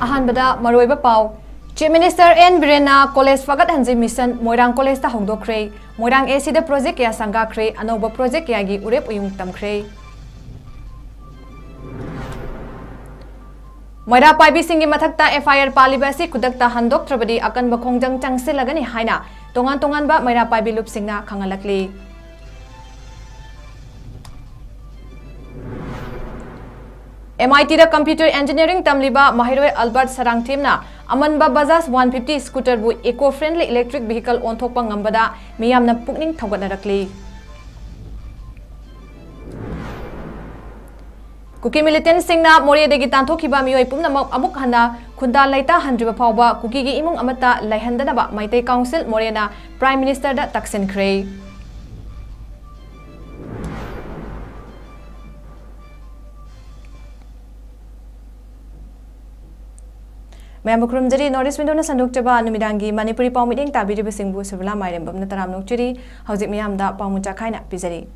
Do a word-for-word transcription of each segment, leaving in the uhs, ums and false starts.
ꯑꯍꯥꯟꯕꯗ ꯃꯔꯨꯑꯣꯏꯕ ꯄꯥꯎ꯫ Chief Minister N ꯕꯤꯔꯦꯟꯅ ꯀꯣꯂꯦꯖ ꯐꯒꯠꯍꯟꯁꯤ ꯃꯤꯁꯟ ꯃꯣꯏꯔꯥꯡ ꯀꯣꯂꯦꯖꯇ ꯍꯧꯗꯣꯛꯈ꯭ꯔꯦ꯫ ꯃꯣꯏꯔꯥꯡ ꯑꯦ ꯁꯤꯗ ꯄ꯭ꯔꯣꯖꯦꯛ ꯀꯌꯥ ꯁꯪꯒꯥꯈ꯭ꯔꯦ, ꯑꯅꯧꯕ ꯄ꯭ꯔꯣꯖꯦꯛ ꯀꯌꯥꯒꯤ ꯎꯔꯦꯞ ꯎꯌꯨꯡ ꯇꯝꯈ꯭ꯔꯦ꯫ ꯃꯩꯔꯥ ꯄꯥꯏꯕꯤꯁꯤꯡꯒꯤ ꯃꯊꯛꯇ F I R ꯄꯥꯜꯂꯤꯕ ꯑꯁꯤ ꯈꯨꯗꯛꯇ ꯍꯟꯗꯣꯛꯇ꯭ꯔꯕꯗꯤ ꯑꯀꯟꯕ ꯈꯣꯡꯖꯪ ꯆꯪꯁꯤꯜꯂꯒꯅꯤ ꯍꯥꯏꯅ ꯇꯣꯉꯥꯟ ꯇꯣꯉꯥꯟꯕ ꯃꯩꯔꯥ ꯄꯥꯏꯕꯤ ꯂꯨꯞꯁꯤꯡꯅ ꯈꯪꯍꯜꯂꯛꯂꯤ꯫ M I T the computer engineering ꯇꯝꯂꯤꯕ ꯃꯍꯩꯔꯣꯏ Albert ꯁꯔꯥꯡꯊꯦꯝꯅ ꯑꯃꯟꯕ Bajaj one fifty scooter ꯕꯨ eco friendly electric vehicle ꯑꯣꯟꯊꯣꯛꯄ ꯉꯝꯕꯗ ꯃꯤꯌꯥꯝꯅ ꯄꯨꯛꯅꯤꯡ ꯊꯧꯒꯠꯅꯔꯛꯂꯤ꯫ ꯀꯨꯀꯤ militant ꯁꯤꯡꯅ ꯃꯣꯔꯦꯗꯒꯤ ꯇꯥꯟꯊꯣꯛꯈꯤꯕ ꯃꯤꯑꯣꯏ ꯄꯨꯝꯅꯃꯛ ꯑꯃꯨꯛ ꯍꯟꯅ ꯈꯨꯟꯗꯥ ꯂꯩꯇꯥꯍꯟꯗ꯭ꯔꯤꯕ ꯐꯥꯎꯕ ꯀꯨꯀꯤꯒꯤ ꯏꯃꯨꯡ ꯑꯃꯠꯇ ꯂꯩꯍꯟꯗꯅꯕ ꯃꯩꯇꯩ Council ꯃꯣꯔꯦꯅ Prime Minister ꯗ ꯇꯛꯁꯤꯟꯈ꯭ꯔꯦ꯫ ꯃꯌꯥꯝꯕꯨ ꯈꯨꯔꯨꯝꯖꯔꯤ꯫ North East Window ꯅ ꯁꯟꯗꯣꯛꯆꯕ ꯅꯨꯃꯤꯗꯥꯡꯒꯤ ꯃꯅꯤꯄꯨꯔꯤ ꯄꯥꯎ ꯃꯤꯠꯌꯦꯡ ꯇꯥꯕꯤꯔꯤꯕꯁꯤꯡꯕꯨ ꯁꯨꯕꯂꯥ ꯃꯥꯏꯔꯦꯝꯕꯝꯅ ꯇꯔꯥꯝꯅ ꯑꯣꯛꯆꯔꯤ꯫ ꯍꯧꯖꯤꯛ ꯃꯤꯌꯥꯝꯗ ꯄꯥꯎ ꯃꯆꯥ ꯈꯥꯏꯅ ꯄꯤꯖꯔꯤ꯫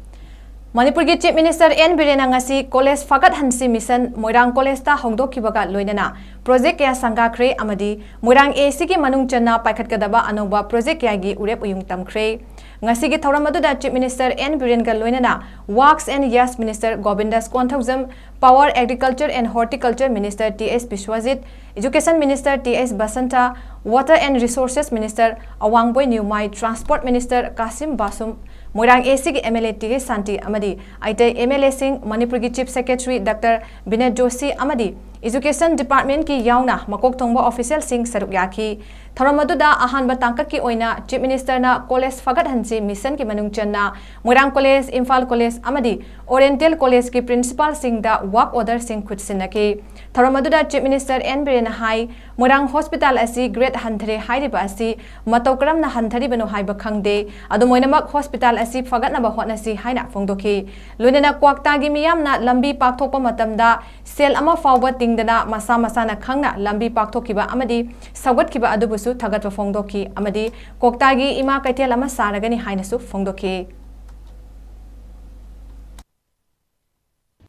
ꯃꯅꯤꯄꯨꯔꯒꯤ Chief Minister N ꯕꯤꯔꯦꯟꯅ ꯉꯁꯤ ꯀꯣꯂꯦꯖ ꯐꯒꯠꯍꯟꯁꯤ ꯃꯤꯁꯟ ꯃꯣꯏꯔꯥꯡ ꯀꯣꯂꯦꯖꯇ ꯍꯧꯗꯣꯛꯈꯤꯕꯒ ꯂꯣꯏꯅꯅ ꯄ꯭ꯔꯣꯖꯦꯛ ꯀꯌꯥ ꯁꯪꯒꯥꯈ꯭ꯔꯦ ꯑꯃꯗꯤ ꯃꯣꯏꯔꯥꯡ A C ꯒꯤ ꯃꯅꯨꯡ ꯆꯟꯅ ꯄꯥꯏꯈꯠꯀꯗꯕ ꯑꯅꯧꯕ ꯄ꯭ꯔꯣꯖꯦꯛ ꯀꯌꯥꯒꯤ ꯎꯔꯦꯞ ꯎꯌꯨꯡ ꯇꯝꯈ꯭ꯔꯦ꯫ ꯉꯁꯤꯒꯤ ꯊꯧꯔꯝ ꯑꯗꯨꯗ Chief Minister N ꯕꯤꯔꯦꯟꯒ ꯂꯣꯏꯅꯅ Works and Yes Minister ꯒꯣꯕꯤꯟꯗꯥꯁ Konthoujam, Power, Agriculture and Horticulture Minister T S Biswajit, Education Minister T S Basanta, Water and Resources Minister ꯑꯋꯥꯡꯕꯣꯏ ꯅ꯭ꯌꯨꯃꯥꯏ, Transport Minister Kasim ꯕꯥꯁꯨꯝ, Moirang A C ꯒꯤ M L A T K ꯁꯥꯟꯇꯤ ꯑꯃꯗꯤ ꯑꯇꯩ M L A ꯁꯤꯡ, ꯃꯅꯤꯄꯨꯔꯒꯤ Chief Secretary Doctor Vinod Joshi ꯑꯃꯗꯤ Education Department ꯀꯤ ꯌꯥꯎꯅ ꯃꯀꯣꯛ ꯊꯣꯡꯕ official ꯁꯤꯡ ꯁꯔꯨꯛ ꯌꯥꯈꯤ꯫ ꯊꯧꯔꯝ ꯑꯗꯨꯗ ꯑꯍꯥꯟꯕ ꯇꯥꯡꯀꯛꯀꯤ ꯑꯣꯏꯅ Chief Minister ꯅ ꯀꯣꯂꯦꯖ ꯐꯒꯠꯍꯟꯁꯤ ꯃꯤꯁꯟꯒꯤ ꯃꯅꯨꯡ ꯆꯟꯅ ꯃꯣꯏꯔꯥꯡ ꯀꯣꯂꯦꯖ, ꯏꯝꯐꯥꯜ ꯀꯣꯂꯦꯖ ꯑꯃꯗꯤ Oriental ꯀꯣꯂꯦꯖꯀꯤ principal ꯁꯤꯡꯗ work order ꯁꯤꯡ ꯈꯨꯠꯁꯤꯟꯅꯈꯤ꯫ ꯊꯧꯔꯝ ꯑꯗꯨꯗ Chief Minister N ꯕꯤꯔꯦꯟꯅ ꯍꯥꯏ, ꯃꯣꯏꯔꯥꯡ hospital ꯑꯁꯤ grade ꯍꯟꯊꯔꯦ ꯍꯥꯏꯔꯤꯕ ꯑꯁꯤ ꯃꯇꯧ ꯀꯔꯝꯅ ꯍꯟꯊꯔꯤꯕꯅꯣ ꯍꯥꯏꯕ ꯈꯪꯗꯦ꯫ ꯑꯗꯨꯝ ꯑꯣꯏꯅꯃꯛ hospital ꯑꯁꯤ ꯐꯒꯠꯅꯕ ꯍꯣꯠꯅꯁꯤ ꯍꯥꯏꯅ ꯐꯣꯡꯗꯣꯛꯈꯤ꯫ ꯂꯣꯏꯅꯅ ꯀ꯭ꯋꯥꯛꯇꯥꯒꯤ ꯃꯤꯌꯥꯝꯅ ꯂꯝꯕꯤ ꯄꯥꯛꯊꯣꯛꯄ ꯃꯇꯝꯗ ꯁꯦꯜ ꯑꯃ ꯐꯥꯎꯕ ꯇꯤꯡꯗꯅ ꯃꯁꯥ ꯃꯁꯥꯅ ꯈꯪꯅ ꯂꯝꯕꯤ ꯄꯥꯛꯊꯣꯛꯈꯤꯕ ꯑꯃꯗꯤ ꯁꯧꯒꯠꯈꯤꯕ ꯑꯗꯨꯕꯨꯁꯨ ꯊꯥꯒꯠꯄ ꯐꯣꯡꯗꯣꯛꯈꯤ ꯑꯃꯗꯤ ꯀ꯭ꯋꯥꯛꯇꯥꯒꯤ ꯏꯃꯥ ꯀꯩꯊꯦꯜ ꯑꯃ ꯁꯥꯔꯒꯅꯤ ꯍꯥꯏꯅꯁꯨ ꯐꯣꯡꯗꯣꯛꯈꯤ꯫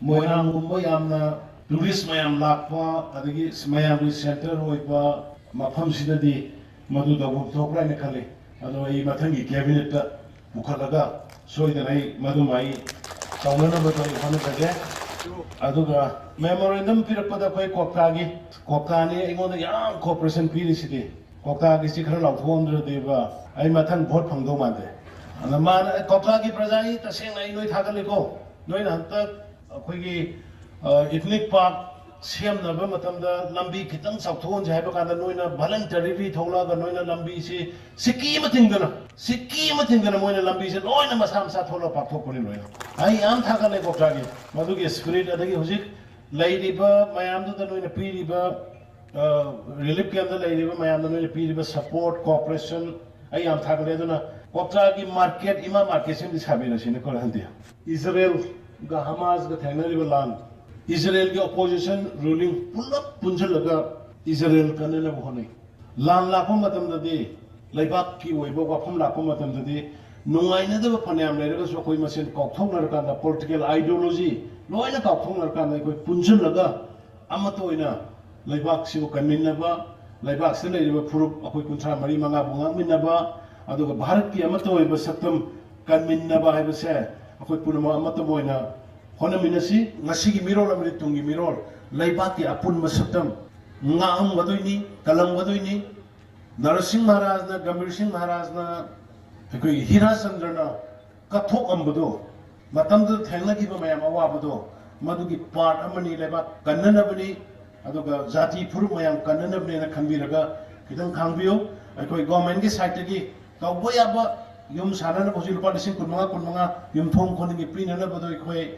ꯃꯣꯏꯔꯥꯡꯒꯨꯝꯕ ꯌꯥꯝꯅ ꯇꯨꯔꯤꯁ ꯃꯌꯥꯝ ꯂꯥꯛꯄ, ꯑꯗꯒꯤ ꯃꯌꯥꯝꯒꯤ ꯁꯦꯟꯇꯔ ꯑꯣꯏꯕ ꯃꯐꯝꯁꯤꯗꯗꯤ ꯃꯗꯨ ꯇꯧꯐꯝ ꯊꯣꯛꯄ꯭ꯔꯥ ꯍꯥꯏꯅ ꯈꯜꯂꯤ꯫ ꯑꯗꯣ ꯑꯩ ꯃꯊꯪꯒꯤ ꯀꯦꯕꯤꯅꯦꯠꯇ ꯄꯨꯈꯠꯂꯒ ꯁꯣꯏꯗꯅ ꯑꯩ ꯃꯗꯨꯃ ꯑꯩ ꯇꯧꯅꯅꯕ ꯑꯩ ꯍꯣꯠꯅꯖꯒꯦ꯫ ꯑꯗꯨꯒ ꯃꯦꯃꯣꯔꯦꯟꯗꯝ ꯄꯤꯔꯛꯄꯗ ꯑꯩꯈꯣꯏ ꯀ꯭ꯋꯥꯛꯇꯥꯒꯤ, ꯀ꯭ꯋꯥꯛꯇꯥꯅꯤ ꯑꯩꯉꯣꯟꯗ ꯌꯥꯝ ꯀꯣꯑꯣꯄꯔꯦꯁꯟ ꯄꯤꯔꯤꯁꯤꯗꯤ꯫ ꯀ꯭ꯋꯥꯛꯇꯥꯒꯤꯁꯤ ꯈꯔ ꯂꯥꯎꯊꯣꯛꯑꯝꯗ꯭ꯔꯗꯤꯕ ꯑꯩ ꯃꯊꯪ ꯚꯣꯠ ꯐꯪꯗꯧ ꯃꯥꯟꯗꯦ꯫ ꯑꯗ ꯃꯥꯅ, "ꯑꯦ, ꯀ꯭ꯋꯥꯛꯇꯥꯒꯤ ꯄ꯭ꯔꯖꯥ, ꯑꯩ ꯇꯁꯦꯡꯅ ꯑꯩ ꯅꯣꯏ ꯊꯥꯒꯠꯂꯤꯀꯣ, ꯅꯣꯏꯅ ꯍꯟꯗꯛ ꯑꯩꯈꯣꯏꯒꯤ ꯏꯊꯅꯤꯛ ꯄꯥꯔꯛ ꯁꯦꯝꯅꯕ ꯃꯇꯝꯗ ꯂꯝꯕꯤ ꯈꯤꯇꯪ ꯆꯥꯎꯊꯣꯛꯍꯟꯁꯦ ꯍꯥꯏꯕ ꯀꯥꯟꯗ ꯅꯣꯏꯅ ꯚꯂꯟꯇꯔꯤꯂꯤ ꯊꯣꯛꯂꯛꯑꯒ ꯅꯣꯏꯅ ꯂꯝꯕꯤꯁꯤ ꯁꯤꯀꯤ ꯑꯃ ꯊꯤꯡꯗꯅ, ꯁꯤꯀꯤ ꯑꯃ ꯊꯤꯡꯗꯅ ꯃꯣꯏꯅ ꯂꯝꯕꯤꯁꯦ ꯂꯣꯏꯅ ꯃꯁꯥ ꯃꯁꯥ ꯊꯣꯛꯂꯒ ꯄꯥꯛꯊꯣꯛꯄꯅꯤ ꯂꯣꯏꯅ꯫ ꯑꯩ ꯌꯥꯝ ꯊꯥꯒꯠꯂꯦ ꯀ꯭ꯋꯥꯛꯇꯥꯒꯤ ꯃꯗꯨꯒꯤ ꯁ꯭ꯄꯤꯔꯤꯠ, ꯑꯗꯒꯤ ꯍꯧꯖꯤꯛ ꯂꯩꯔꯤꯕ ꯃꯌꯥꯝꯗꯨꯗ ꯅꯣꯏꯅ ꯄꯤꯔꯤꯕ, ꯑ, ꯔꯤꯂꯤꯐ ꯀꯦꯝꯞꯇ ꯂꯩꯔꯤꯕ ꯃꯌꯥꯝꯗ ꯅꯣꯏꯅ ꯄꯤꯔꯤꯕ ꯁꯄꯣꯔꯠ, ꯀꯣꯑꯣꯄꯔꯦꯁꯟ ꯑꯩ ꯌꯥꯝ ꯊꯥꯒꯠꯂꯦ꯫ ꯑꯗꯨꯅ ꯀ꯭ꯋꯥꯛꯇꯥꯒꯤ ꯃꯥꯔꯀꯦꯠ, ꯏꯃꯥ ꯃꯥꯔꯀꯦꯠꯁꯤꯃꯗꯤ ꯁꯥꯕꯤꯔꯁꯤꯅꯦ ꯑꯩꯈꯣꯏ ꯍꯟꯗꯤ꯫ ꯏꯖꯔꯦꯜꯒ ꯍꯃꯥꯁꯒ ꯊꯦꯡꯅꯔꯤꯕ ꯂꯥꯟ, ꯏꯖꯔꯦꯜꯒꯤ ꯑꯣꯄꯣꯖꯤꯁꯟ ꯔꯨꯂꯤꯡ ꯄꯨꯂꯞ ꯄꯨꯟꯁꯤꯜꯂꯒ ꯏꯖꯔꯦꯜ ꯀꯟꯅꯅꯕ ꯍꯣꯠꯅꯩ꯫ ꯂꯥꯟ ꯂꯥꯛꯄ ꯃꯇꯝꯗꯗꯤ, ꯂꯩꯕꯥꯛꯀꯤ ꯑꯣꯏꯕ ꯋꯥꯐꯝ ꯂꯥꯛꯄ ꯃꯇꯝꯗꯗꯤ, ꯅꯨꯡꯉꯥꯏꯅꯗꯕ ꯐꯅꯌꯥꯝ ꯂꯩꯔꯒꯁꯨ ꯑꯩꯈꯣꯏ ꯃꯁꯦꯟ ꯀꯥꯎꯊꯣꯛꯅꯔꯀꯥꯟꯗ, ꯄꯣꯂꯤꯇꯤꯀꯦꯜ ꯑꯥꯏꯗꯤꯌꯣꯂꯣꯖꯤ ꯂꯣꯏꯅ ꯀꯥꯎꯊꯣꯛꯅꯔꯀꯥꯟꯗ ꯑꯩꯈꯣꯏ ꯄꯨꯟꯁꯤꯜꯂꯒ ꯑꯃꯠꯇ ꯑꯣꯏꯅ ꯂꯩꯕꯥꯛꯁꯤꯕꯨ ꯀꯟꯃꯤꯟꯅꯕ, ꯂꯩꯕꯥꯛꯁꯤꯗ ꯂꯩꯔꯤꯕ ꯐꯨꯔꯨꯞ ꯑꯩꯈꯣꯏ ꯀꯨꯟꯊ꯭ꯔꯥ ꯃꯔꯤ ꯃꯉꯥꯕꯨ ꯉꯥꯛꯃꯤꯟꯅꯕ, ꯑꯗꯨꯒ ꯚꯥꯔꯠꯀꯤ ꯑꯃꯠꯇ ꯑꯣꯏꯕ ꯁꯛꯇꯝ ꯀꯟꯃꯤꯟꯅꯕ ꯍꯥꯏꯕꯁꯦ ꯑꯩꯈꯣꯏ ꯄꯨꯝꯅꯃꯛ ꯑꯃꯠꯇ ꯑꯣꯏꯅ ꯍꯣꯠꯅꯃꯤꯟꯅꯁꯤ꯫ ꯉꯁꯤꯒꯤ ꯃꯤꯔꯣꯜ ꯑꯃꯗꯤ ꯇꯨꯡꯒꯤ ꯃꯤꯔꯣꯜ, ꯂꯩꯕꯥꯛꯀꯤ ꯑꯄꯨꯟꯕ ꯁꯛꯇꯝ ꯉꯥꯛꯑꯝꯒꯗꯣꯏꯅꯤ, ꯀꯜꯂꯝꯒꯗꯣꯏꯅꯤ꯫ ꯅꯔꯁꯤꯡ ꯃꯍꯥꯔꯥꯖꯅ, ꯒꯝꯚꯤꯔ ꯁꯤꯡ ꯃꯍꯥꯔꯥꯖꯅ, ꯑꯩꯈꯣꯏꯒꯤ ꯍꯤꯔꯥꯆꯟꯗ꯭ꯔꯅ ꯀꯠꯊꯣꯛꯑꯝꯕꯗꯣ, ꯃꯇꯝꯗꯨꯗ ꯊꯦꯡꯅꯈꯤꯕ ꯃꯌꯥꯝ ꯑꯋꯥꯕꯗꯣ, ꯃꯗꯨꯒꯤ ꯄꯥꯔꯠ ꯑꯃꯅꯤ, ꯂꯩꯕꯥꯛ ꯀꯟꯅꯅꯕꯅꯤ, ꯑꯗꯨꯒ ꯖꯥꯇꯤ ꯐꯨꯔꯨꯞ ꯃꯌꯥꯝ ꯀꯟꯅꯅꯕꯅꯦꯅ ꯈꯟꯕꯤꯔꯒ ꯈꯤꯇꯪ ꯈꯥꯡꯕꯤꯌꯨ꯫ ꯑꯩꯈꯣꯏ ꯒꯣꯔꯃꯦꯟꯒꯤ ꯁꯥꯏꯠꯇꯒꯤ ꯇꯧꯕ ꯌꯥꯕ ꯌꯨꯝ ꯁꯥꯟꯅꯅꯕ ꯍꯧꯖꯤꯛ ꯂꯨꯄꯥ ꯂꯤꯁꯤꯡ ꯀꯨꯟꯃꯉꯥ, ꯀꯨꯟꯃꯉꯥ ꯌꯨꯝꯊꯣꯡ ꯈꯨꯗꯤꯡꯒꯤ ꯄꯤꯅꯅꯕꯗꯣ ꯑꯩꯈꯣꯏ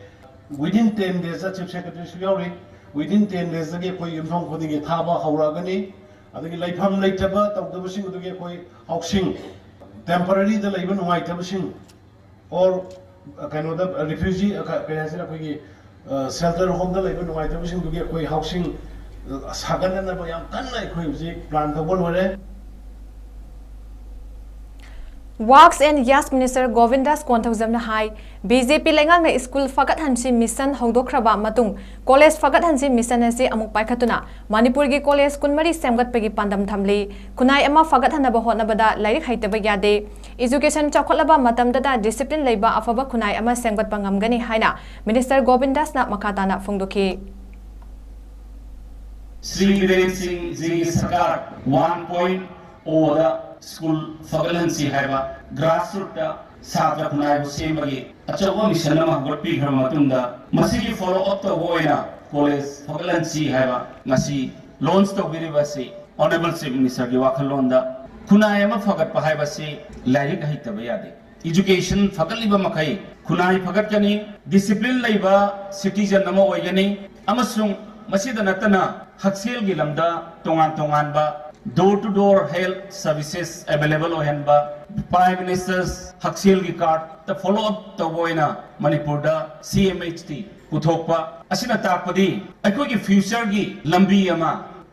within ten daysꯇ ꯆꯤꯐ ꯁꯦꯀ꯭ꯔꯦꯇꯔꯤꯁꯨ ꯌꯥꯎꯔꯤ, within ten daysꯇꯒꯤ ꯑꯩꯈꯣꯏ ꯌꯨꯝꯊꯣꯡ ꯈꯨꯗꯤꯡꯒꯤ ꯊꯥꯕ ꯍꯧꯔꯛꯑꯒꯅꯤ꯫ ꯑꯗꯒꯤ ꯂꯩꯐꯝ ꯂꯩꯇꯕ ꯇꯧꯗꯕꯁꯤꯡ ꯑꯗꯨꯒꯤ ꯑꯩꯈꯣꯏ ꯍꯥꯎꯁꯤꯡ, ꯇꯦꯝꯄꯔꯔꯤꯗ ꯂꯩꯕ ꯅꯨꯡꯉꯥꯏꯇꯕꯁꯤꯡ, ꯑꯣꯔ ꯀꯩꯅꯣꯗ ꯔꯤꯐ꯭ꯌꯨꯖꯤ, ꯀꯩ ꯍꯥꯏꯁꯤꯔ, ꯑꯩꯈꯣꯏꯒꯤ ꯁꯦꯜꯇꯔ ꯍꯣꯝꯗ ꯂꯩꯕ ꯅꯨꯡꯉꯥꯏꯇꯕꯁꯤꯡꯗꯨꯒꯤ ꯑꯩꯈꯣꯏ ꯍꯥꯎꯁꯤꯡ ꯁꯥꯒꯠꯅꯅꯕ ꯌꯥꯝ ꯀꯟꯅ ꯑꯩꯈꯣꯏ ꯍꯧꯖꯤꯛ ꯄ꯭ꯂꯥꯟ ꯇꯧꯕ ꯂꯣꯏꯔꯦ꯫ Works and Yas Minister Govindas Konthoujamꯅ ꯍꯥꯏ, ꯕꯤ ꯖꯦ ꯄꯤ ꯂꯩꯉꯥꯛꯅ ꯁ꯭ꯀꯨꯜ ꯐꯒꯠꯍꯟꯁꯤ ꯃꯤꯁꯟ ꯍꯧꯗꯣꯛꯈ꯭ꯔꯕ ꯃꯇꯨꯡ ꯀꯣꯂꯦꯖ ꯐꯒꯠꯍꯟꯁꯤ ꯃꯤꯁꯟ ꯑꯁꯤ ꯑꯃꯨꯛ ꯄꯥꯏꯈꯠꯇꯨꯅ ꯃꯅꯤꯄꯨꯔꯒꯤ ꯀꯣꯂꯦꯖ ꯀꯨꯟꯃꯔꯤ ꯁꯦꯝꯒꯠꯄꯒꯤ ꯄꯥꯟꯗꯝ ꯊꯝꯂꯤ꯫ ꯈꯨꯟꯅꯥꯏ ꯑꯃ ꯐꯒꯠꯍꯟꯅꯕ ꯍꯣꯠꯅꯕꯗ ꯂꯥꯏꯔꯤꯛ ꯍꯩꯇꯕ ꯌꯥꯗꯦ꯫ Education ꯆꯥꯎꯈꯠꯂꯕ ꯃꯇꯝꯗꯗ discipline ꯂꯩꯕ ꯑꯐꯕ ꯈꯨꯟꯅꯥꯏ ꯑꯃ ꯁꯦꯝꯒꯠꯄ ꯉꯝꯒꯅꯤ ꯍꯥꯏꯅ Minister ꯒꯣꯕꯤꯟꯗꯥꯁꯅ ꯃꯈꯥ ꯇꯥꯅ ꯐꯣꯡꯗꯣꯛꯈꯤ꯫ ꯁ꯭ꯔꯤ ꯕꯤꯔꯦꯟ ꯁꯤꯡ ꯖꯤꯒꯤ ꯁꯔꯀꯥꯔ ꯋꯥꯟ ꯄꯣꯏꯟ ꯑꯣꯗ ꯁ꯭ꯀꯨꯜ ꯐꯒꯠꯍꯟꯁꯤ ꯍꯥꯏꯕ ꯒ꯭ꯔꯥꯁꯔꯨꯠꯇ ꯁꯥꯇ꯭ꯔ ꯈꯨꯟꯅꯥꯏꯕꯨ ꯁꯦꯝꯕꯒꯤ ꯑꯆꯧꯕ ꯃꯤꯁꯟ ꯑꯃ ꯍꯧꯒꯠꯄꯤꯈ꯭ꯔꯕ ꯃꯇꯨꯡꯗ, ꯃꯁꯤꯒꯤ ꯐꯣꯂꯣ ꯑꯞ ꯇꯧꯕ ꯑꯣꯏꯅ ꯀꯣꯂꯦꯖ ꯐꯒꯠꯍꯟꯁꯤ ꯍꯥꯏꯕ ꯉꯁꯤ ꯂꯣꯟꯆ ꯇꯧꯕꯤꯔꯤꯕ ꯑꯁꯤ ꯑꯣꯅꯔꯦꯕꯜ ꯆꯤꯐ ꯃꯤꯅꯤꯁꯇꯔꯒꯤ ꯋꯥꯈꯜꯂꯣꯟꯗ ꯈꯨꯟꯅꯥꯏ ꯑꯃ ꯐꯒꯠꯄ ꯍꯥꯏꯕꯁꯤ ꯂꯥꯏꯔꯤꯛ ꯍꯩꯇꯕ ꯌꯥꯗꯦ꯫ Education ꯐꯒꯠꯂꯤꯕ ꯃꯈꯩ ꯈꯨꯟꯅꯥꯏ ꯐꯒꯠꯀꯅꯤ, discipline ꯂꯩꯕ citizen ꯑꯃ ꯑꯣꯏꯒꯅꯤ, ꯑꯃꯁꯨꯡ ꯃꯁꯤꯗ ꯅꯠꯇꯅ ꯍꯛꯁꯦꯜꯒꯤ ꯂꯝꯗ ꯇꯣꯉꯥꯟ ꯇꯣꯉꯥꯟꯕ door to door health services available ꯑꯣꯏꯍꯟꯕ, Prime Minister's ꯍꯛꯁꯦꯜꯒꯤ card ꯇ follow up ꯇꯧꯕ ꯑꯣꯏꯅ ꯃꯅꯤꯄꯨꯔꯗ C M H T ꯄꯨꯊꯣꯛꯄ ꯑꯁꯤꯅ ꯇꯥꯛꯄꯗꯤ ꯑꯩꯈꯣꯏꯒꯤ future ꯒꯤ ꯂꯝꯕꯤ ꯑꯃ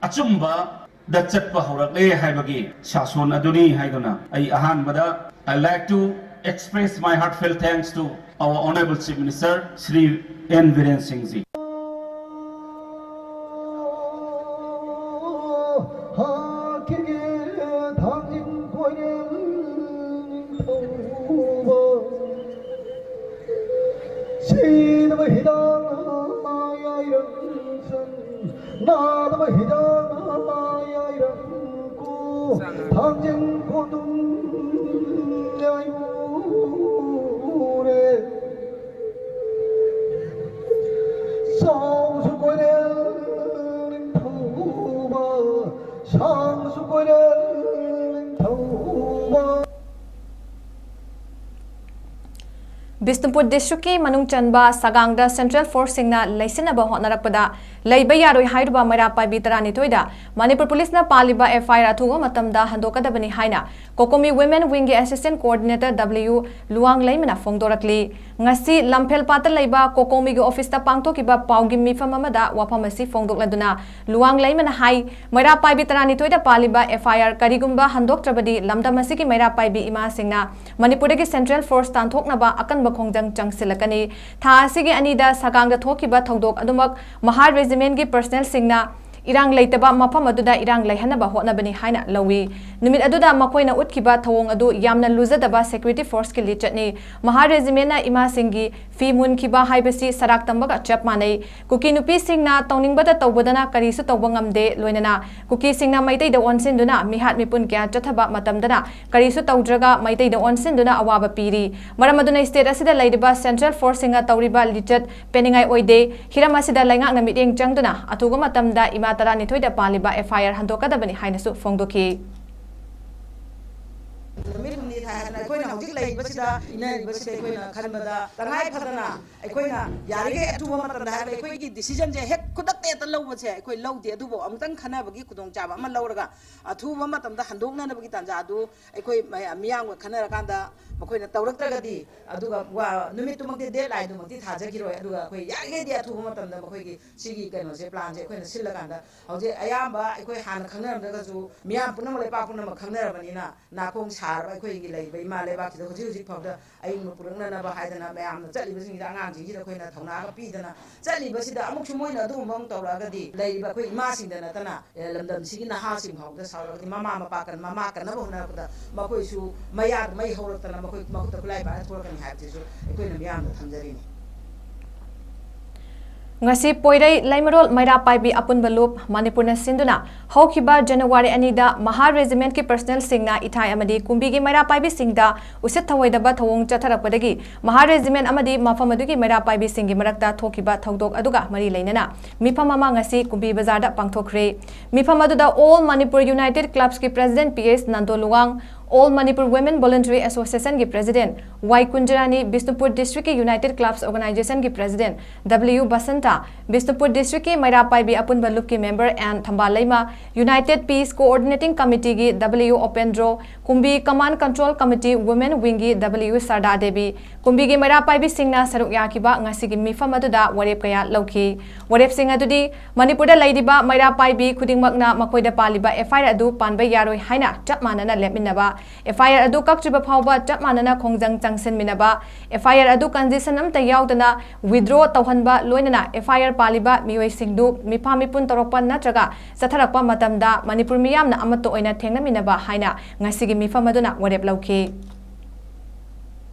ꯑꯆꯨꯝꯕ ꯗ ꯆꯠꯄ ꯍꯧꯔꯛꯂꯦ ꯍꯥꯏꯕꯒꯤ ꯁꯥꯁꯣꯟ ꯑꯗꯨꯅꯤ ꯍꯥꯏꯗꯨꯅ ꯑꯩ ꯑꯍꯥꯟꯕꯗ I like to express my heartfelt thanks to our Honorable Chief Minister Shri N Biren Singh ji. ꯁꯤꯗꯕ ꯍꯤꯗꯥꯛ ꯌꯥꯏꯔꯝꯁꯟ, ꯅꯥꯗꯕ ꯍꯤꯗꯥꯛ ꯌꯥꯏꯔꯝꯀꯣ, ꯊꯥꯡꯖꯤꯡ ꯈꯣꯟꯗꯨꯝ ꯌꯥꯏꯔꯨꯔꯦ꯫ ꯆꯥꯎꯁꯨ ꯀꯣꯏꯔꯦꯜ ꯅꯤꯡꯊꯧꯕ, ꯁꯥꯡꯁꯨ ꯀꯣꯏꯔꯦꯜ ꯅꯤꯡꯊꯧꯕ꯫ ꯕꯤꯁꯅꯨꯄꯨꯔ district ꯀꯤ ꯃꯅꯨꯡ ꯆꯟꯕ ꯁꯒꯥꯡꯗ central force ꯁꯤꯡꯅ ꯂꯩꯁꯤꯟꯅꯕ ꯍꯣꯠꯅꯔꯛꯄꯗ ꯂꯩꯕ ꯌꯥꯔꯣꯏ ꯍꯥꯏꯔꯤꯕ ꯃꯩꯔꯥ ꯄꯥꯏꯕꯤ ꯇꯔꯥꯅꯤꯊꯣꯏꯗ ꯃꯅꯤꯄꯨꯔ ꯄꯨꯂꯤꯁꯅ ꯄꯥꯜꯂꯤꯕ F I R ꯑꯊꯨꯕ ꯃꯇꯝꯗ ꯍꯟꯗꯣꯛꯀꯗꯕꯅꯤ ꯍꯥꯏꯅ ꯀꯣꯀꯣꯃꯤ Women Wingꯒꯤ Assistant Coordinator W ꯂꯨꯋꯥꯡꯂꯩꯃꯅ ꯐꯣꯡꯗꯣꯔꯛꯂꯤ꯫ ꯉꯁꯤ ꯂꯝꯐꯦꯜꯄꯥꯠꯇ ꯂꯩꯕ ꯀꯣꯀꯣꯃꯤꯒꯤ ꯑꯣꯐꯤꯁꯇ ꯄꯥꯡꯊꯣꯛꯈꯤꯕ ꯄꯥꯎꯒꯤ ꯃꯤꯐꯝ ꯑꯃꯗ ꯋꯥꯐꯝ ꯑꯁꯤ ꯐꯣꯡꯗꯣꯛꯂꯗꯨꯅ ꯂꯨꯋꯥꯡꯂꯩꯃꯅ ꯍꯥꯏ, ꯃꯩꯔꯥ ꯄꯥꯏꯕꯤ ꯇꯔꯥꯅꯤꯊꯣꯏꯗ ꯄꯥꯜꯂꯤꯕ F I R ꯀꯔꯤꯒꯨꯝꯕ ꯍꯟꯗꯣꯛꯇ꯭ꯔꯕꯗꯤ ꯂꯝꯗꯝ ꯑꯁꯤꯒꯤ ꯃꯩꯔꯥ ꯄꯥꯏꯕꯤ ꯏꯃꯥꯁꯤꯡꯅ ꯃꯅꯤꯄꯨꯔꯗꯒꯤ Central Force ꯇꯥꯟꯊꯣꯛꯅꯕ ꯑꯀꯟꯕ ꯈꯣꯡꯖꯪ ꯆꯪꯁꯤꯜꯂꯛꯀꯅꯤ꯫ ꯊꯥ ꯑꯁꯤꯒꯤ ꯑꯅꯤꯗ ꯁꯒꯥꯡꯗ ꯊꯣꯛꯈꯤꯕ ꯊꯧꯗꯣꯛ ꯑꯗꯨꯃꯛ ꯃꯍꯥꯔ ꯔꯦꯖꯤꯃꯦꯟꯒꯤ ꯄꯔꯁꯅꯦꯜꯁꯤꯡꯅ ꯏꯔꯥꯡ ꯂꯩꯇꯕ ꯃꯐꯝ ꯑꯗꯨꯗ ꯏꯔꯥꯡ ꯂꯩꯍꯟꯅꯕ ꯍꯣꯠꯅꯕꯅꯤ ꯍꯥꯏꯅ ꯂꯧꯏ꯫ ꯅꯨꯃꯤꯠ ꯑꯗꯨꯗ ꯃꯈꯣꯏꯅ ꯎꯠꯈꯤꯕ ꯊꯧꯑꯣꯡ ꯑꯗꯨ ꯌꯥꯝꯅ ꯂꯨꯖꯗꯕ security forceꯀꯤ ꯂꯤꯆꯠꯅꯤ꯫ ꯃꯍꯥꯔ ꯔꯦꯖꯤꯃꯦꯟꯅ ꯏꯃꯥꯁꯤꯡꯒꯤ ꯐꯤ ꯃꯨꯟꯈꯤꯕ ꯍꯥꯏꯕꯁꯤ ꯁꯔꯥꯛ ꯇꯝꯕꯒ ꯆꯞ ꯃꯥꯟꯅꯩ꯫ ꯀꯨꯀꯤ ꯅꯨꯄꯤꯁꯤꯡꯅ ꯇꯧꯅꯤꯡꯕꯗ ꯇꯧꯕꯗꯅ ꯀꯔꯤꯁꯨ ꯇꯧꯕ ꯉꯝꯗꯦ, ꯂꯣꯏꯅꯅ ꯀꯨꯀꯤꯁꯤꯡꯅ ꯃꯩꯇꯩꯗ ꯑꯣꯟꯁꯤꯟꯗꯨꯅ ꯃꯤꯍꯥꯠ ꯃꯤꯄꯨꯟ ꯀꯌꯥ ꯆꯠꯊꯕ ꯃꯇꯝꯗꯅ ꯀꯔꯤꯁꯨ ꯇꯧꯗ꯭ꯔꯒ ꯃꯩꯇꯩꯗ ꯑꯣꯟꯁꯤꯟꯗꯨꯅ ꯑꯋꯥꯕ ꯄꯤꯔꯤ꯫ ꯃꯔꯝ ꯑꯗꯨꯅ state ꯑꯁꯤꯗ ꯂꯩꯔꯤꯕ Central Forceꯁꯤꯡꯅ ꯇꯧꯔꯤꯕ ꯂꯤꯆꯠ ꯄꯦꯟꯅꯤꯡꯉꯥꯏ ꯑꯣꯏꯗꯦ꯫ ꯍꯤꯔꯝ ꯑꯁꯤꯗ ꯂꯩꯉꯥꯛꯅ ꯃꯤꯠꯌꯦꯡ ꯆꯪꯗꯨꯅ ꯑꯊꯨꯕ ꯃꯇꯝꯗ ꯏꯃꯥ ꯇꯔꯥꯅꯤꯊꯣꯏꯗ ꯄꯥꯜꯂꯤꯕ F I R ꯍꯟꯗꯣꯛꯀꯗꯕꯅꯤ ꯍꯥꯏꯅꯁꯨ ꯐꯣꯡꯗꯣꯛꯈꯤ꯫ ꯅꯨꯃꯤꯠ ꯍꯨꯝꯅꯤ ꯊꯥꯏ ꯍꯥꯏꯅ ꯑꯩꯈꯣꯏꯅ ꯍꯧꯖꯤꯛ ꯂꯩꯔꯤꯕꯁꯤꯗ, ꯏꯟꯅꯔꯤꯕꯁꯤꯗ ꯑꯩꯈꯣꯏꯅ ꯈꯟꯕꯗ ꯇꯉꯥꯏ ꯐꯗꯅ ꯑꯩꯈꯣꯏꯅ ꯌꯥꯔꯤꯈꯩ ꯑꯊꯨꯕ ꯃꯇꯝꯗ ꯍꯥꯏꯕꯗꯤ ꯑꯩꯈꯣꯏꯒꯤ decisionꯁꯦ ꯍꯦꯛ ꯈꯨꯗꯛꯇ ꯍꯦꯛꯇ ꯂꯧꯕꯁꯦ ꯑꯩꯈꯣꯏ ꯂꯧꯗꯦ꯫ ꯑꯗꯨꯕꯨ ꯑꯃꯨꯛꯇꯪ ꯈꯟꯅꯕꯒꯤ ꯈꯨꯗꯣꯡꯆꯥꯕ ꯑꯃ ꯂꯧꯔꯒ ꯑꯊꯨꯕ ꯃꯇꯝꯗ ꯍꯟꯗꯣꯛꯅꯅꯕꯒꯤ ꯇꯥꯟꯖꯥ ꯑꯗꯨ ꯑꯩꯈꯣꯏ ꯃꯌꯥꯝ ꯃꯤꯌꯥꯝꯒ ꯈꯟꯅꯔꯀꯥꯟꯗ ꯃꯈꯣꯏꯅ ꯇꯧꯔꯛꯇ꯭ꯔꯒꯗꯤ, ꯑꯗꯨꯒ ꯋꯥ-, ꯅꯨꯃꯤꯠꯇꯨꯃꯛꯇꯤ, deadlineꯗꯨꯃꯛꯇꯤ ꯊꯥꯖꯈꯤꯔꯣꯏ꯫ ꯑꯗꯨꯒ ꯑꯩꯈꯣꯏ ꯌꯥꯔꯤꯈꯩꯗꯤ ꯑꯊꯨꯕ ꯃꯇꯝꯗ ꯃꯈꯣꯏꯒꯤ ꯁꯤꯒꯤ ꯀꯩꯅꯣꯁꯦ, planꯁꯦ ꯑꯩꯈꯣꯏꯅ ꯁꯤꯜꯂꯀꯥꯟꯗ ꯍꯧꯖꯤꯛ ꯑꯌꯥꯝꯕ ꯑꯩꯈꯣꯏ ꯍꯥꯟꯅ ꯈꯪꯅꯔꯝꯗ꯭ꯔꯒꯁꯨ ꯃꯤꯌꯥꯝ ꯄꯨꯝꯅꯃꯛ, ꯂꯩꯄꯥꯛ ꯄꯨꯝꯅꯃꯛ ꯈꯪꯅꯔꯕꯅꯤꯅ ꯅꯥꯈꯣꯡ ꯁꯥꯔꯕ ꯑꯩꯈꯣꯏꯒꯤ ꯂꯩꯔꯤꯕ ꯏꯃꯥ ꯂꯩꯕꯥꯛꯁꯤꯗ ꯍꯧꯖꯤꯛ ꯍꯧꯖꯤꯛ ꯐꯥꯎꯗ ꯑꯏꯪꯕ ꯄꯨꯔꯛꯅꯅꯕ ꯍꯥꯏꯗꯅ ꯃꯌꯥꯝꯅ ꯆꯠꯂꯤꯕꯁꯤꯡꯁꯤꯗ, ꯑꯉꯥꯡꯁꯤꯡꯁꯤꯗ ꯑꯩꯈꯣꯏꯅ ꯊꯧꯅꯥꯒ ꯄꯤꯗꯅ ꯆꯠꯂꯤꯕꯁꯤꯗ ꯑꯃꯨꯛꯁꯨ ꯃꯣꯏꯅ ꯑꯗꯨꯒꯨꯝꯕ ꯑꯃꯨꯛ ꯇꯧꯔꯛꯑꯒꯗꯤ ꯂꯩꯔꯤꯕ ꯑꯩꯈꯣꯏ ꯏꯃꯥꯁꯤꯡꯗ ꯅꯠꯇꯅ, ꯑꯦ, ꯂꯝꯗꯝꯁꯤꯒꯤ ꯅꯍꯥꯁꯤꯡ ꯐꯥꯎꯗ ꯁꯥꯎꯔꯛꯑꯒꯗꯤ ꯃꯃꯥ ꯃꯄꯥ ꯀꯟ-, ꯃꯃꯥ ꯀꯟꯅꯕ ꯍꯣꯠꯅꯔꯛꯄꯗ ꯃꯈꯣꯏꯁꯨ ꯃꯌꯥꯗ ꯃꯩ ꯍꯧꯔꯛꯇꯅ ꯃꯈꯣꯏ ꯃꯈꯨꯠꯇ ꯈꯨꯠꯂꯥꯏ ꯄꯥꯏꯔ ꯊꯣꯛꯂꯛꯀꯅꯤ ꯍꯥꯏꯕꯁꯤꯁꯨ ꯑꯩꯈꯣꯏꯅ ꯃꯤꯌꯥꯝꯗ ꯊꯝꯖꯔꯤꯅꯤ꯫ ꯉꯁꯤ ꯄꯣꯏꯔꯩ ꯂꯩꯃꯔꯣꯜ ꯃꯩꯔꯥ ꯄꯥꯏꯕꯤ ꯑꯄꯨꯟꯕ ꯂꯨꯞ ꯃꯅꯤꯄꯨꯔꯅ ꯁꯤꯟꯗꯨꯅ ꯍꯧꯈꯤꯕ January ꯑꯅꯤꯗ ꯃꯍꯥꯔ ꯔꯦꯖꯤꯃꯦꯟꯠꯀꯤ ꯄꯔꯁꯅꯦꯜꯁꯤꯡꯅ ꯏꯊꯥꯏ ꯑꯃꯗꯤ ꯀꯨꯝꯕꯤꯒꯤ ꯃꯩꯔꯥ ꯄꯥꯏꯕꯤꯁꯤꯡꯗ ꯎꯁꯤꯠ ꯊꯑꯣꯏꯗꯕ ꯊꯧꯑꯣꯡ ꯆꯠꯊꯔꯛꯄꯗꯒꯤ ꯃꯍꯥꯔ ꯔꯦꯖꯤꯃꯦꯟꯠ ꯑꯃꯗꯤ ꯃꯐꯝ ꯑꯗꯨꯒꯤ ꯃꯩꯔꯥ ꯄꯥꯏꯕꯤꯁꯤꯡꯒꯤ ꯃꯔꯛꯇ ꯊꯣꯛꯈꯤꯕ ꯊꯧꯗꯣꯛ ꯑꯗꯨꯒ ꯃꯔꯤ ꯂꯩꯅꯅ ꯃꯤꯐꯝ ꯑꯃ ꯉꯁꯤ ꯀꯨꯝꯕꯤ ꯕꯖꯥꯔꯗ ꯄꯥꯡꯊꯣꯛꯈ꯭ꯔꯦ꯫ ꯃꯤꯐꯝ ꯑꯗꯨꯗ All Manipur United Clubsꯀꯤ President P H Nando Luwang, All Manipur Women Voluntary Association ꯒꯤ President Y Kunjarani, Bishnupur District ꯀꯤ United Clubs Organization ꯒꯤ President W Basanta, Bishnupur District ꯀꯤ ꯃꯩꯔꯥ ꯄꯥꯏꯕꯤ ꯑꯄꯨꯟꯕ ꯂꯨꯞꯀꯤ member N Thambal Leima, United Peace Coordinating Committee ꯒꯤ W Upendro, Kumbi Command Control Committee Women Wing ꯒꯤ W Sarda Devi, ꯀꯨꯝꯕꯤꯒꯤ ꯃꯩꯔꯥ ꯄꯥꯏꯕꯤꯁꯤꯡꯅ ꯁꯔꯨꯛ ꯌꯥꯈꯤꯕ ꯉꯁꯤꯒꯤ ꯃꯤꯐꯝ ꯑꯗꯨꯗ ꯋꯥꯔꯦꯞ ꯀꯌꯥ ꯂꯧꯈꯤ꯫ ꯋꯥꯔꯦꯞꯁꯤꯡ ꯑꯗꯨꯗꯤ ꯃꯅꯤꯄꯨꯔꯗ ꯂꯩꯔꯤꯕ ꯃꯩꯔꯥ ꯄꯥꯏꯕꯤ ꯈꯨꯗꯤꯡꯃꯛꯅ ꯃꯈꯣꯏꯗ ꯄꯥꯜꯂꯤꯕ ꯑꯦꯐ ꯑꯥꯏ ꯑꯥꯔ ꯑꯗꯨ ꯄꯥꯟꯕ ꯌꯥꯔꯣꯏ ꯍꯥꯏꯅ ꯆꯞ ꯃꯥꯟꯅꯅ ꯂꯦꯞꯃꯤꯟꯅꯕ, ꯑꯦꯐ ꯑꯥꯏ ꯑꯥꯔ ꯑꯗꯨ ꯀꯛꯇ꯭ꯔꯤꯕ ꯐꯥꯎꯕ ꯆꯞ ꯃꯥꯟꯅꯅ ꯈꯣꯡꯖꯪ ꯆꯪꯁꯤꯟꯃꯤꯟꯅꯕ, ꯑꯦꯐ ꯑꯥꯏ ꯑꯥꯔ ꯑꯗꯨ condition ꯑꯃꯠꯇ ꯌꯥꯎꯗꯅ withdraw ꯇꯧꯍꯟꯕ, ꯂꯣꯏꯅꯅ ꯑꯦꯐ ꯑꯥꯏ ꯑꯥꯔ ꯄꯥꯜꯂꯤꯕ ꯃꯤꯑꯣꯏꯁꯤꯡꯗꯨ ꯃꯤꯐꯥ ꯃꯤꯄꯨꯟ ꯇꯧꯔꯛꯄ ꯅꯠꯇ꯭ꯔꯒ ꯆꯠꯊꯔꯛꯄ ꯃꯇꯝꯗ ꯃꯅꯤꯄꯨꯔ ꯃꯤꯌꯥꯝꯅ ꯑꯃꯠꯇ ꯑꯣꯏꯅ ꯊꯦꯡꯅꯃꯤꯟꯅꯕ ꯍꯥꯏꯅ ꯉꯁꯤꯒꯤ ꯃꯤꯐꯝ ꯑꯗꯨꯅ ꯋꯥꯔꯦꯞ ꯂꯧꯈꯤ꯫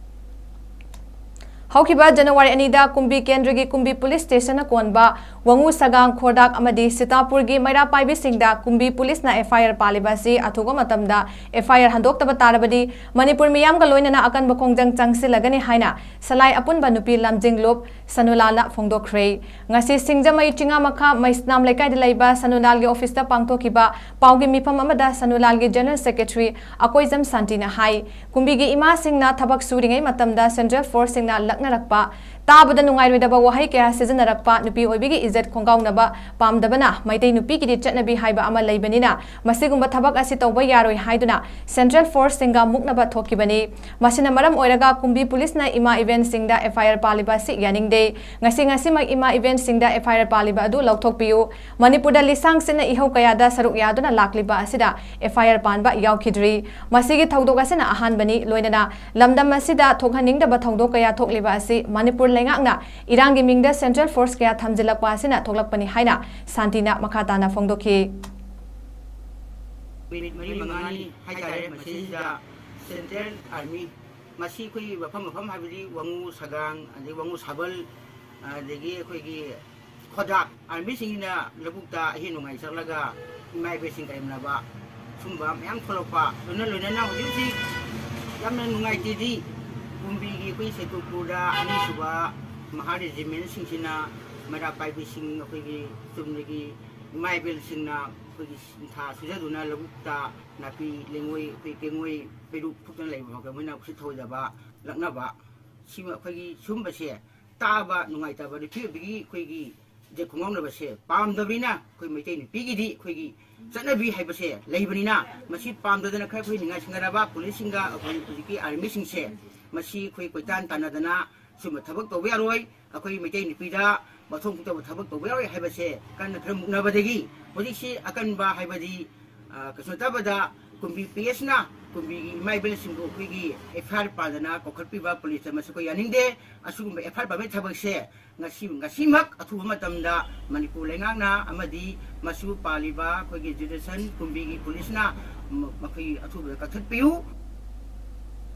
ꯍꯧꯈꯤꯕ ꯖꯅꯋꯥꯔꯤ ꯑꯅꯤꯗ ꯀꯨꯝꯕꯤ ꯀꯦꯟꯗ꯭ꯔꯒꯤ ꯀꯨꯝꯕꯤ police station ꯅ ꯀꯣꯟꯕ ꯋꯥꯉꯨ ꯁꯒꯥꯡ, ꯈꯣꯔꯗꯥꯛ ꯑꯃꯗꯤ ꯁꯤꯇꯥꯄꯨꯔꯒꯤ ꯃꯩꯔꯥ ꯄꯥꯏꯕꯤꯁꯤꯡꯗ ꯀꯨꯝꯕꯤ police ꯅ ꯑꯦꯐ ꯑꯥꯏ ꯑꯥꯔ ꯄꯥꯜꯂꯤꯕ ꯑꯁꯤ ꯑꯊꯨꯕ ꯃꯇꯝꯗ ꯑꯦꯐ ꯑꯥꯏ ꯑꯥꯔ ꯍꯟꯗꯣꯛꯇꯕ ꯇꯥꯔꯕꯗꯤ ꯃꯅꯤꯄꯨꯔ ꯃꯤꯌꯥꯝꯒ ꯂꯣꯏꯅꯅ ꯑꯀꯟꯕ ꯈꯣꯡꯖꯪ ꯆꯪꯁꯤꯜꯂꯒꯅꯤ ꯍꯥꯏꯅ ꯁꯂꯥꯏ ꯑꯄꯨꯟꯕ ꯅꯨꯄꯤ ꯂꯝꯖꯤꯡꯂꯨꯞ ꯁꯅꯨꯂꯥꯜꯅ ꯐꯣꯡꯗꯣꯛꯈ꯭ꯔꯦ꯫ ꯉꯁꯤ ꯁꯤꯡꯖꯃꯩ ꯆꯤꯉꯥꯃꯈꯥ ꯃꯩꯁꯅꯥꯝ ꯂꯩꯀꯥꯏꯗ ꯂꯩꯕ ꯁꯅꯨꯂꯥꯜꯒꯤ office ꯇ ꯄꯥꯡꯊꯣꯛꯈꯤꯕ ꯄꯥꯎꯒꯤ ꯃꯤꯐꯝ ꯑꯃꯗ ꯁꯅꯨꯂꯥꯜꯒꯤ General Secretary ꯑꯀꯣꯏꯖꯝ ꯁꯥꯟꯇꯤꯅ ꯍꯥꯏ, ꯀꯨꯝꯕꯤꯒꯤ ꯏꯃꯥꯁꯤꯡꯅ ꯊꯕꯛ ꯁꯨꯔꯤꯉꯩ ꯃꯇꯝꯗ central force ꯁꯤꯡꯅ ꯂꯛꯅꯔꯛꯄ, ꯇꯥꯕꯗ ꯅꯨꯡꯉꯥꯏꯔꯣꯏꯗꯕ ꯋꯥꯍꯩ ꯀꯌꯥ ꯁꯤꯖꯤꯟꯅꯔꯛꯄ, ꯅꯨꯄꯤ ꯑꯣꯏꯕꯤꯒꯤ ꯏꯖꯠ ꯈꯣꯡꯒꯥꯎꯅꯕ ꯄꯥꯝꯗꯕꯅ ꯃꯩꯇꯩ ꯅꯨꯄꯤꯒꯤꯗꯤ ꯆꯠꯅꯕꯤ ꯍꯥꯏꯕ ꯑꯃ ꯂꯩꯕꯅꯤꯅ ꯃꯁꯤꯒꯨꯝꯕ ꯊꯕꯛ ꯑꯁꯤ ꯇꯧꯕ ꯌꯥꯔꯣꯏ ꯍꯥꯏꯗꯨꯅ central force ꯁꯤꯡꯒ ꯃꯨꯛꯅꯕ ꯊꯣꯛꯈꯤꯕꯅꯤ꯫ ꯃꯁꯤꯅ ꯃꯔꯝ ꯑꯣꯏꯔꯒ ꯀꯨꯝꯕꯤ police ꯅ ꯏꯃꯥ event ꯁꯤꯡꯗ ꯑꯦꯐ ꯑꯥꯏ ꯑꯥꯔ ꯄꯥꯜꯂꯤꯕ ꯑꯁꯤ ꯌꯥꯅꯤꯡꯗꯦ꯫ ꯉꯁꯤ ꯉꯁꯤꯃꯛ ꯏꯃꯥ event ꯁꯤꯡꯗ ꯑꯦꯐ ꯑꯥꯏ ꯑꯥꯔ ꯄꯥꯜꯂꯤꯕ ꯑꯗꯨ ꯂꯧꯊꯣꯛꯄꯤꯌꯨ꯫ ꯃꯅꯤꯄꯨꯔꯗ ꯂꯤꯁꯥꯡ ꯁꯤꯠꯅ ꯏꯍꯧ ꯀꯌꯥꯗ ꯁꯔꯨꯛ ꯌꯥꯗꯨꯅ ꯂꯥꯛꯂꯤꯕ ꯑꯁꯤꯗ ꯑꯦꯐ ꯑꯥꯏ ꯑꯥꯔ ꯄꯥꯟꯕ ꯌꯥꯎꯈꯤꯗ꯭ꯔꯤ꯫ ꯃꯁꯤꯒꯤ ꯊꯧꯗꯣꯛ ꯑꯁꯤꯅ ꯑꯍꯥꯟꯕꯅꯤ꯫ ꯂꯣꯏꯅꯅ ꯂꯝꯗꯝ ꯑꯁꯤꯗ ꯊꯣꯛꯍꯟꯅꯤꯡꯗꯕ ꯊꯧꯗꯣꯛ ꯀꯌꯥ ꯊꯣꯛꯂꯤꯕ ꯑꯁꯤ ꯃꯅꯤꯄꯨꯔ ꯂꯩꯉꯥꯛꯅ ꯏꯔꯥꯡꯒꯤ ꯃꯤꯡꯗ central force ꯀꯌꯥ ꯊꯝꯖꯤꯜꯂꯛꯄ ꯑꯁꯤꯅ ꯊꯣꯛꯂꯛꯄꯅꯤ ꯍꯥꯏꯅ ꯁꯥꯟꯇꯤꯅ ꯃꯈꯥ ꯇꯥꯅ ꯐꯣꯡꯗꯣꯛꯈꯤ꯫ ꯅꯨꯃꯤꯠ ꯃꯔꯤ ꯃꯉꯥꯅꯤ ꯍꯥꯏꯇꯥꯔꯦ, ꯃꯁꯤꯁꯤꯗ central army, ꯃꯁꯤ ꯑꯩꯈꯣꯏꯒꯤ ꯃꯐꯝ ꯃꯐꯝ ꯍꯥꯏꯕꯗꯤ ꯋꯥꯉꯨ ꯁꯒꯥꯡ, ꯑꯗꯩ ꯋꯥꯉꯨ ꯁꯥꯕꯜ, ꯑꯗꯒꯤ ꯑꯩꯈꯣꯏꯒꯤ ꯈꯣꯗꯥꯛ army ꯁꯤꯡꯁꯤꯅ ꯂꯧꯕꯨꯛꯇ ꯑꯍꯤꯡ ꯅꯣꯡꯌꯥꯏ ꯆꯠꯂꯒ ꯏꯃꯥ ꯏꯕꯦꯟꯁꯤꯡ ꯀꯔꯦꯝꯅꯕ, ꯁꯨꯝꯕ ꯃꯌꯥꯝ ꯊꯣꯛꯂꯛꯄ꯫ ꯂꯣꯏꯅ ꯂꯣꯏꯅꯅ ꯍꯧꯖꯤꯛ ꯍꯧꯖꯤꯛ ꯌꯥꯝꯅ ꯅꯨꯡꯉꯥꯏꯇꯦꯗꯤ, ꯀꯨꯝꯕꯤꯒꯤ ꯑꯩꯈꯣꯏ ꯁꯦꯇꯨꯄꯨꯔꯗ ꯑꯅꯤꯁꯨꯕ ꯃꯍꯥ regiment ꯁꯤꯡꯁꯤꯅ ꯃꯩꯔꯥ ꯄꯥꯏꯕꯤꯁꯤꯡ, ꯑꯩꯈꯣꯏꯒꯤ ꯆꯨꯝꯅꯒꯤ ꯏꯃꯥ ꯏꯕꯦꯜꯁꯤꯡꯅ ꯑꯩꯈꯣꯏꯒꯤ ꯁꯤꯟꯊꯥ ꯁꯨꯖꯗꯨꯅ ꯂꯧꯕꯨꯛꯇ ꯅꯥꯄꯤ ꯂꯩꯉꯣꯏ, ꯑꯩꯈꯣꯏ ꯀꯦꯡꯉꯣꯏ ꯄꯩꯔꯨꯛ ꯐꯨꯛꯇꯅ ꯂꯩꯕ ꯐꯥꯎꯗ ꯃꯣꯏꯅ ꯎꯁꯤꯠ ꯊꯑꯣꯏꯗꯕ ꯂꯛꯅꯕ, ꯁꯤꯃ ꯑꯩꯈꯣꯏꯒꯤ ꯁꯨꯝꯕꯁꯦ ꯇꯥꯕ ꯅꯨꯡꯉꯥꯏꯇꯕ, ꯅꯨꯄꯤ ꯑꯣꯏꯕꯒꯤ ꯑꯩꯈꯣꯏꯒꯤ ꯏꯖꯠ ꯈꯣꯡꯒꯥꯎꯅꯕꯁꯦ ꯄꯥꯝꯗꯕꯅꯤꯅ, ꯑꯩꯈꯣꯏ ꯃꯩꯇꯩ ꯅꯨꯄꯤꯒꯤꯗꯤ ꯑꯩꯈꯣꯏꯒꯤ ꯆꯠꯅꯕꯤ ꯍꯥꯏꯕꯁꯦ ꯂꯩꯕꯅꯤꯅ, ꯃꯁꯤ ꯄꯥꯝꯗꯗꯅ ꯈꯔ ꯑꯩꯈꯣꯏ ꯅꯤꯡꯉꯥꯏ ꯁꯤꯡꯅꯔꯕ ꯄꯨꯂꯤꯁꯁꯤꯡꯒ ꯑꯩꯈꯣꯏ ꯍꯧꯖꯤꯛꯀꯤ ꯑꯥꯔꯃꯤꯁꯤꯡꯁꯦ, ꯃꯁꯤ ꯑꯩꯈꯣꯏ ꯀꯣꯏꯇꯥꯟ ꯇꯥꯟꯅꯗꯅ ꯁꯨꯝꯕ ꯊꯕꯛ ꯇꯧꯕ ꯌꯥꯔꯣꯏ, ꯑꯩꯈꯣꯏ ꯃꯩꯇꯩ ꯅꯨꯄꯤꯗ ꯃꯊꯣꯡ ꯈꯨꯗꯤꯡꯃꯛ ꯊꯕꯛ ꯇꯧꯕ ꯌꯥꯎꯔꯣꯏ ꯍꯥꯏꯕꯁꯦ ꯀꯟꯅ ꯈꯔ ꯃꯨꯛꯅꯕꯗꯒꯤ ꯍꯧꯖꯤꯛꯁꯤ ꯑꯀꯟꯕ ꯍꯥꯏꯕꯗꯤ, ꯑ, ꯀꯩꯁꯨ ꯅꯠꯇꯕꯗ ꯀꯨꯝꯕꯤ ꯄꯤ ꯑꯦꯁꯅ ꯀꯨꯝꯕꯤꯒꯤ ꯏꯃꯥ ꯏꯕꯦꯜꯁꯤꯡꯕꯨ ꯑꯩꯈꯣꯏꯒꯤ ꯑꯦꯐ ꯑꯥꯏ ꯑꯥꯔ ꯄꯥꯟꯗꯅ ꯀꯧꯈꯠꯄꯤꯕ ꯄꯨꯂꯤꯁꯇ ꯃꯁꯤ ꯑꯩꯈꯣꯏ ꯌꯥꯅꯤꯡꯗꯦ꯫ ꯑꯁꯤꯒꯨꯝꯕ ꯑꯦꯐ ꯑꯥꯏ ꯑꯥꯔ ꯄꯥꯟꯕꯒꯤ ꯊꯕꯛꯁꯦ ꯉꯁꯤ, ꯉꯁꯤꯃꯛ ꯑꯊꯨꯕ ꯃꯇꯝꯗ ꯃꯅꯤꯄꯨꯔ ꯂꯩꯉꯥꯛꯅ ꯑꯃꯗꯤ ꯃꯁꯨ ꯄꯥꯜꯂꯤꯕ ꯑꯩꯈꯣꯏꯒꯤ ꯖꯨꯗꯤꯁꯟ ꯀꯨꯝꯕꯤꯒꯤ ꯄꯨꯂꯤꯁꯅ ꯃ-, ꯃꯈꯣꯏ ꯑꯊꯨꯕꯗ ꯀꯛꯊꯠꯄꯤꯌꯨ꯫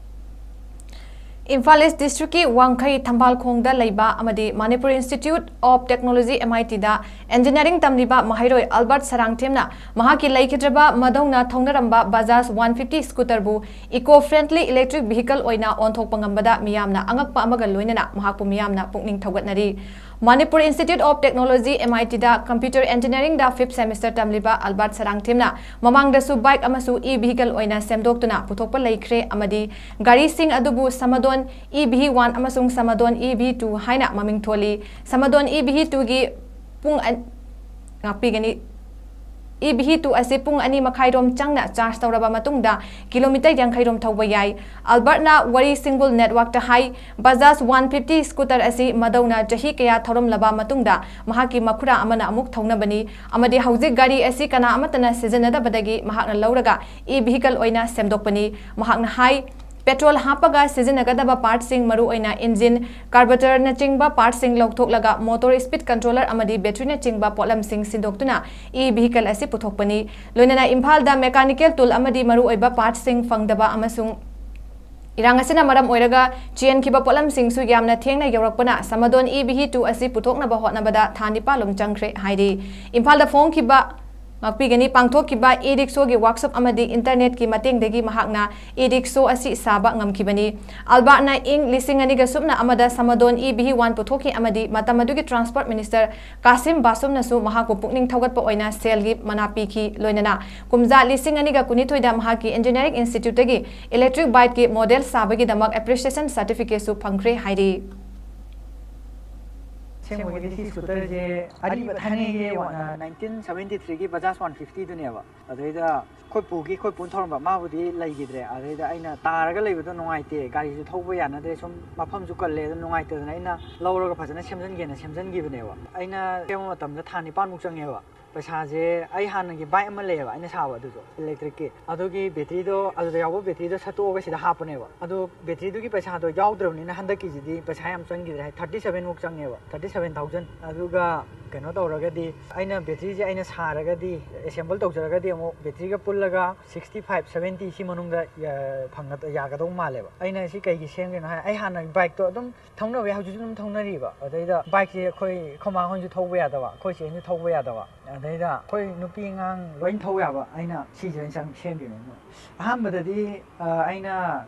ꯏꯝꯐꯥꯜ ꯏꯁ ꯗꯤꯁꯇ꯭ꯔꯤꯛꯀꯤ ꯋꯥꯡꯈꯩ ꯊꯝꯕꯥꯜꯈꯣꯡꯗ ꯂꯩꯕ ꯑꯃꯗꯤ Manipur institute of technology, M I ꯇꯤꯗ ꯏꯟꯖꯤꯅꯤꯌꯥꯔꯤꯡ ꯇꯝꯂꯤꯕ ꯃꯍꯩꯔꯣꯏ ꯑꯜꯕꯔꯠ ꯁꯔꯥꯡꯊꯦꯝꯅ ꯃꯍꯥꯛꯀꯤ ꯂꯩꯈꯤꯗ꯭ꯔꯕ ꯃꯗꯧꯅ ꯊꯧꯅꯔꯝꯕ ꯕꯖꯥꯖ ꯋꯥꯟ ꯐꯤꯐꯇꯤ ꯁ꯭ꯀꯨꯇꯔꯕꯨ ꯏꯀꯣ ꯐ꯭ꯔꯦꯟꯗꯂꯤ ꯏꯂꯦꯛꯇ꯭ꯔꯤꯛ ꯚꯤꯍꯤꯀꯜ ꯑꯣꯏꯅ ꯑꯣꯟꯊꯣꯛꯄ ꯉꯝꯕꯗ ꯃꯤꯌꯥꯝꯅ ꯑꯉꯛꯄ ꯑꯃꯒ ꯂꯣꯏꯅꯅ ꯃꯍꯥꯛꯄꯨ ꯃꯤꯌꯥꯝꯅ ꯄꯨꯛꯅꯤꯡ ꯊꯧꯒꯠꯅꯔꯤ꯫ Manipur institute of technology, M I ꯇꯤꯗ ꯀꯝꯄ꯭ꯌꯨꯇꯔ ꯏꯟꯖꯤꯅꯤꯌꯥꯔꯤꯡꯗ ꯐꯤꯐ ꯁꯦꯃꯤꯁꯇꯔ ꯇꯝꯂꯤꯕ ꯑꯜꯕꯔꯠ ꯁꯔꯥꯡꯊꯦꯝꯅ ꯃꯃꯥꯡꯗꯁꯨ ꯕꯥꯏꯛ ꯑꯃꯁꯨ ꯏ ꯚꯤꯍꯤꯀꯜ ꯑꯣꯏꯅ ꯁꯦꯝꯗꯣꯛꯇꯨꯅ ꯄꯨꯊꯣꯛꯄ ꯂꯩꯈ꯭ꯔꯦ ꯑꯃꯗꯤ ꯒꯥꯔꯤꯁꯤꯡ ꯑꯗꯨꯕꯨ ꯁꯃꯥꯗꯣꯟ ꯏ ꯚꯤ ꯋꯥꯟ ꯑꯃꯁꯨꯡ ꯁꯃꯥꯗꯣꯟ ꯏ ꯚꯤ ꯇꯨ ꯍꯥꯏꯅ ꯃꯃꯤꯡ ꯊꯣꯜꯂꯤ꯫ ꯁꯃꯥꯗꯣꯟ ꯏ ꯚꯤ ꯇꯨꯒꯤ ꯄꯨꯡ ꯑꯟ-, ꯉꯥꯛꯄꯤꯒꯅꯤ꯫ ꯏ ꯚꯤ ꯇꯨ ꯑꯁꯤ ꯄꯨꯡ ꯑꯅꯤ ꯃꯈꯥꯏꯔꯣꯝ ꯆꯪꯅ ꯆꯥꯔꯖ ꯇꯧꯔꯕ ꯃꯇꯨꯡꯗ ꯀꯤꯂꯣꯃꯤꯇꯔ ꯌꯥꯡꯈꯩꯔꯣꯝ ꯊꯧꯕ ꯌꯥꯏ꯫ ꯑꯜꯕꯔꯠꯅ ꯋꯥꯔꯤ ꯁꯤꯡꯕꯨꯜ ꯅꯦꯠꯋꯥꯔꯛꯇ ꯍꯥꯏ, ꯕꯖꯥꯖ ꯋꯥꯟ ꯐꯤꯐꯇꯤ ꯁ꯭ꯀꯨꯇꯔ ꯑꯁꯤ ꯃꯗꯧꯅ ꯆꯍꯤ ꯀꯌꯥ ꯊꯧꯔꯝꯂꯕ ꯃꯇꯨꯡꯗ ꯃꯍꯥꯛꯀꯤ ꯃꯈꯨꯔꯥ ꯑꯃꯅ ꯑꯃꯨꯛ ꯊꯧꯅꯕꯅꯤ ꯑꯃꯗꯤ ꯍꯧꯖꯤꯛ ꯒꯥꯔꯤ ꯑꯁꯤ ꯀꯅꯥ ꯑꯃꯠꯇꯅ ꯁꯤꯖꯤꯟꯅꯗꯕꯗꯒꯤ ꯃꯍꯥꯛꯅ ꯂꯧꯔꯒ ꯏ ꯚꯤꯍꯤꯀꯜ ꯑꯣꯏꯅ ꯁꯦꯝꯗꯣꯛꯄꯅꯤ꯫ ꯃꯍꯥꯛꯅ ꯍꯥꯏ, ꯄꯦꯇ꯭ꯔꯣꯜ ꯍꯥꯞꯄꯒ ꯁꯤꯖꯤꯟꯅꯒꯗꯕ ꯄꯥꯔꯠꯁꯤꯡ, ꯃꯔꯨꯑꯣꯏꯅ ꯏꯟꯖꯤꯟ, ꯀꯥꯔꯕꯨꯔꯦꯇꯔꯅꯆꯤꯡꯕ ꯄꯥꯔꯠꯁꯤꯡ ꯂꯧꯊꯣꯛꯂꯒ ꯃꯣꯇꯣꯔ ꯁ꯭ꯄꯤꯗ ꯀꯟꯇ꯭ꯔꯣꯂꯔ ꯑꯃꯗꯤ ꯕꯦꯇ꯭ꯔꯤꯅꯆꯤꯡꯕ ꯄꯣꯠꯂꯝꯁꯤꯡ ꯁꯤꯟꯗꯣꯛꯇꯨꯅ ꯏ ꯚꯤꯍꯤꯀꯜ ꯑꯁꯤ ꯄꯨꯊꯣꯛꯄꯅꯤ꯫ ꯂꯣꯏꯅꯅ ꯏꯝꯐꯥꯜꯗ ꯃꯦꯀꯥꯅꯤꯀꯦꯜ ꯇꯨꯜ ꯑꯃꯗꯤ ꯃꯔꯨꯑꯣꯏꯕ ꯄꯥꯔꯠꯁꯤꯡ ꯐꯪꯗꯕ ꯑꯃꯁꯨꯡ ꯏꯔꯥꯡ ꯑꯁꯤꯅ ꯃꯔꯝ ꯑꯣꯏꯔꯒ ꯆꯦꯟꯈꯤꯕ ꯄꯣꯠꯂꯝꯁꯤꯡꯁꯨ ꯌꯥꯝꯅ ꯊꯦꯡꯅ ꯌꯧꯔꯛꯄꯅ ꯁꯃꯥꯗꯣꯟ ꯏ ꯚꯤ ꯇꯨ ꯑꯁꯤ ꯄꯨꯊꯣꯛꯅꯕ ꯍꯣꯠꯅꯕꯗ ꯊꯥ ꯅꯤꯄꯥꯜ ꯂꯣꯝ ꯆꯪꯈ꯭ꯔꯦ ꯍꯥꯏꯔꯤ꯫ ꯏꯝꯐꯥꯜꯗ ꯐꯣꯡꯈꯤꯕ ꯉꯥꯛꯄꯤꯒꯅꯤ꯫ ꯄꯥꯡꯊꯣꯛꯈꯤꯕ ꯏ ꯔꯤꯛꯁꯣꯒꯤ ꯋꯥꯛꯁꯣꯞ ꯑꯃꯗꯤ ꯏꯟꯇꯔꯅꯦꯠꯀꯤ ꯃꯇꯦꯡꯗꯒꯤ ꯃꯍꯥꯛꯅ ꯏ ꯔꯤꯛꯁꯣ ꯑꯁꯤ ꯁꯥꯕ ꯉꯝꯈꯤꯕꯅꯤ꯫ ꯑꯜꯕꯥꯔꯠꯅ ꯏꯪ ꯂꯤꯁꯤꯡ ꯑꯅꯤꯒ ꯁꯨꯞꯅ ꯑꯃꯗ ꯁꯃꯥꯗꯣꯟ ꯏ ꯚꯤꯍꯤꯋꯥꯟ ꯄꯨꯊꯣꯛꯈꯤ ꯑꯃꯗꯤ ꯃꯇꯝ ꯑꯗꯨꯒꯤ ꯇ꯭ꯔꯥꯟꯁꯄꯣꯔꯠ ꯃꯤꯅꯤꯁꯇꯔ ꯀꯥꯁꯤꯝ ꯕꯥꯁꯨꯝꯅꯁꯨ ꯃꯍꯥꯛꯄꯨ ꯄꯨꯛꯅꯤꯡ ꯊꯧꯒꯠꯄ ꯑꯣꯏꯅ ꯁꯦꯜꯒꯤ ꯃꯅꯥ ꯄꯤꯈꯤ꯫ ꯂꯣꯏꯅꯅ ꯀꯨꯝꯖꯥ ꯂꯤꯁꯤꯡ ꯑꯅꯤꯒ ꯀꯨꯟꯅꯤꯊꯣꯏꯗ ꯃꯍꯥꯛꯀꯤ ꯏꯟꯖꯤꯅꯤꯌꯥꯔꯤꯡ ꯏꯟꯁꯇꯤꯇ꯭ꯌꯨꯠꯇꯒꯤ ꯏꯂꯦꯛꯇ꯭ꯔꯤꯛ ꯕꯥꯏꯛꯀꯤ ꯃꯣꯗꯦꯜ ꯁꯥꯕꯒꯤꯗꯃꯛ ꯑꯦꯄ꯭ꯔꯤꯁꯤꯌꯦꯁꯟ ꯁꯥꯔꯇꯤꯐꯤꯀꯦꯠꯁꯨ ꯐꯪꯈ꯭ꯔꯦ ꯍꯥꯏꯔꯤ꯫ ꯑꯁꯦꯡꯕꯒꯤꯗꯤ ꯁꯤ ꯁ꯭ꯀꯨꯇꯔꯁꯦ ꯑꯔꯤꯕ ꯊꯥꯏꯅꯒꯤ, ꯑ, ꯅꯥꯏꯟꯇꯤꯟ ꯁꯚꯦꯟꯇꯤ ꯊ꯭ꯔꯤꯒꯤ ꯕꯖꯥꯖ ꯋꯥꯟ ꯐꯤꯐꯇꯤꯗꯨꯅꯦꯕ꯫ ꯑꯗꯩꯗ ꯑꯩꯈꯣꯏ ꯄꯨꯒꯤ, ꯑꯩꯈꯣꯏ ꯄꯨꯅ ꯊꯧꯔꯝꯕ, ꯃꯥꯕꯨꯗꯤ ꯂꯩꯈꯤꯗ꯭ꯔꯦ꯫ ꯑꯗꯩꯗ ꯑꯩꯅ ꯇꯥꯔꯒ ꯂꯩꯕꯗꯣ ꯅꯨꯡꯉꯥꯏꯇꯦ, ꯒꯥꯔꯤꯁꯨ ꯊꯧꯕ ꯌꯥꯅꯗ꯭ꯔꯦ, ꯁꯨꯝ ꯃꯐꯝꯁꯨ ꯀꯜꯂꯦ, ꯑꯗꯨ ꯅꯨꯡꯉꯥꯏꯇꯗꯅ ꯑꯩꯅ ꯂꯧꯔꯒ ꯐꯖꯅ ꯁꯦꯝꯖꯤꯟꯒꯦꯅ ꯁꯦꯝꯖꯤꯟꯈꯤꯕꯅꯦꯕ꯫ ꯑꯩꯅ ꯁꯦꯝꯕ ꯃꯇꯝꯗ ꯊꯥ ꯅꯤꯄꯥꯟꯃꯨꯛ ꯆꯪꯉꯦꯕ꯫ ꯄꯩꯁꯥꯁꯦ ꯑꯩ ꯍꯥꯟꯅꯒꯤ ꯕꯥꯏꯛ ꯑꯃ ꯂꯩꯌꯦꯕ, ꯑꯩꯅ ꯁꯥꯕ, ꯑꯗꯨꯁꯨ ꯏꯂꯦꯛꯇ꯭ꯔꯤꯛꯀꯤ꯫ ꯑꯗꯨꯒꯤ ꯕꯦꯇ꯭ꯔꯤꯗꯣ, ꯑꯗꯨꯗ ꯌꯥꯎꯕ ꯕꯦꯇ꯭ꯔꯤꯗꯣ ꯁꯠꯇꯣꯛꯑꯒ ꯁꯤꯗ ꯍꯥꯞꯄꯅꯦꯕ꯫ ꯑꯗꯣ ꯕꯦꯇ꯭ꯔꯤꯗꯨꯒꯤ ꯄꯩꯁꯥꯗꯣ ꯌꯥꯎꯗ꯭ꯔꯕꯅꯤꯅ ꯍꯟꯗꯛꯀꯤꯁꯤꯗꯤ ꯄꯩꯁꯥ ꯌꯥꯝ ꯆꯪꯈꯤꯗ꯭ꯔꯦ, ꯍꯥꯏ, ꯊꯥꯔꯇꯤ ꯁꯚꯦꯟꯃꯨꯛ ꯆꯪꯉꯦꯕ, ꯊꯥꯔꯇꯤ ꯁꯚꯦꯟ ꯊꯥꯎꯖꯟ꯫ ꯑꯗꯨꯒ ꯀꯩꯅꯣ ꯇꯧꯔꯒꯗꯤ, ꯑꯩꯅ ꯕꯦꯇ꯭ꯔꯤꯁꯦ ꯑꯩꯅ ꯁꯥꯔꯒꯗꯤ, ꯑꯦꯁꯦꯝꯕꯜ ꯇꯧꯖꯔꯒꯗꯤ ꯑꯃꯨꯛ ꯕꯦꯇ꯭ꯔꯤꯒ ꯄꯨꯜꯂꯒ ꯁꯤꯛꯁꯇꯤ ꯐꯥꯏꯚ, ꯁꯚꯦꯟꯇꯤ ꯁꯤ ꯃꯅꯨꯡꯗ ꯌꯥ-, ꯐꯪꯒ-, ꯌꯥꯒꯗꯧ ꯃꯥꯜꯂꯦꯕ꯫ ꯑꯩꯅ ꯁꯤ ꯀꯩꯒꯤ ꯁꯦꯝꯒꯦꯅꯣ ꯍꯥꯏ, ꯑꯩ ꯍꯥꯟꯅ ꯕꯥꯏꯛꯇꯣ ꯑꯗꯨꯝ ꯊꯧꯅꯕ ꯌꯥꯏ, ꯍꯧꯖꯤꯛꯁꯨ ꯑꯗꯨꯝ ꯊꯧꯅꯔꯤꯕ꯫ ꯑꯗꯩꯗ ꯕꯥꯏꯛꯁꯦ ꯑꯩꯈꯣꯏ, ꯑꯩꯈꯣꯏ ꯃꯥ ꯍꯣꯏꯁꯨ ꯊꯧꯕ ꯌꯥꯗꯕ, ꯑꯩꯈꯣꯏ ꯆꯦ ꯍꯣꯏꯁꯨ ꯊꯧꯕ ꯌꯥꯗꯕ, ꯑꯗꯩꯗ ꯑꯩꯈꯣꯏ ꯅꯨꯄꯤ ꯑꯉꯥꯡ ꯂꯣꯏ ꯊꯧ ꯌꯥꯕ, ꯑꯩꯅ ꯁꯤꯁꯦ ꯑꯣꯏꯅ ꯆꯪ-, ꯁꯦꯝꯈꯤꯕꯅꯦ꯫ ꯑꯍꯥꯟꯕꯗꯗꯤ, ꯑ, ꯑꯩꯅ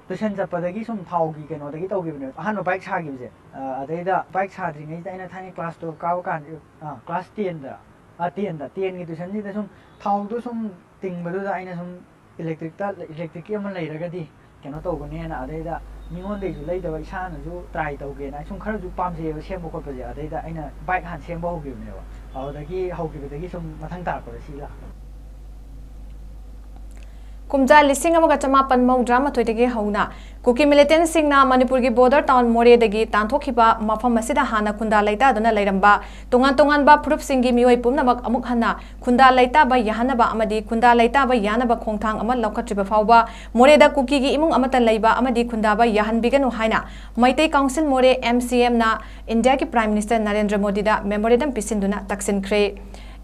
ꯇꯨꯏꯁꯟ ꯆꯠꯄꯗꯒꯤ ꯁꯨꯝ ꯊꯥꯎꯒꯤ ꯀꯩꯅꯣꯗꯒꯤ ꯇꯧꯈꯤꯕꯅꯦ, ꯑꯍꯥꯟꯕ ꯕꯥꯏꯛ ꯁꯥꯈꯤꯕꯁꯦ꯫ ꯑ, ꯑꯗꯩꯗ ꯕꯥꯏꯛ ꯁꯥꯗ꯭ꯔꯤꯉꯩꯁꯤꯗ ꯑꯩꯅ ꯊꯥꯏꯅ ꯀ꯭ꯂꯥꯁ ꯇꯨꯌꯦꯜꯞ ꯀꯥꯕ ꯀꯥꯟꯗ, ꯑ, ꯀ꯭ꯂꯥꯁ ꯇꯦꯟꯗ, ꯑ, ꯇꯦꯟꯗ, ꯇꯦꯟꯒꯤ ꯇꯨꯏꯁꯟꯁꯤꯗ ꯁꯨꯝ ꯊꯥꯎꯗꯣ ꯁꯨꯝ ꯇꯤꯡꯕꯗꯨꯗ ꯑꯩꯅ ꯁꯨꯝ ꯏꯂꯦꯛꯇ꯭ꯔꯤꯛꯇ, ꯏꯂꯦꯛꯇ꯭ꯔꯤꯛꯀꯤ ꯑꯃ ꯂꯩꯔꯒꯗꯤ ꯀꯩꯅꯣ ꯇꯧꯒꯅꯦꯅ, ꯑꯗꯩꯗ ꯃꯤꯉꯣꯟꯗꯒꯤꯁꯨ ꯂꯩꯗꯕ, ꯏꯁꯥꯅꯁꯨ ꯇ꯭ꯔꯥꯏ ꯇꯧꯒꯦꯅ꯫ ꯑꯩ ꯁꯨꯝ ꯈꯔꯁꯨ ꯄꯥꯝꯖꯩꯌꯦꯕ ꯁꯦꯝꯕ ꯈꯣꯠꯄꯁꯦ, ꯑꯗꯩꯗ ꯑꯩꯅ ꯕꯥꯏꯛ ꯍꯥꯟꯅ ꯁꯦꯝꯕ ꯍꯧꯈꯤꯕꯅꯦꯕ꯫ ꯑꯗꯨꯗꯒꯤ ꯍꯧꯈꯤꯕꯗꯒꯤ ꯁꯨꯝ ꯃꯊꯪ ꯇꯥꯔꯛꯄꯗ ꯁꯤ ꯂꯥꯛꯄ꯫ ꯀꯨꯝꯖꯥ ꯂꯤꯁꯤꯡ ꯑꯃꯒ ꯆꯃꯥꯄꯟ ꯃꯧꯗ꯭ꯔꯥ ꯃꯥꯊꯣꯏꯗꯒꯤ ꯍꯧꯅ ꯀꯨꯀꯤ ꯃꯤꯂꯤꯇꯦꯟꯁꯤꯡꯅ ꯃꯅꯤꯄꯨꯔꯒꯤ ꯕꯣꯔꯗꯔ ꯇꯥꯎꯟ ꯃꯣꯔꯦꯗꯒꯤ ꯇꯥꯟꯊꯣꯛꯈꯤꯕ ꯃꯐꯝ ꯑꯁꯤꯗ ꯍꯥꯟꯅ ꯈꯨꯟꯗꯥ ꯂꯩꯇꯥꯗꯨꯅ ꯂꯩꯔꯝꯕ ꯇꯣꯉꯥꯟ ꯇꯣꯉꯥꯟꯕ ꯐꯨꯔꯨꯞꯁꯤꯡꯒꯤ ꯃꯤꯑꯣꯏ ꯄꯨꯝꯅꯃꯛ ꯑꯃꯨꯛ ꯍꯟꯅ ꯈꯨꯟꯗꯥ ꯂꯩꯇꯥꯕ ꯌꯥꯍꯟꯅꯕ ꯑꯃꯗꯤ ꯈꯨꯟꯗꯥ ꯂꯩꯇꯥꯕ ꯌꯥꯅꯕ ꯈꯣꯡꯊꯥꯡ ꯑꯃ ꯂꯧꯈꯠꯇ꯭ꯔꯤꯕ ꯐꯥꯎꯕ ꯃꯣꯔꯦꯗ ꯀꯨꯀꯤꯒꯤ ꯏꯃꯨꯡ ꯑꯃꯠꯇ ꯂꯩꯕ ꯑꯃꯗꯤ ꯈꯨꯟꯗꯥꯕ ꯌꯥꯍꯟꯕꯤꯒꯅꯨ ꯍꯥꯏꯅ ꯃꯩꯇꯩ ꯀꯥꯎꯟꯁꯤꯜ ꯃꯣꯔꯦ, ꯑꯦꯝ ꯁꯤ ꯑꯦꯝꯅ ꯏꯟꯗꯤꯌꯥꯒꯤ ꯄ꯭ꯔꯥꯏꯝ ꯃꯤꯅꯤꯁꯇꯔ ꯅꯔꯦꯟꯗ꯭ꯔ ꯃꯣꯗꯤꯗ ꯃꯦꯃꯣꯔꯦꯟꯗꯝ ꯄꯤꯁꯤꯟꯗꯨꯅ ꯇꯛꯁꯤꯟꯈ꯭ꯔꯦ꯫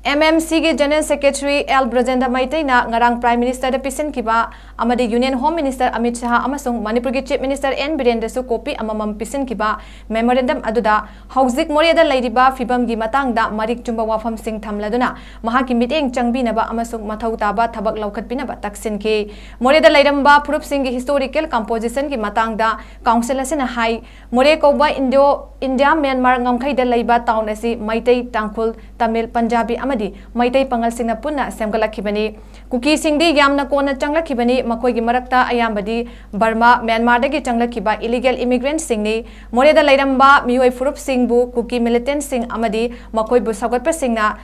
ꯑꯦꯝ ꯑꯦꯝ ꯁꯤꯒꯤ General Secretary ꯑꯦꯜ ꯕ꯭ꯔꯖꯦꯟꯗ꯭ꯔ ꯃꯩꯇꯩꯅ ꯉꯔꯥꯡ Prime Ministerꯗ ꯄꯤꯁꯤꯟꯈꯤꯕ ꯑꯃꯗꯤ Union Home Minister ꯑꯃꯤꯠ ꯁꯍꯥ ꯑꯃꯁꯨꯡ ꯃꯅꯤꯄꯨꯔꯒꯤ Chief Minister ꯑꯦꯟ ꯕꯤꯔꯦꯟꯗꯁꯨ copy ꯑꯃꯃꯝ ꯄꯤꯁꯤꯟꯈꯤꯕ memorandum ꯑꯗꯨꯗ ꯍꯧꯖꯤꯛ ꯃꯣꯔꯦꯗ ꯂꯩꯔꯤꯕ ꯐꯤꯕꯝꯒꯤ ꯃꯇꯥꯡꯗ ꯃꯔꯤꯛ ꯆꯨꯝꯕ ꯋꯥꯐꯝꯁꯤꯡ ꯊꯝꯂꯗꯨꯅ ꯃꯍꯥꯛꯀꯤ ꯃꯤꯠꯌꯦꯡ ꯆꯪꯕꯤꯅꯕ ꯑꯃꯁꯨꯡ ꯃꯊꯧ ꯇꯥꯕ ꯊꯕꯛ ꯂꯧꯈꯠꯄꯤꯅꯕ ꯇꯛꯁꯤꯟꯈꯤ꯫ ꯃꯣꯔꯦꯗ ꯂꯩꯔꯝꯕ ꯐꯨꯔꯨꯞꯁꯤꯡꯒꯤ historical compositionꯒꯤ ꯃꯇꯥꯡꯗ Council ꯑꯁꯤꯅ ꯍꯥꯏ, ꯃꯣꯔꯦ ꯀꯧꯕ Indo-, India Myanmar ꯉꯝꯈꯩꯗ ꯂꯩꯕ town ꯑꯁꯤ ꯃꯩꯇꯩ, ꯇꯥꯡꯈꯨꯜ, ꯇꯥꯃꯤꯜ, ꯄꯟꯖꯥꯕꯤ ꯑꯃꯗꯤ ꯃꯩꯇꯩ ꯄꯥꯉꯜꯁꯤꯡꯅ ꯄꯨꯟꯅ ꯁꯦꯝꯒꯠꯂꯛꯈꯤꯕꯅꯤ꯫ ꯀꯨꯀꯤꯁꯤꯡꯗꯤ ꯌꯥꯝꯅ ꯀꯣꯟꯅ ꯆꯪꯂꯛꯈꯤꯕꯅꯤ, ꯃꯈꯣꯏꯒꯤ ꯃꯔꯛꯇ ꯑꯌꯥꯝꯕꯗꯤ ꯕꯔꯃꯥ, ꯃ꯭ꯌꯥꯟꯃꯥꯔꯗꯒꯤ ꯆꯪꯂꯛꯈꯤꯕ illegal immigrantꯁꯤꯡꯅꯤ꯫ ꯃꯣꯔꯦꯗ ꯂꯩꯔꯝꯕ ꯃꯤꯑꯣꯏ ꯐꯨꯔꯨꯞꯁꯤꯡꯕꯨ ꯀꯨꯀꯤ militantꯁꯤꯡ ꯑꯃꯗꯤ ꯃꯈꯣꯏꯕꯨ ꯁꯧꯒꯠꯄꯁꯤꯡꯅ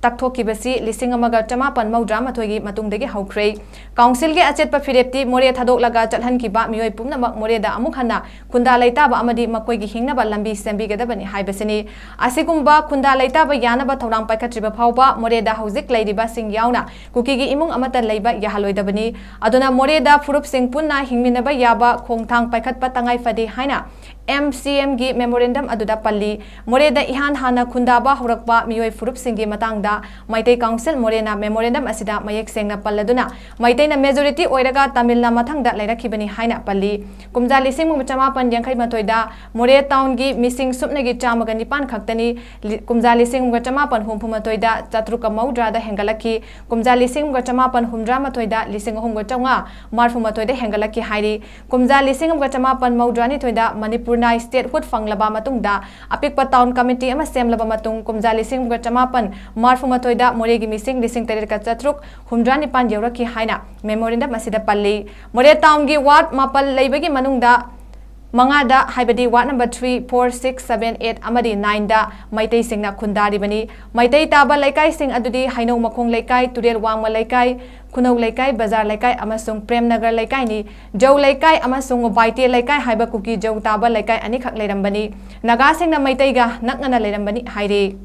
ꯇꯛꯊꯣꯛꯈꯤꯕꯁꯤ ꯂꯤꯁꯤꯡ ꯑꯃꯒ ꯆꯃꯥꯄꯟ ꯃꯧꯗ꯭ꯔꯥ ꯃꯥꯊꯣꯏꯒꯤ ꯃꯇꯨꯡꯗꯒꯤ ꯍꯧꯈ꯭ꯔꯦ꯫ Councilꯒꯤ ꯑꯆꯦꯠꯄ ꯐꯤꯔꯦꯞꯇꯤ ꯃꯣꯔꯦ ꯊꯥꯗꯣꯛꯂꯒ ꯆꯠꯍꯟꯈꯤꯕ ꯃꯤꯑꯣꯏ ꯄꯨꯝꯅꯃꯛ ꯃꯣꯔꯦꯗ ꯑꯃꯨꯛ ꯍꯟꯅ ꯈꯨꯟꯗꯥ ꯂꯩꯇꯥꯕ ꯑꯃꯗꯤ ꯃꯈꯣꯏꯒꯤ ꯍꯤꯡꯅꯕ ꯂꯝꯕꯤ ꯁꯦꯝꯕꯤꯒꯗꯕꯅꯤ ꯍꯥꯏꯕꯁꯤꯅꯤ꯫ ꯑꯁꯤꯒꯨꯝꯕ ꯈꯨꯟꯗꯥ ꯂꯩꯇꯥꯕ ꯌꯥꯅꯕ ꯊꯧꯔꯥꯡ ꯄꯥꯏꯈꯠꯇ꯭ꯔꯤꯕ ꯐꯥꯎꯕ ꯃꯣꯔꯦꯗ ꯍꯧꯖꯤꯛ ꯂꯩꯔꯤꯕꯁꯤꯡ ꯌꯥꯎꯅ ꯀꯨꯀꯤꯒꯤ ꯏꯃꯨꯡ ꯑꯃꯠꯇ ꯂꯩꯕ ꯌꯥꯍꯜꯂꯣꯏꯗꯕꯅꯤ꯫ ꯑꯗꯨꯅ ꯃꯣꯔꯦꯗ ꯐꯨꯔꯨꯞꯁꯤꯡ ꯄꯨꯟꯅ ꯍꯤꯡꯃꯤꯟꯅꯕ ꯌꯥꯕ ꯈꯣꯡꯊꯥꯡ ꯄꯥꯏꯈꯠꯄ ꯇꯉꯥꯏ ꯐꯗꯦ ꯍꯥꯏꯅ ꯑꯦꯝ ꯁꯤ ꯑꯦꯝꯒꯤ memorandum ꯑꯗꯨꯗ ꯄꯜꯂꯤ꯫ ꯃꯣꯔꯦꯗ ꯏꯍꯥꯟ ꯍꯥꯟꯅ ꯈꯨꯟꯗꯥꯕ ꯍꯧꯔꯛꯄ ꯃꯤꯑꯣꯏ ꯐꯨꯔꯨꯞꯁꯤꯡꯒꯤ ꯃꯇꯥꯡꯗ ꯃꯩꯇꯩ Council ꯃꯣꯔꯦꯅ memorandum ꯑꯁꯤꯗ ꯃꯌꯦꯛ ꯁꯦꯡꯅ ꯄꯜꯂꯗꯨꯅ ꯃꯩꯇꯩꯅ majority ꯑꯣꯏꯔꯒ ꯇꯥꯃꯤꯜꯅ ꯃꯊꯪꯗ ꯂꯩꯔꯛꯈꯤꯕꯅꯤ ꯍꯥꯏꯅ ꯄꯜꯂꯤ꯫ ꯀꯨꯝꯖꯥ ꯂꯤꯁꯤꯡ ꯑꯃꯒ ꯆꯃꯥꯄꯟ ꯌꯥꯡꯈꯩ ꯃꯥꯊꯣꯏꯗ ꯃꯣꯔꯦ townꯒꯤ ꯃꯤꯁꯤꯡ ꯁꯨꯞꯅꯒꯤ ꯆꯥꯝꯃꯒ ꯅꯤꯄꯥꯟ ꯈꯛꯇꯅꯤ꯫ ꯂꯤ-, ꯀꯨꯝꯖꯥ ꯂꯤꯁꯤꯡ ꯑꯃꯒ ꯆꯃꯥꯄꯟ ꯍꯨꯝꯐꯨ ꯃꯥꯊꯣꯏꯗ ꯆꯥꯇ꯭ꯔꯨꯛꯀ ꯃꯧꯗ꯭ꯔꯥꯗ ꯍꯦꯟꯒꯠꯂꯛꯈꯤ꯫ ꯀꯨꯝꯖꯥ ꯂꯤꯁꯤꯡ ꯑꯃꯒ ꯆꯃꯥꯄꯟ ꯍꯨꯝꯗ꯭ꯔꯥ ꯃꯥꯊꯣꯏꯗ ꯂꯤꯁꯤꯡ ꯑꯍꯨꯝꯒ ꯆꯥꯝꯃꯉꯥ ꯃꯔꯤꯐꯨ ꯃꯥꯊꯣꯏꯗ ꯍꯦꯟꯒꯠꯂꯛꯈꯤ ꯍꯥꯏꯔꯤ꯫ ꯀꯨꯝꯖꯥ ꯂꯤꯁꯤꯡ ꯑꯃꯒ ꯆꯃꯥꯄꯟ ꯃꯧꯗ꯭ꯔꯥ ꯅꯤꯊꯣꯏꯗ ꯃꯅꯤꯄꯨꯔꯅ statehood ꯐꯪꯂꯕ ꯃꯇꯨꯡꯗ ꯑꯄꯤꯛꯄ town committee ꯑꯃ ꯁꯦꯝꯂꯕ ꯃꯇꯨꯡ, ꯀꯨꯝꯖꯥ ꯂꯤꯁꯤꯡ ꯑꯃꯒ ꯆꯃꯥꯄꯟ ꯃꯔꯤꯐꯨ ꯃꯥꯊꯣꯏꯗ ꯃꯣꯔꯦꯒꯤ ꯃꯤꯁꯤꯡ ꯂꯤꯁꯤꯡ ꯇꯔꯦꯠꯀ ꯆꯥꯇ꯭ꯔꯨꯛ ꯍꯨꯝꯗ꯭ꯔꯥ ꯅꯤꯄꯥꯟ ꯌꯧꯔꯛꯈꯤ ꯍꯥꯏꯅ memorandum ꯑꯁꯤꯗ ꯄꯜꯂꯤ꯫ ꯃꯣꯔꯦ townꯒꯤ ward ꯃꯥꯄꯜ ꯂꯩꯕꯒꯤ ꯃꯅꯨꯡꯗ ꯃꯉꯥꯗ, ꯍꯥꯏꯕꯗꯤ ward number three, four, six, seven, eight ꯑꯃꯗꯤ nineꯗ ꯃꯩꯇꯩꯁꯤꯡꯅ ꯈꯨꯟꯗꯥꯔꯤꯕꯅꯤ꯫ ꯃꯩꯇꯩ ꯇꯥꯕ ꯂꯩꯀꯥꯏꯁꯤꯡ ꯑꯗꯨꯗꯤ ꯍꯩꯅꯧ ꯃꯈꯣꯡ ꯂꯩꯀꯥꯏ, ꯇꯨꯔꯦꯜ ꯋꯥꯡꯃ ꯂꯩꯀꯥꯏ, ꯈꯨꯅꯧ ꯂꯩꯀꯥꯏ, ꯕꯖꯥꯔ ꯂꯩꯀꯥꯏ ꯑꯃꯁꯨꯡ ꯄ꯭ꯔꯦꯝꯅꯒꯔ ꯂꯩꯀꯥꯏꯅꯤ꯫ ꯖꯧ ꯂꯩꯀꯥꯏ ꯑꯃꯁꯨꯡ ꯕꯥꯏꯇꯦ ꯂꯩꯀꯥꯏ ꯍꯥꯏꯕ ꯀꯨꯀꯤ ꯖꯧ ꯇꯥꯕ ꯂꯩꯀꯥꯏ ꯑꯅꯤꯈꯛ ꯂꯩꯔꯝꯕꯅꯤ꯫ ꯅꯥꯒꯥꯁꯤꯡꯅ ꯃꯩꯇꯩꯒ ꯅꯛꯅꯅ ꯂꯩꯔꯝꯕꯅꯤ ꯍꯥꯏꯔꯤ꯫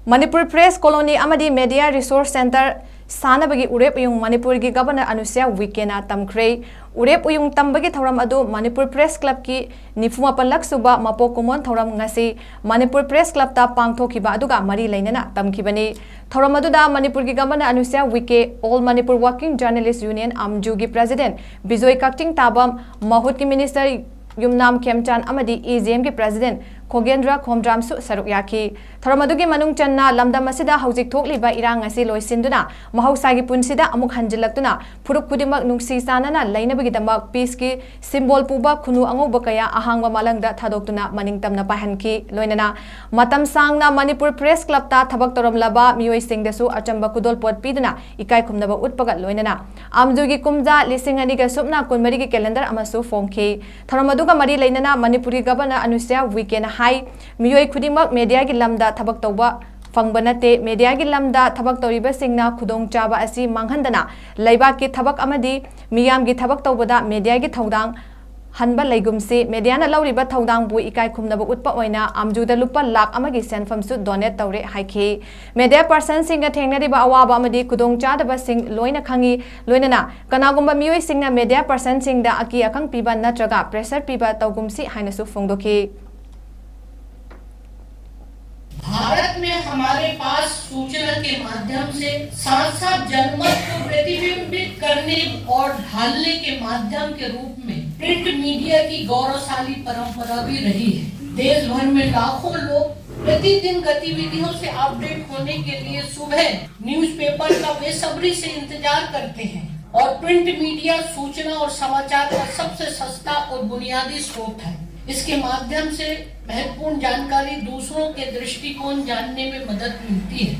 ꯃꯅꯤꯄꯨꯔ Press Colony ꯑꯃꯗꯤ Media Resource Centre ꯁꯥꯅꯕꯒꯤ ꯎꯔꯦꯞ ꯎꯌꯨꯡ ꯃꯅꯤꯄꯨꯔꯒꯤ ꯒꯕꯔꯅꯔ ꯑꯅꯨꯁ꯭ꯌꯥ ꯎꯏꯀꯦꯅ ꯇꯝꯈ꯭ꯔꯦ꯫ ꯎꯔꯦꯞ ꯎꯌꯨꯡ ꯇꯝꯕꯒꯤ ꯊꯧꯔꯝ ꯑꯗꯨ ꯃꯅꯤꯄꯨꯔ ꯄ꯭ꯔꯦꯁ ꯀ꯭ꯂꯕꯀꯤ ꯅꯤꯐꯨ ꯃꯥꯄꯜꯂꯛ ꯁꯨꯕ ꯃꯄꯣꯛ ꯀꯨꯝꯑꯣꯟ ꯊꯧꯔꯝ ꯉꯁꯤ ꯃꯅꯤꯄꯨꯔ ꯄ꯭ꯔꯦꯁ ꯀ꯭ꯂꯕꯇ ꯄꯥꯡꯊꯣꯛꯈꯤꯕ ꯑꯗꯨꯒ ꯃꯔꯤ ꯂꯩꯅꯅ ꯇꯝꯈꯤꯕꯅꯤ꯫ ꯊꯧꯔꯝ ꯑꯗꯨꯗ ꯃꯅꯤꯄꯨꯔꯒꯤ governor Anusuiya Uikey, All Manipur Working Journalist Union, ꯑꯥꯝꯖꯨꯒꯤ ꯄ꯭ꯔꯦꯁꯤꯗꯦꯟꯠ ꯕꯤꯖꯣꯏ ꯀꯛꯆꯤꯡꯇꯥꯕꯝ, ꯃꯍꯨꯠꯀꯤ ꯃꯤꯅꯤꯁꯇꯔ ꯌꯨꯝꯅꯥꯝ ꯈꯦꯝꯆꯥꯟ ꯑꯃꯗꯤ ꯏ ꯖꯤ ꯑꯦꯝꯒꯤ ꯄ꯭ꯔꯦꯁꯤꯗꯦꯟꯠ ꯈꯣꯒꯦꯟꯗ꯭ꯔ ꯈꯣꯝꯗ꯭ꯔꯥꯝꯁꯨ ꯁꯔꯨꯛ ꯌꯥꯈꯤ꯫ ꯊꯧꯔꯝ ꯑꯗꯨꯒꯤ ꯃꯅꯨꯡ ꯆꯟꯅ ꯂꯝꯗꯝ ꯑꯁꯤꯗ ꯍꯧꯖꯤꯛ ꯊꯣꯛꯂꯤꯕ ꯏꯔꯥꯡ ꯑꯁꯤ ꯂꯣꯏꯁꯤꯟꯗꯨꯅ ꯃꯍꯧꯁꯥꯒꯤ ꯄꯨꯟꯁꯤꯗ ꯑꯃꯨꯛ ꯍꯟꯖꯤꯜꯂꯛꯇꯨꯅ ꯐꯨꯔꯨꯞ ꯈꯨꯗꯤꯡꯃꯛ ꯅꯨꯡꯁꯤ ꯆꯥꯟꯅꯅ ꯂꯩꯅꯕꯒꯤꯗꯃꯛ ꯄꯤꯁꯀꯤ ꯁꯤꯝꯕꯣꯜ ꯄꯨꯕ ꯈꯨꯅꯨ ꯑꯉꯧꯕ ꯀꯌꯥ ꯑꯍꯥꯡꯕ ꯃꯥꯂꯪꯗ ꯊꯥꯗꯣꯛꯇꯨꯅ ꯃꯅꯤꯡ ꯇꯝꯅ ꯄꯥꯏꯍꯟꯈꯤ꯫ ꯂꯣꯏꯅꯅ ꯃꯇꯝ ꯁꯥꯡꯅ ꯃꯅꯤꯄꯨꯔ ꯄ꯭ꯔꯦꯁ ꯀ꯭ꯂꯕꯇ ꯊꯕꯛ ꯇꯧꯔꯝꯂꯕ ꯃꯤꯑꯣꯏꯁꯤꯡꯗꯁꯨ ꯑꯆꯝꯕ ꯈꯨꯗꯣꯜꯄꯣꯠ ꯄꯤꯗꯨꯅ ꯏꯀꯥꯏ ꯈꯨꯝꯅꯕ ꯎꯠꯄꯒ ꯂꯣꯏꯅꯅ ꯑꯥꯝꯖꯨꯒꯤ ꯀꯨꯝꯖꯥ ꯂꯤꯁꯤꯡ ꯑꯅꯤꯒ ꯁꯨꯞꯅ ꯀꯨꯟꯃꯔꯤꯒꯤ ꯀꯦꯂꯦꯟꯗꯔ ꯑꯃꯁꯨ ꯐꯣꯡꯈꯤ꯫ ꯊꯧꯔꯝ ꯑꯗꯨꯒ ꯃꯔꯤ ꯂꯩꯅꯅ ꯃꯅꯤꯄꯨꯔꯒꯤ ꯒꯕꯔꯅꯔ ꯑꯅꯨꯁ꯭ꯌꯥ ꯎꯏꯀꯦꯅ ꯍꯥꯏ, ꯃꯤꯑꯣꯏ ꯈꯨꯗꯤꯡꯃꯛ ꯃꯦꯗꯤꯌꯥꯒꯤ ꯂꯝꯗ ꯊꯕꯛ ꯇꯧꯕ ꯐꯪꯕ ꯅꯠꯇꯦ꯫ ꯃꯦꯗꯤꯌꯥꯒꯤ ꯂꯝꯗ ꯊꯕꯛ ꯇꯧꯔꯤꯕꯁꯤꯡꯅ ꯈꯨꯗꯣꯡꯆꯥꯕ ꯑꯁꯤ ꯃꯥꯡꯍꯟꯗꯅ ꯂꯩꯕꯥꯛꯀꯤ ꯊꯕꯛ ꯑꯃꯗꯤ ꯃꯤꯌꯥꯝꯒꯤ ꯊꯕꯛ ꯇꯧꯕꯗ ꯃꯦꯗꯤꯌꯥꯒꯤ ꯊꯧꯗꯥꯡ ꯍꯟꯕ ꯂꯩꯒꯨꯝꯁꯤ꯫ ꯃꯦꯗꯤꯌꯥꯅ ꯂꯧꯔꯤꯕ ꯊꯧꯗꯥꯡꯕꯨ ꯏꯀꯥꯏ ꯈꯨꯝꯅꯕ ꯎꯠꯄ ꯑꯣꯏꯅ ꯑꯥꯝꯖꯨꯗ ꯂꯨꯄꯥ ꯂꯥꯈ ꯑꯃꯒꯤ ꯁꯦꯟꯐꯝꯁꯨ ꯗꯣꯅꯦꯠ ꯇꯧꯔꯦ ꯍꯥꯏꯈꯤ꯫ ꯃꯦꯗꯤꯌꯥ ꯄꯔꯁꯟꯁꯤꯡꯅ ꯊꯦꯡꯅꯔꯤꯕ ꯑꯋꯥꯕ ꯑꯃꯗꯤ ꯈꯨꯗꯣꯡꯆꯥꯗꯕꯁꯤꯡ ꯂꯣꯏꯅ ꯈꯪꯏ꯫ ꯂꯣꯏꯅꯅ ꯀꯅꯥꯒꯨꯝꯕ ꯃꯤꯑꯣꯏꯁꯤꯡꯅ ꯃꯦꯗꯤꯌꯥ ꯄꯔꯁꯟꯁꯤꯡꯗ ꯑꯀꯤ ꯑꯈꯪ ꯄꯤꯕ ꯅꯠꯇ꯭ꯔꯒ ꯄ꯭ꯔꯦꯁꯔ ꯄꯤꯕ ꯇꯧꯒꯨꯝꯁꯤ ꯍꯥꯏꯅꯁꯨ ꯐꯣꯡꯗꯣꯛꯈꯤ꯫ भारत में हमारे पास सूचना के माध्यम से साथ साथ जनमत को प्रतिबिंबित करने और ढालने के माध्यम के रूप में प्रिंट मीडिया की गौरवशाली परंपरा भी रही है। देश भर में लाखों लोग प्रतिदिन गतिविधियों से अपडेट होने के लिए सुबह न्यूज़पेपर का बेसब्री से इंतजार करते हैं और प्रिंट मीडिया सूचना और समाचार का सबसे सस्ता और बुनियादी स्रोत है। इसके माध्यम से महत्वपूर्ण जानकारी दूसरों के दृष्टिकोण जानने में मदद मिलती है।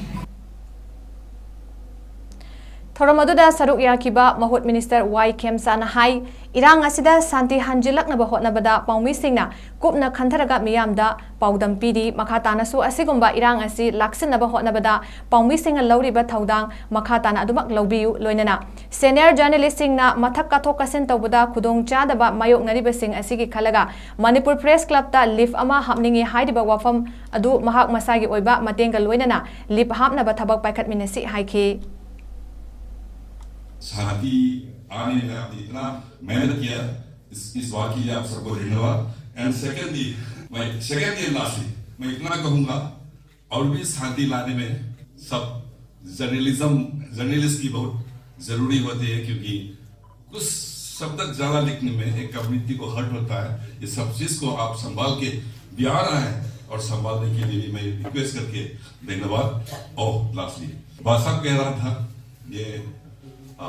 ꯊꯧꯔꯝ ꯑꯗꯨꯗ ꯁꯔꯨꯛ ꯌꯥꯈꯤꯕ ꯃꯍꯨꯠ ꯃꯤꯅꯤꯁꯇꯔ ꯋꯥꯏ ꯈꯦꯝꯆꯥꯅ ꯍꯥꯏ, ꯏꯔꯥꯡ ꯑꯁꯤꯗ ꯁꯥꯟꯇꯤ ꯍꯟꯖꯤꯜꯂꯛꯅꯕ ꯍꯣꯠꯅꯕꯗ ꯄꯥꯎꯃꯤꯁꯤꯡꯅ ꯀꯨꯞꯅ ꯈꯟꯊꯔꯒ ꯃꯤꯌꯥꯝꯗ ꯄꯥꯎꯗꯝ ꯄꯤꯔꯤ꯫ ꯃꯈꯥ ꯇꯥꯅꯁꯨ ꯑꯁꯤꯒꯨꯝꯕ ꯏꯔꯥꯡ ꯑꯁꯤ ꯂꯥꯛꯁꯤꯟꯅꯕ ꯍꯣꯠꯅꯕꯗ ꯄꯥꯎꯃꯤꯁꯤꯡꯅ ꯂꯧꯔꯤꯕ ꯊꯧꯗꯥꯡ ꯃꯈꯥ ꯇꯥꯅ ꯑꯗꯨꯃꯛ ꯂꯧꯕꯤꯌꯨ꯫ ꯂꯣꯏꯅꯅ ꯁꯦꯅꯤꯌꯔ ꯖꯔꯅꯦꯂꯤꯁꯁꯤꯡꯅ ꯃꯊꯛ ꯀꯥꯊꯣꯛ ꯀꯥꯁꯤꯟ ꯇꯧꯕꯗ ꯈꯨꯗꯣꯡꯆꯥꯗꯕ ꯃꯥꯌꯣꯛꯅꯔꯤꯕꯁꯤꯡ ꯑꯁꯤꯒꯤ ꯈꯜꯂꯒ ꯃꯅꯤꯄꯨꯔ ꯄ꯭ꯔꯦꯁ ꯀ꯭ꯂꯕꯇ ꯂꯤꯐ ꯑꯃ ꯍꯥꯞꯅꯤꯡꯏ ꯍꯥꯏꯔꯤꯕ ꯋꯥꯐꯝ ꯑꯗꯨ ꯃꯍꯥꯛ ꯃꯁꯥꯒꯤ ꯑꯣꯏꯕ ꯃꯇꯦꯡꯒ ꯂꯣꯏꯅꯅ ꯂꯤꯐ ꯍꯥꯞꯅꯕ ꯊꯕꯛ ꯄꯥꯏꯈꯠꯃꯤꯟꯅꯁꯤ ꯍꯥꯏꯈꯤ꯫ शांति आने में आपने इतना मेहनत किया, इस, इस बात के लिए आप सबको धन्यवाद। And secondly, मैं secondly and lastly मैं इतना कहूंगा, और भी शांति लाने में सब जर्नलिज्म, जर्नलिस्ट की बहुत जरूरी होती है, क्योंकि कुछ शब्द ज्यादा लिखने में एक कम्युनिटी को हर्ट होता है। ये सब चीज को आप संभाल के भी आ रहा है, और संभालने के लिए भी मैं रिक्वेस्ट करके धन्यवाद। और लास्टली बादशाह कह रहा था, ये आ,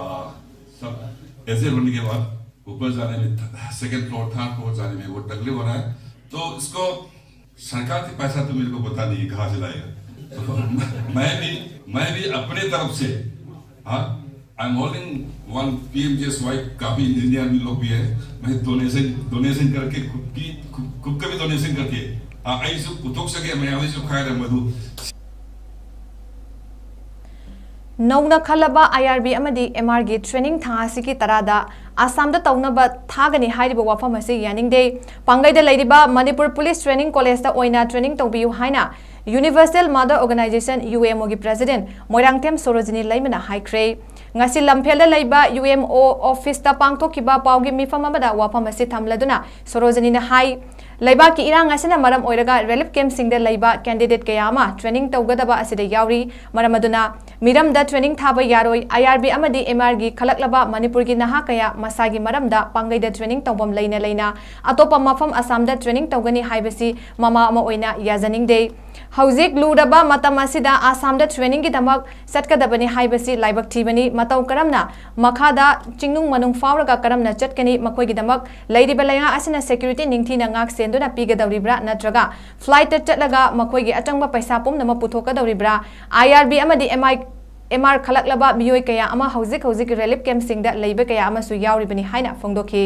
सब ऐसे होने के बाद ऊपर जाने में, सेकंड फ्लोर, थर्ड फ्लोर जाने में वो तकलीफ हो रहा है। तो इसको सरकार के पैसा तो मेरे को पता नहीं है कहाँ से लाएगा। तो मैं भी, मैं भी अपने तरफ से, हाँ, I am holding one PMGSY, काफी इंजीनियर भी लोग भी है, मैं डोनेशन डोनेशन करके खुद की खुद खुद का भी डोनेशन करके, हाँ, ꯑꯩꯁꯨ ꯄꯨꯊꯣꯛꯆꯒꯦ, ꯃꯌꯥꯝꯒꯤꯁꯨ ꯈꯥꯏꯔꯝꯕꯗꯨ꯫ ꯅꯧꯅ ꯈꯜꯂꯕ ꯑꯥꯏ ꯑꯥꯔ ꯕꯤ ꯑꯃꯗꯤ ꯑꯦꯝ ꯑꯥꯔꯒꯤ ꯇ꯭ꯔꯦꯅꯤꯡ ꯊꯥ ꯑꯁꯤꯒꯤ ꯇꯔꯥꯗ ꯑꯁꯥꯝꯗ ꯇꯧꯅꯕ ꯊꯥꯒꯅꯤ ꯍꯥꯏꯔꯤꯕ ꯋꯥꯐꯝ ꯑꯁꯤ ꯌꯥꯅꯤꯡꯗꯦ꯫ ꯄꯥꯡꯒꯩꯗ ꯂꯩꯔꯤꯕ ꯃꯅꯤꯄꯨꯔ ꯄꯨꯂꯤꯁ ꯇ꯭ꯔꯦꯅꯤꯡ ꯀꯣꯂꯦꯖꯇ ꯑꯣꯏꯅ ꯇ꯭ꯔꯦꯅꯤꯡ ꯇꯧꯕꯤꯌꯨ ꯍꯥꯏꯅ universal mother organisation, U M ꯑꯣꯒꯤ ꯄ꯭ꯔꯦꯁꯤꯗꯦꯟꯠ ꯃꯣꯏꯔꯥꯡꯊꯦꯝ ꯁꯣꯔꯣꯖꯤꯅꯤ ꯂꯩꯃꯅ ꯍꯥꯏꯈ꯭ꯔꯦ꯫ ꯉꯁꯤ ꯂꯝꯐꯦꯜꯗ ꯂꯩꯕ ꯌꯨ ꯑꯦꯝ ꯑꯣ ꯑꯣꯐꯤꯁꯇ ꯄꯥꯡꯊꯣꯛꯈꯤꯕ ꯄꯥꯎꯒꯤ ꯃꯤꯐꯝ ꯑꯃꯗ ꯋꯥꯐꯝ ꯑꯁꯤ ꯊꯝꯂꯗꯨꯅ ꯁꯣꯔꯣꯖꯤꯅꯤꯅ ꯍꯥꯏ, ꯂꯩꯕꯥꯛꯀꯤ ꯏꯔꯥꯡ ꯑꯁꯤꯅ ꯃꯔꯝ ꯑꯣꯏꯔꯒ ꯔꯤꯂꯤꯐ ꯀꯦꯝꯞꯁꯤꯡꯗ ꯂꯩꯕ ꯀꯦꯟꯗꯤꯗꯦꯠ ꯀꯌꯥ ꯑꯃ ꯇ꯭ꯔꯦꯅꯤꯡ ꯇꯧꯒꯗꯕ ꯑꯁꯤꯗ ꯌꯥꯎꯔꯤ꯫ ꯃꯔꯝ ꯑꯗꯨꯅ ꯃꯤꯔꯝꯗ ꯇ꯭ꯔꯦꯅꯤꯡ ꯊꯥꯕ ꯌꯥꯔꯣꯏ꯫ ꯑꯥꯏ ꯑꯥꯔ ꯕꯤ ꯑꯃꯗꯤ ꯑꯦꯝ ꯑꯥꯔꯒꯤ ꯈꯜꯂꯛꯂꯕ ꯃꯅꯤꯄꯨꯔꯒꯤ ꯅꯍꯥ ꯀꯌꯥ ꯃꯁꯥꯒꯤ ꯃꯔꯝꯗ ꯄꯥꯡꯒꯩꯗ ꯇ꯭ꯔꯦꯅꯤꯡ ꯇꯧꯐꯝ ꯂꯩꯅ ꯂꯩꯅ ꯑꯇꯣꯞꯄ ꯃꯐꯝ ꯑꯁꯥꯝꯗ ꯇ꯭ꯔꯦꯅꯤꯡ ꯇꯧꯒꯅꯤ ꯍꯥꯏꯕꯁꯤ ꯃꯃꯥ ꯑꯃ ꯑꯣꯏꯅ ꯌꯥꯖꯅꯤꯡꯗꯦ꯫ ꯍꯧꯖꯤꯛ ꯂꯨꯔꯕ ꯃꯇꯝ ꯑꯁꯤꯗ ꯑꯁꯥꯝꯗ ꯇ꯭ꯔꯦꯅꯤꯡꯒꯤꯗꯃꯛ ꯆꯠꯀꯗꯕꯅꯤ ꯍꯥꯏꯕꯁꯤ ꯂꯥꯏꯕꯛ ꯊꯤꯕꯅꯤ꯫ ꯃꯇꯧ ꯀꯔꯝꯅ ꯃꯈꯥꯗ ꯆꯤꯡꯅꯨꯡ ꯃꯅꯨꯡ ꯐꯥꯎꯔꯒ ꯀꯔꯝꯅ ꯆꯠꯀꯅꯤ? ꯃꯈꯣꯏꯒꯤꯗꯃꯛ ꯂꯩꯔꯤꯕ ꯂꯩꯉꯥꯛ ꯑꯁꯤꯅ ꯁꯦꯀ꯭ꯌꯨꯔꯤꯇꯤ ꯅꯤꯡꯊꯤꯅ ꯉꯥꯛ ꯁꯦꯟꯗꯨꯅ ꯄꯤꯒꯗꯧꯔꯤꯕ꯭ꯔꯥ, ꯅꯠꯇ꯭ꯔꯒ ꯐ꯭ꯂꯥꯏꯠꯇ ꯆꯠꯂꯒ ꯃꯈꯣꯏꯒꯤ ꯑꯆꯪꯕ ꯄꯩꯁꯥ ꯄꯨꯝꯅꯃꯛ ꯄꯨꯊꯣꯛꯀꯗꯧꯔꯤꯕ꯭ꯔꯥ? ꯑꯥꯏ ꯑꯥꯔ ꯕꯤ ꯑꯃꯗꯤ ꯑꯦꯝ ꯑꯥꯏ, ꯑꯦꯝ ꯑꯥꯔ ꯈꯜꯂꯛꯂꯕ ꯃꯤꯑꯣꯏ ꯀꯌꯥ ꯑꯃ ꯍꯧꯖꯤꯛ ꯍꯧꯖꯤꯛ ꯔꯤꯂꯤꯐ ꯀꯦꯝꯞꯁꯤꯡꯗ ꯂꯩꯕ ꯀꯌꯥ ꯑꯃꯁꯨ ꯌꯥꯎꯔꯤꯕꯅꯤ ꯍꯥꯏꯅ ꯐꯣꯡꯗꯣꯛꯈꯤ꯫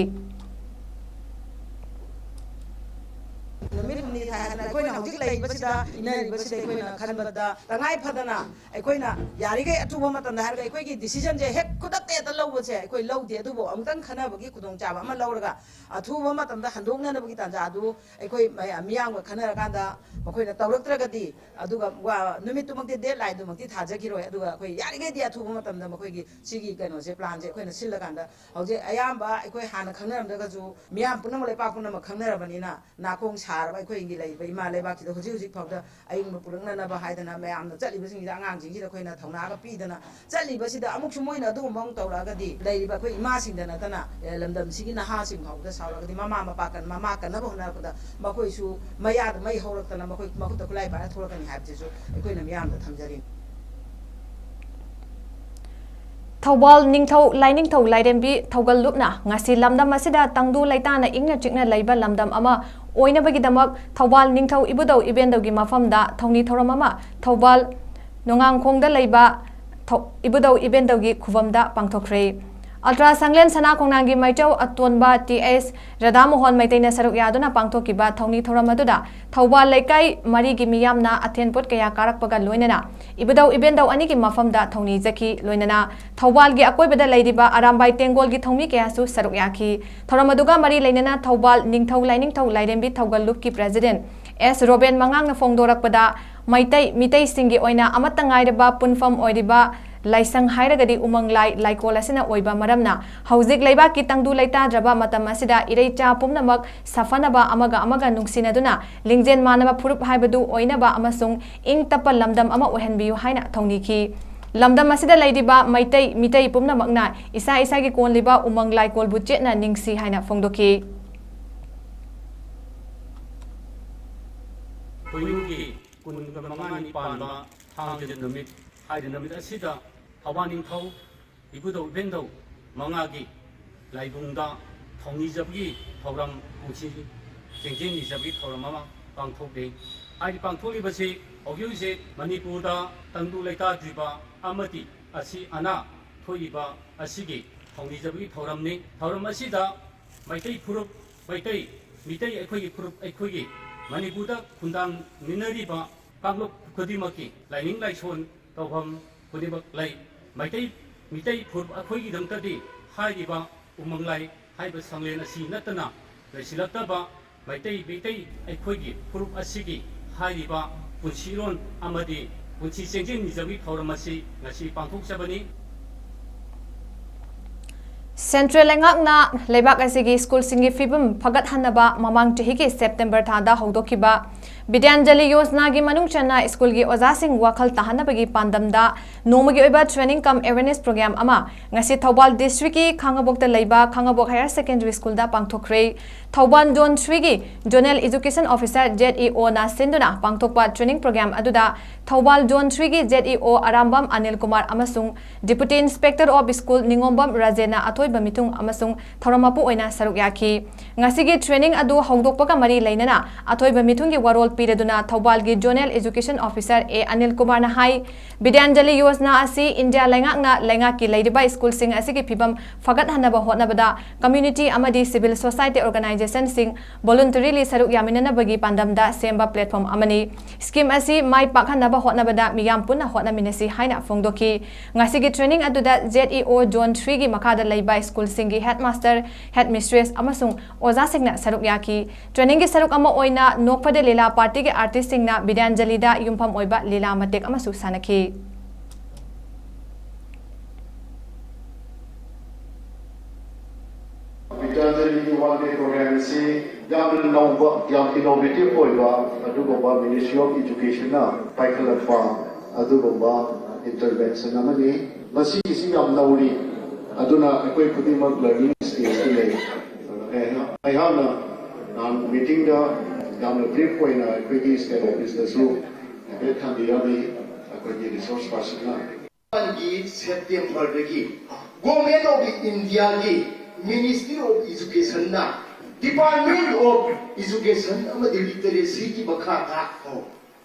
ꯅꯨꯃꯤꯠ ꯊꯥꯏ ꯍꯥꯏꯗꯅ ꯑꯩꯈꯣꯏꯅ ꯍꯧꯖꯤꯛ ꯂꯩꯔꯤꯕꯁꯤꯗ, ꯏꯟꯅꯔꯤꯕꯁꯤꯗ ꯑꯩꯈꯣꯏꯅ ꯈꯟꯕꯗ ꯇꯉꯥꯏ ꯐꯗꯅ ꯑꯩꯈꯣꯏꯅ ꯌꯥꯔꯤꯈꯩ ꯑꯊꯨꯕ ꯃꯇꯝꯗ ꯍꯥꯏꯔꯒ ꯑꯩꯈꯣꯏꯒꯤ decision ꯁꯦ ꯍꯦꯛ ꯈꯨꯗꯛꯇ ꯍꯦꯛꯇ ꯂꯧꯕꯁꯦ ꯑꯩꯈꯣꯏ ꯂꯧꯗꯦ꯫ ꯑꯗꯨꯕꯨ ꯑꯃꯨꯛꯇꯪ ꯈꯟꯅꯕꯒꯤ ꯈꯨꯗꯣꯡꯆꯥꯕ ꯑꯃ ꯂꯧꯔꯒ ꯑꯊꯨꯕ ꯃꯇꯝꯗ ꯍꯟꯗꯣꯛꯅꯅꯕꯒꯤ ꯇꯥꯟꯖꯥ ꯑꯗꯨ ꯑꯩꯈꯣꯏ ꯃꯌꯥꯝ, ꯃꯤꯌꯥꯝꯒ ꯈꯟꯅꯔꯀꯥꯟꯗ ꯃꯈꯣꯏꯅ ꯇꯧꯔꯛꯇ꯭ꯔꯒꯗꯤ, ꯑꯗꯨꯒ ꯋꯥ-, ꯅꯨꯃꯤꯠꯇꯨꯃꯛꯇꯤ, deadline ꯗꯨꯃꯛꯇꯤ ꯊꯥꯖꯈꯤꯔꯣꯏ꯫ ꯑꯗꯨꯒ ꯑꯩꯈꯣꯏ ꯌꯥꯔꯤꯈꯩꯗꯤ ꯑꯊꯨꯕ ꯃꯇꯝꯗ ꯃꯈꯣꯏꯒꯤ ꯁꯤꯒꯤ ꯀꯩꯅꯣꯁꯦ, plan ꯁꯦ ꯑꯩꯈꯣꯏꯅ ꯁꯤꯜꯂꯀꯥꯟꯗ, ꯍꯧꯖꯤꯛ ꯑꯌꯥꯝꯕ ꯑꯩꯈꯣꯏ ꯍꯥꯟꯅ ꯈꯪꯅꯔꯝꯗ꯭ꯔꯒꯁꯨ ꯃꯤꯌꯥꯝ ꯄꯨꯝꯅꯃꯛ, ꯂꯩꯄꯥꯛ ꯄꯨꯝꯅꯃꯛ ꯈꯪꯅꯔꯕꯅꯤꯅ, ꯅꯥꯀꯣꯡ ꯁꯥꯔꯕ ꯑꯩꯈꯣꯏꯒꯤ ꯂꯩꯔꯤꯕ ꯏꯃꯥ ꯂꯩꯕꯥꯛꯁꯤꯗ ꯍꯧꯖꯤꯛ ꯍꯧꯖꯤꯛ ꯐꯥꯎꯗ ꯑꯏꯪꯕ ꯄꯨꯔꯛꯅꯅꯕ ꯍꯥꯏꯗꯅ ꯃꯌꯥꯝꯅ ꯆꯠꯂꯤꯕꯁꯤꯡꯁꯤꯗ, ꯑꯉꯥꯡꯁꯤꯡꯁꯤꯗ ꯑꯩꯈꯣꯏꯅ ꯊꯧꯅꯥꯒ ꯄꯤꯗꯅ ꯆꯠꯂꯤꯕꯁꯤꯗ, ꯑꯃꯨꯛꯁꯨ ꯃꯣꯏꯅ ꯑꯗꯨꯒꯨꯝꯕ ꯑꯃꯨꯛ ꯇꯧꯔꯛꯑꯒꯗꯤ ꯂꯩꯔꯤꯕ ꯑꯩꯈꯣꯏ ꯏꯃꯥꯁꯤꯡꯗ ꯅꯠꯇꯅ, ꯑꯦ, ꯂꯝꯗꯝꯁꯤꯒꯤ ꯅꯍꯥꯁꯤꯡ ꯐꯥꯎꯕꯗ ꯁꯥꯎꯔꯛꯑꯒꯗꯤ, ꯃꯃꯥ ꯃꯄꯥ ꯀꯟ-, ꯃꯃꯥ ꯀꯟꯅꯕ ꯍꯣꯠꯅꯔꯛꯄꯗ ꯃꯈꯣꯏꯁꯨ ꯃꯌꯥꯗ ꯃꯩ ꯍꯧꯔꯛꯇꯅ ꯃꯈꯣꯏ ꯃꯈꯨꯠꯇ ꯈꯨꯠꯂꯥꯏ ꯄꯥꯏꯔ ꯊꯣꯛꯂꯛꯀꯅꯤ ꯍꯥꯏꯕꯁꯤꯁꯨ ꯑꯩꯈꯣꯏꯅ ꯃꯤꯌꯥꯝꯗ ꯊꯝꯖꯔꯤꯅꯤ꯫ ꯊꯧꯕꯥꯜ ꯅꯤꯡꯊꯧ ꯂꯥꯏꯅꯤꯡꯊꯧ ꯂꯥꯏꯔꯦꯝꯕꯤ ꯊꯧꯒꯜꯂꯨꯞꯅ ꯉꯁꯤ ꯂꯝꯗꯝ ꯑꯁꯤꯗ ꯇꯪꯗꯨ ꯂꯩꯇꯥꯅ ꯏꯪꯅ ꯆꯤꯛꯅ ꯂꯩꯕ ꯂꯝꯗꯝ ꯑꯃ ꯑꯣꯏꯅꯕꯒꯤꯗꯃꯛ ꯊꯧꯕꯥꯜ ꯅꯤꯡꯊꯧ ꯏꯕꯨꯙꯧ ꯏꯕꯦꯟꯗꯧꯒꯤ ꯃꯐꯝꯗ ꯊꯧꯅꯤ ꯊꯧꯔꯝ ꯑꯃ ꯊꯧꯕꯥꯜ ꯅꯣꯡꯉꯥꯡꯈꯣꯡꯗ ꯂꯩꯕ ꯊꯧ-, ꯏꯕꯨꯙꯧ ꯏꯕꯦꯟꯗꯧꯒꯤ ꯈꯨꯕꯝꯗ ꯄꯥꯡꯊꯣꯛꯈ꯭ꯔꯦ꯫ ꯑꯜꯇ꯭ꯔꯥ ꯁꯪꯂꯦꯟ ꯁꯅꯥ ꯈꯣꯡꯅꯥꯡꯒꯤ ꯃꯥꯏꯆꯧ ꯑꯇꯣꯟꯕ ꯇꯤ ꯑꯦꯁ ꯔꯥꯙꯥꯃꯣꯍꯟ ꯃꯩꯇꯩꯅ ꯁꯔꯨꯛ ꯌꯥꯗꯨꯅ ꯄꯥꯡꯊꯣꯛꯈꯤꯕ ꯊꯧꯅꯤ ꯊꯧꯔꯝ ꯑꯗꯨꯗ ꯊꯧꯕꯥꯜ ꯂꯩꯀꯥꯏ ꯃꯔꯤꯒꯤ ꯃꯤꯌꯥꯝꯅ ꯑꯊꯦꯟ ꯄꯣꯠ ꯀꯌꯥ ꯀꯥꯔꯛꯄꯒ ꯂꯣꯏꯅꯅ ꯏꯕꯨꯙꯧ ꯏꯕꯦꯟꯗꯧ ꯑꯅꯤꯒꯤ ꯃꯐꯝꯗ ꯊꯧꯅꯤꯖꯈꯤ꯫ ꯂꯣꯏꯅꯅ ꯊꯧꯕꯥꯜꯒꯤ ꯑꯀꯣꯏꯕꯗ ꯂꯩꯔꯤꯕ ꯑꯔꯥꯝꯕꯥꯏ ꯇꯦꯡꯒꯣꯜꯒꯤ ꯊꯧꯃꯤ ꯀꯌꯥꯁꯨ ꯁꯔꯨꯛ ꯌꯥꯈꯤ꯫ ꯊꯧꯔꯝ ꯑꯗꯨꯒ ꯃꯔꯤ ꯂꯩꯅꯅ ꯊꯧꯕꯥꯜ ꯅꯤꯡꯊꯧ ꯂꯥꯏꯅꯤꯡꯊꯧ ꯂꯥꯏꯔꯦꯝꯕꯤ ꯊꯧꯒꯜ ꯂꯨꯞꯀꯤ president ꯑꯦꯁ ꯔꯣꯕꯦꯟ ꯃꯉꯥꯡꯅ ꯐꯣꯡꯗꯣꯔꯛꯄꯗ, ꯃꯩꯇꯩ ꯃꯤꯇꯩꯁꯤꯡꯒꯤ ꯑꯣꯏꯅ ꯑꯃꯠꯇ ꯉꯥꯏꯔꯕ ꯄꯨꯟꯐꯝ ꯑꯣꯏꯔꯤꯕ ꯂꯥꯏꯁꯪ ꯍꯥꯏꯔꯒꯗꯤ ꯎꯃꯪ ꯂꯥꯏ ꯂꯥꯏꯀꯣꯜ ꯑꯁꯤꯅ ꯑꯣꯏꯕ ꯃꯔꯝꯅ, ꯍꯧꯖꯤꯛ ꯂꯩꯕꯥꯛꯀꯤ ꯇꯪꯗꯨ ꯂꯩꯇꯥꯗ꯭ꯔꯕ ꯃꯇꯝ ꯑꯁꯤꯗ ꯏꯔꯩꯆꯥ ꯄꯨꯝꯅꯃꯛ ꯁꯥꯐꯅꯕ, ꯑꯃꯒ ꯑꯃꯒ ꯅꯨꯡꯁꯤꯅꯗꯨꯅ ꯂꯤꯡꯖꯦꯜ ꯃꯥꯟꯅꯕ ꯐꯨꯔꯨꯞ ꯍꯥꯏꯕꯗꯨ ꯑꯣꯏꯅꯕ ꯑꯃꯁꯨꯡ ꯏꯪ ꯇꯞꯄ ꯂꯝꯗꯝ ꯑꯃ ꯑꯣꯏꯍꯟꯕꯤꯌꯨ ꯍꯥꯏꯅ ꯊꯧꯅꯤꯈꯤ꯫ ꯂꯝꯗꯝ ꯑꯁꯤꯗ ꯂꯩꯔꯤꯕ ꯃꯩꯇꯩ ꯃꯤꯇꯩ ꯄꯨꯝꯅꯃꯛꯅ ꯏꯁꯥ ꯏꯁꯥꯒꯤ ꯀꯣꯜꯂꯤꯕ ꯎꯃꯪ ꯂꯥꯏꯀꯣꯜꯕꯨ ꯆꯦꯠꯅ ꯅꯤꯡꯁꯤ ꯍꯥꯏꯅ ꯐꯣꯡꯗꯣꯛꯈꯤ꯫ ꯄꯣꯏꯅꯨꯒꯤ ꯀꯨꯟꯒ ꯃꯉꯥꯅꯤ ꯄꯥꯟꯕ ꯊꯥꯡꯖ ꯅꯨꯃꯤꯠ ꯍꯥꯏꯔꯤꯕ ꯅꯨꯃꯤꯠ ꯑꯁꯤꯗ ꯊꯧꯕꯥꯜ ꯅꯤꯡꯊꯧ ꯏꯕꯨꯙꯧ ꯏꯕꯦꯟꯙꯧ ꯃꯉꯥꯒꯤ ꯂꯥꯏꯕꯨꯡꯗ ꯊꯧꯅꯤꯖꯕꯒꯤ ꯊꯧꯔꯝ, ꯄꯨꯟꯁꯤ ꯆꯦꯡꯖꯦꯜ ꯅꯤꯖꯕꯒꯤ ꯊꯧꯔꯝ ꯑꯃ ꯄꯥꯡꯊꯣꯛꯂꯤ꯫ ꯍꯥꯏꯔꯤꯕ ꯄꯥꯡꯊꯣꯛꯂꯤꯕꯁꯤ ꯍꯧꯖꯤꯛ ꯍꯧꯖꯤꯛ ꯃꯅꯤꯄꯨꯔꯗ ꯇꯪꯗꯨ ꯂꯩꯇꯥꯗ꯭ꯔꯤꯕ ꯑꯃꯗꯤ ꯑꯁꯤ ꯑꯅꯥ ꯊꯣꯛꯏꯕ ꯑꯁꯤꯒꯤ ꯊꯧꯅꯤꯖꯕꯒꯤ ꯊꯧꯔꯝꯅꯤ꯫ ꯊꯧꯔꯝ ꯑꯁꯤꯗ ꯃꯩꯇꯩ ꯐꯨꯔꯨꯞ, ꯃꯩꯇꯩ, ꯃꯤꯇꯩ ꯑꯩꯈꯣꯏꯒꯤ ꯐꯨꯔꯨꯞ, ꯑꯩꯈꯣꯏꯒꯤ ꯃꯅꯤꯄꯨꯔꯗ ꯈꯨꯟꯗꯥꯃꯤꯟꯅꯔꯤꯕ ꯀꯥꯡꯂꯨꯞ ꯈꯨꯗꯤꯡꯃꯛꯀꯤ ꯂꯥꯏꯅꯤꯡ ꯂꯥꯏꯁꯣꯟ ꯇꯧꯐꯝ ꯈꯨꯗꯤꯡꯃꯛ ꯂꯩ꯫ ꯃꯩꯇꯩ, ꯃꯤꯇꯩ ꯐꯨꯔꯨꯞ ꯑꯩꯈꯣꯏꯒꯤꯗꯃꯛꯇꯗꯤ ꯍꯥꯏꯔꯤꯕ ꯎꯃꯪ ꯂꯥꯏ ꯍꯥꯏꯕ ꯁꯪꯂꯦꯟ ꯑꯁꯤ ꯅꯠꯇꯅ ꯂꯩꯁꯤꯜꯂꯛꯇꯕ ꯃꯩꯇꯩ, ꯃꯤꯇꯩ ꯑꯩꯈꯣꯏꯒꯤ ꯐꯨꯔꯨꯞ ꯑꯁꯤꯒꯤ ꯍꯥꯏꯔꯤꯕ ꯄꯨꯟꯁꯤꯔꯣꯟ ꯑꯃꯗꯤ ꯄꯨꯟꯁꯤ ꯆꯦꯟꯖꯤꯟ ꯅꯤꯖꯕꯒꯤ ꯊꯧꯔꯝ ꯑꯁꯤ ꯉꯁꯤ ꯄꯥꯡꯊꯣꯛꯆꯕꯅꯤ꯫ ꯁꯦꯟꯇ꯭ꯔꯦꯜ ꯂꯩꯉꯥꯛꯅ ꯂꯩꯕꯥꯛ ꯑꯁꯤꯒꯤ ꯁ꯭ꯀꯨꯜꯁꯤꯡꯒꯤ ꯐꯤꯕꯝ ꯐꯒꯠꯍꯟꯅꯕ ꯃꯃꯥꯡ ꯆꯍꯤꯒꯤ ꯁꯦꯞꯇꯦꯝꯕꯔ ꯊꯥꯗ ꯍꯧꯗꯣꯛꯈꯤꯕ ꯕꯤꯗ꯭ꯌꯥꯟꯖꯂꯤ ꯌꯣꯖꯅꯥꯒꯤ ꯃꯅꯨꯡ ꯆꯟꯅ ꯁ꯭ꯀꯨꯜꯒꯤ ꯑꯣꯖꯥꯁꯤꯡ ꯋꯥꯈꯜ ꯇꯥꯍꯟꯅꯕꯒꯤ ꯄꯥꯟꯗꯝꯗ ꯅꯣꯡꯃꯒꯤ ꯑꯣꯏꯕ training cum awareness program ꯑꯃ ꯉꯁꯤ ꯊꯧꯕꯥꯜ district ꯀꯤ ꯈꯥꯡꯉꯕꯣꯛꯇ ꯂꯩꯕ ꯈꯥꯡꯉꯕꯣꯛ Higher Secondary School ꯗ ꯄꯥꯡꯊꯣꯛꯈ꯭ꯔꯦ꯫ ꯊꯧꯕꯥꯜ Zone three ꯒꯤ Zonal Education Officer, Z E O ꯅ ꯁꯤꯟꯗꯨꯅ ꯄꯥꯡꯊꯣꯛꯄ training program ꯑꯗꯨꯗ ꯊꯧꯕꯥꯜ Zone three ꯒꯤ Z E O Arambam Anil Kumar ꯑꯃꯁꯨꯡ Deputy Inspector of School ꯅꯤꯉꯣꯝꯕꯝ ꯔꯥꯖꯦꯟꯅ ꯑꯊꯣꯏꯕ ꯃꯤꯊꯨꯡ ꯑꯃꯁꯨꯡ ꯊꯧꯔꯝ ꯃꯄꯨ ꯑꯣꯏꯅ ꯁꯔꯨꯛ ꯌꯥꯈꯤ꯫ ꯉꯁꯤꯒꯤ training ꯑꯗꯨ ꯍꯧꯗꯣꯛꯄꯒ ꯃꯔꯤ ꯂꯩꯅꯅ ꯑꯊꯣꯏꯕ ꯃꯤꯊꯨꯡꯒꯤ ꯋꯥꯔꯣꯜ ꯄꯤꯔꯗꯨꯅ ꯊꯧꯕꯥꯜꯒꯤ Zonal Education Officer A Anil ꯀꯨꯃꯥꯔꯅ ꯍꯥꯏ, ꯕꯤꯗ꯭ꯌꯥꯟꯖꯂꯤ ꯌꯣꯖꯅꯥ ꯑꯁꯤ ꯏꯟꯗꯤꯌꯥ ꯂꯩꯉꯥꯛꯅ ꯂꯩꯉꯥꯛꯀꯤ ꯂꯩꯔꯤꯕ ꯁ꯭ꯀꯨꯜꯁꯤꯡ ꯑꯁꯤꯒꯤ ꯐꯤꯕꯝ ꯐꯒꯠꯍꯟꯅꯕ ꯍꯣꯠꯅꯕꯗ community ꯑꯃꯗꯤ civil society organization ꯁꯤꯡ voluntarily ꯁꯔꯨꯛ ꯌꯥꯃꯤꯟꯅꯅꯕꯒꯤ ꯄꯥꯟꯗꯝꯗ ꯁꯦꯝꯕ platform ꯑꯃꯅꯤ꯫ Scheme ꯑꯁꯤ ꯃꯥꯏ ꯄꯥꯛꯍꯟꯅꯕ ꯍꯣꯠꯅꯕꯗ ꯃꯤꯌꯥꯝ ꯄꯨꯟꯅ ꯍꯣꯠꯅꯃꯤꯟꯅꯁꯤ ꯍꯥꯏꯅ ꯐꯣꯡꯗꯣꯛꯈꯤ꯫ ꯉꯁꯤꯒꯤ training ꯑꯗꯨꯗ Z E O Zone three ꯒꯤ ꯃꯈꯥꯗ ꯂꯩꯕ ꯁ꯭ꯀꯨꯜꯁꯤꯡꯒꯤ headmaster, headmistress ꯑꯃꯁꯨꯡ ꯑꯣꯖꯥꯁꯤꯡꯅ ꯁꯔꯨꯛ ꯌꯥꯈꯤ꯫ Training ꯒꯤ ꯁꯔꯨꯛ ꯑꯃ ꯑꯣꯏꯅ ꯅꯣꯛꯐꯗꯦ ꯂꯤꯂꯥ party ꯒꯤ artist ꯁꯤꯡꯅ ꯕꯤꯗ꯭ꯌꯥꯟꯖꯂꯤꯗ ꯌꯨꯝꯐꯝ ꯑꯣꯏꯕ ꯂꯤꯂꯥ ꯃꯇꯦꯛ ꯑꯃꯁꯨ ꯁꯥꯟꯅꯈꯤ꯫ ꯕꯤꯗ꯭ꯌꯥꯟꯖꯂꯤꯒꯤ one day program ꯑꯁꯤ ꯌꯥꯝꯅ ꯅꯧꯕ, ꯌꯥꯝ innovative ꯑꯣꯏꯕ ꯑꯗꯨꯒꯨꯝꯕ Ministry of Education ꯅ ꯄꯥꯏꯈꯠꯂꯛꯄ ꯑꯗꯨꯒꯨꯝꯕ intervention ꯑꯃꯅꯤ꯫ ꯃꯁꯤꯒꯤꯁꯤ ꯌꯥꯝ ꯅꯧꯔꯤ, ꯑꯗꯨꯅ ꯑꯩꯈꯣꯏ ꯈꯨꯗꯤꯡꯃꯛ learning stage ꯇ ꯂꯩ꯫ ꯑꯩꯍꯥꯛꯅ ꯅꯍꯥꯟ meeting ꯗ ꯌꯥꯝꯅ brief ꯑꯣꯏꯅ ꯑꯩꯈꯣꯏꯒꯤ state office ꯇꯁꯨ ꯍꯥꯏꯐꯦꯠ ꯊꯝꯕꯤꯔꯝꯃꯤ ꯑꯩꯈꯣꯏꯒꯤ resource person ꯅ꯫ ꯒꯤ September ꯗꯒꯤ Government of India ꯒꯤ Ministry of Education ꯅ Department of Education ꯑꯃꯗꯤ Literacy ꯒꯤ ꯃꯈꯥꯗ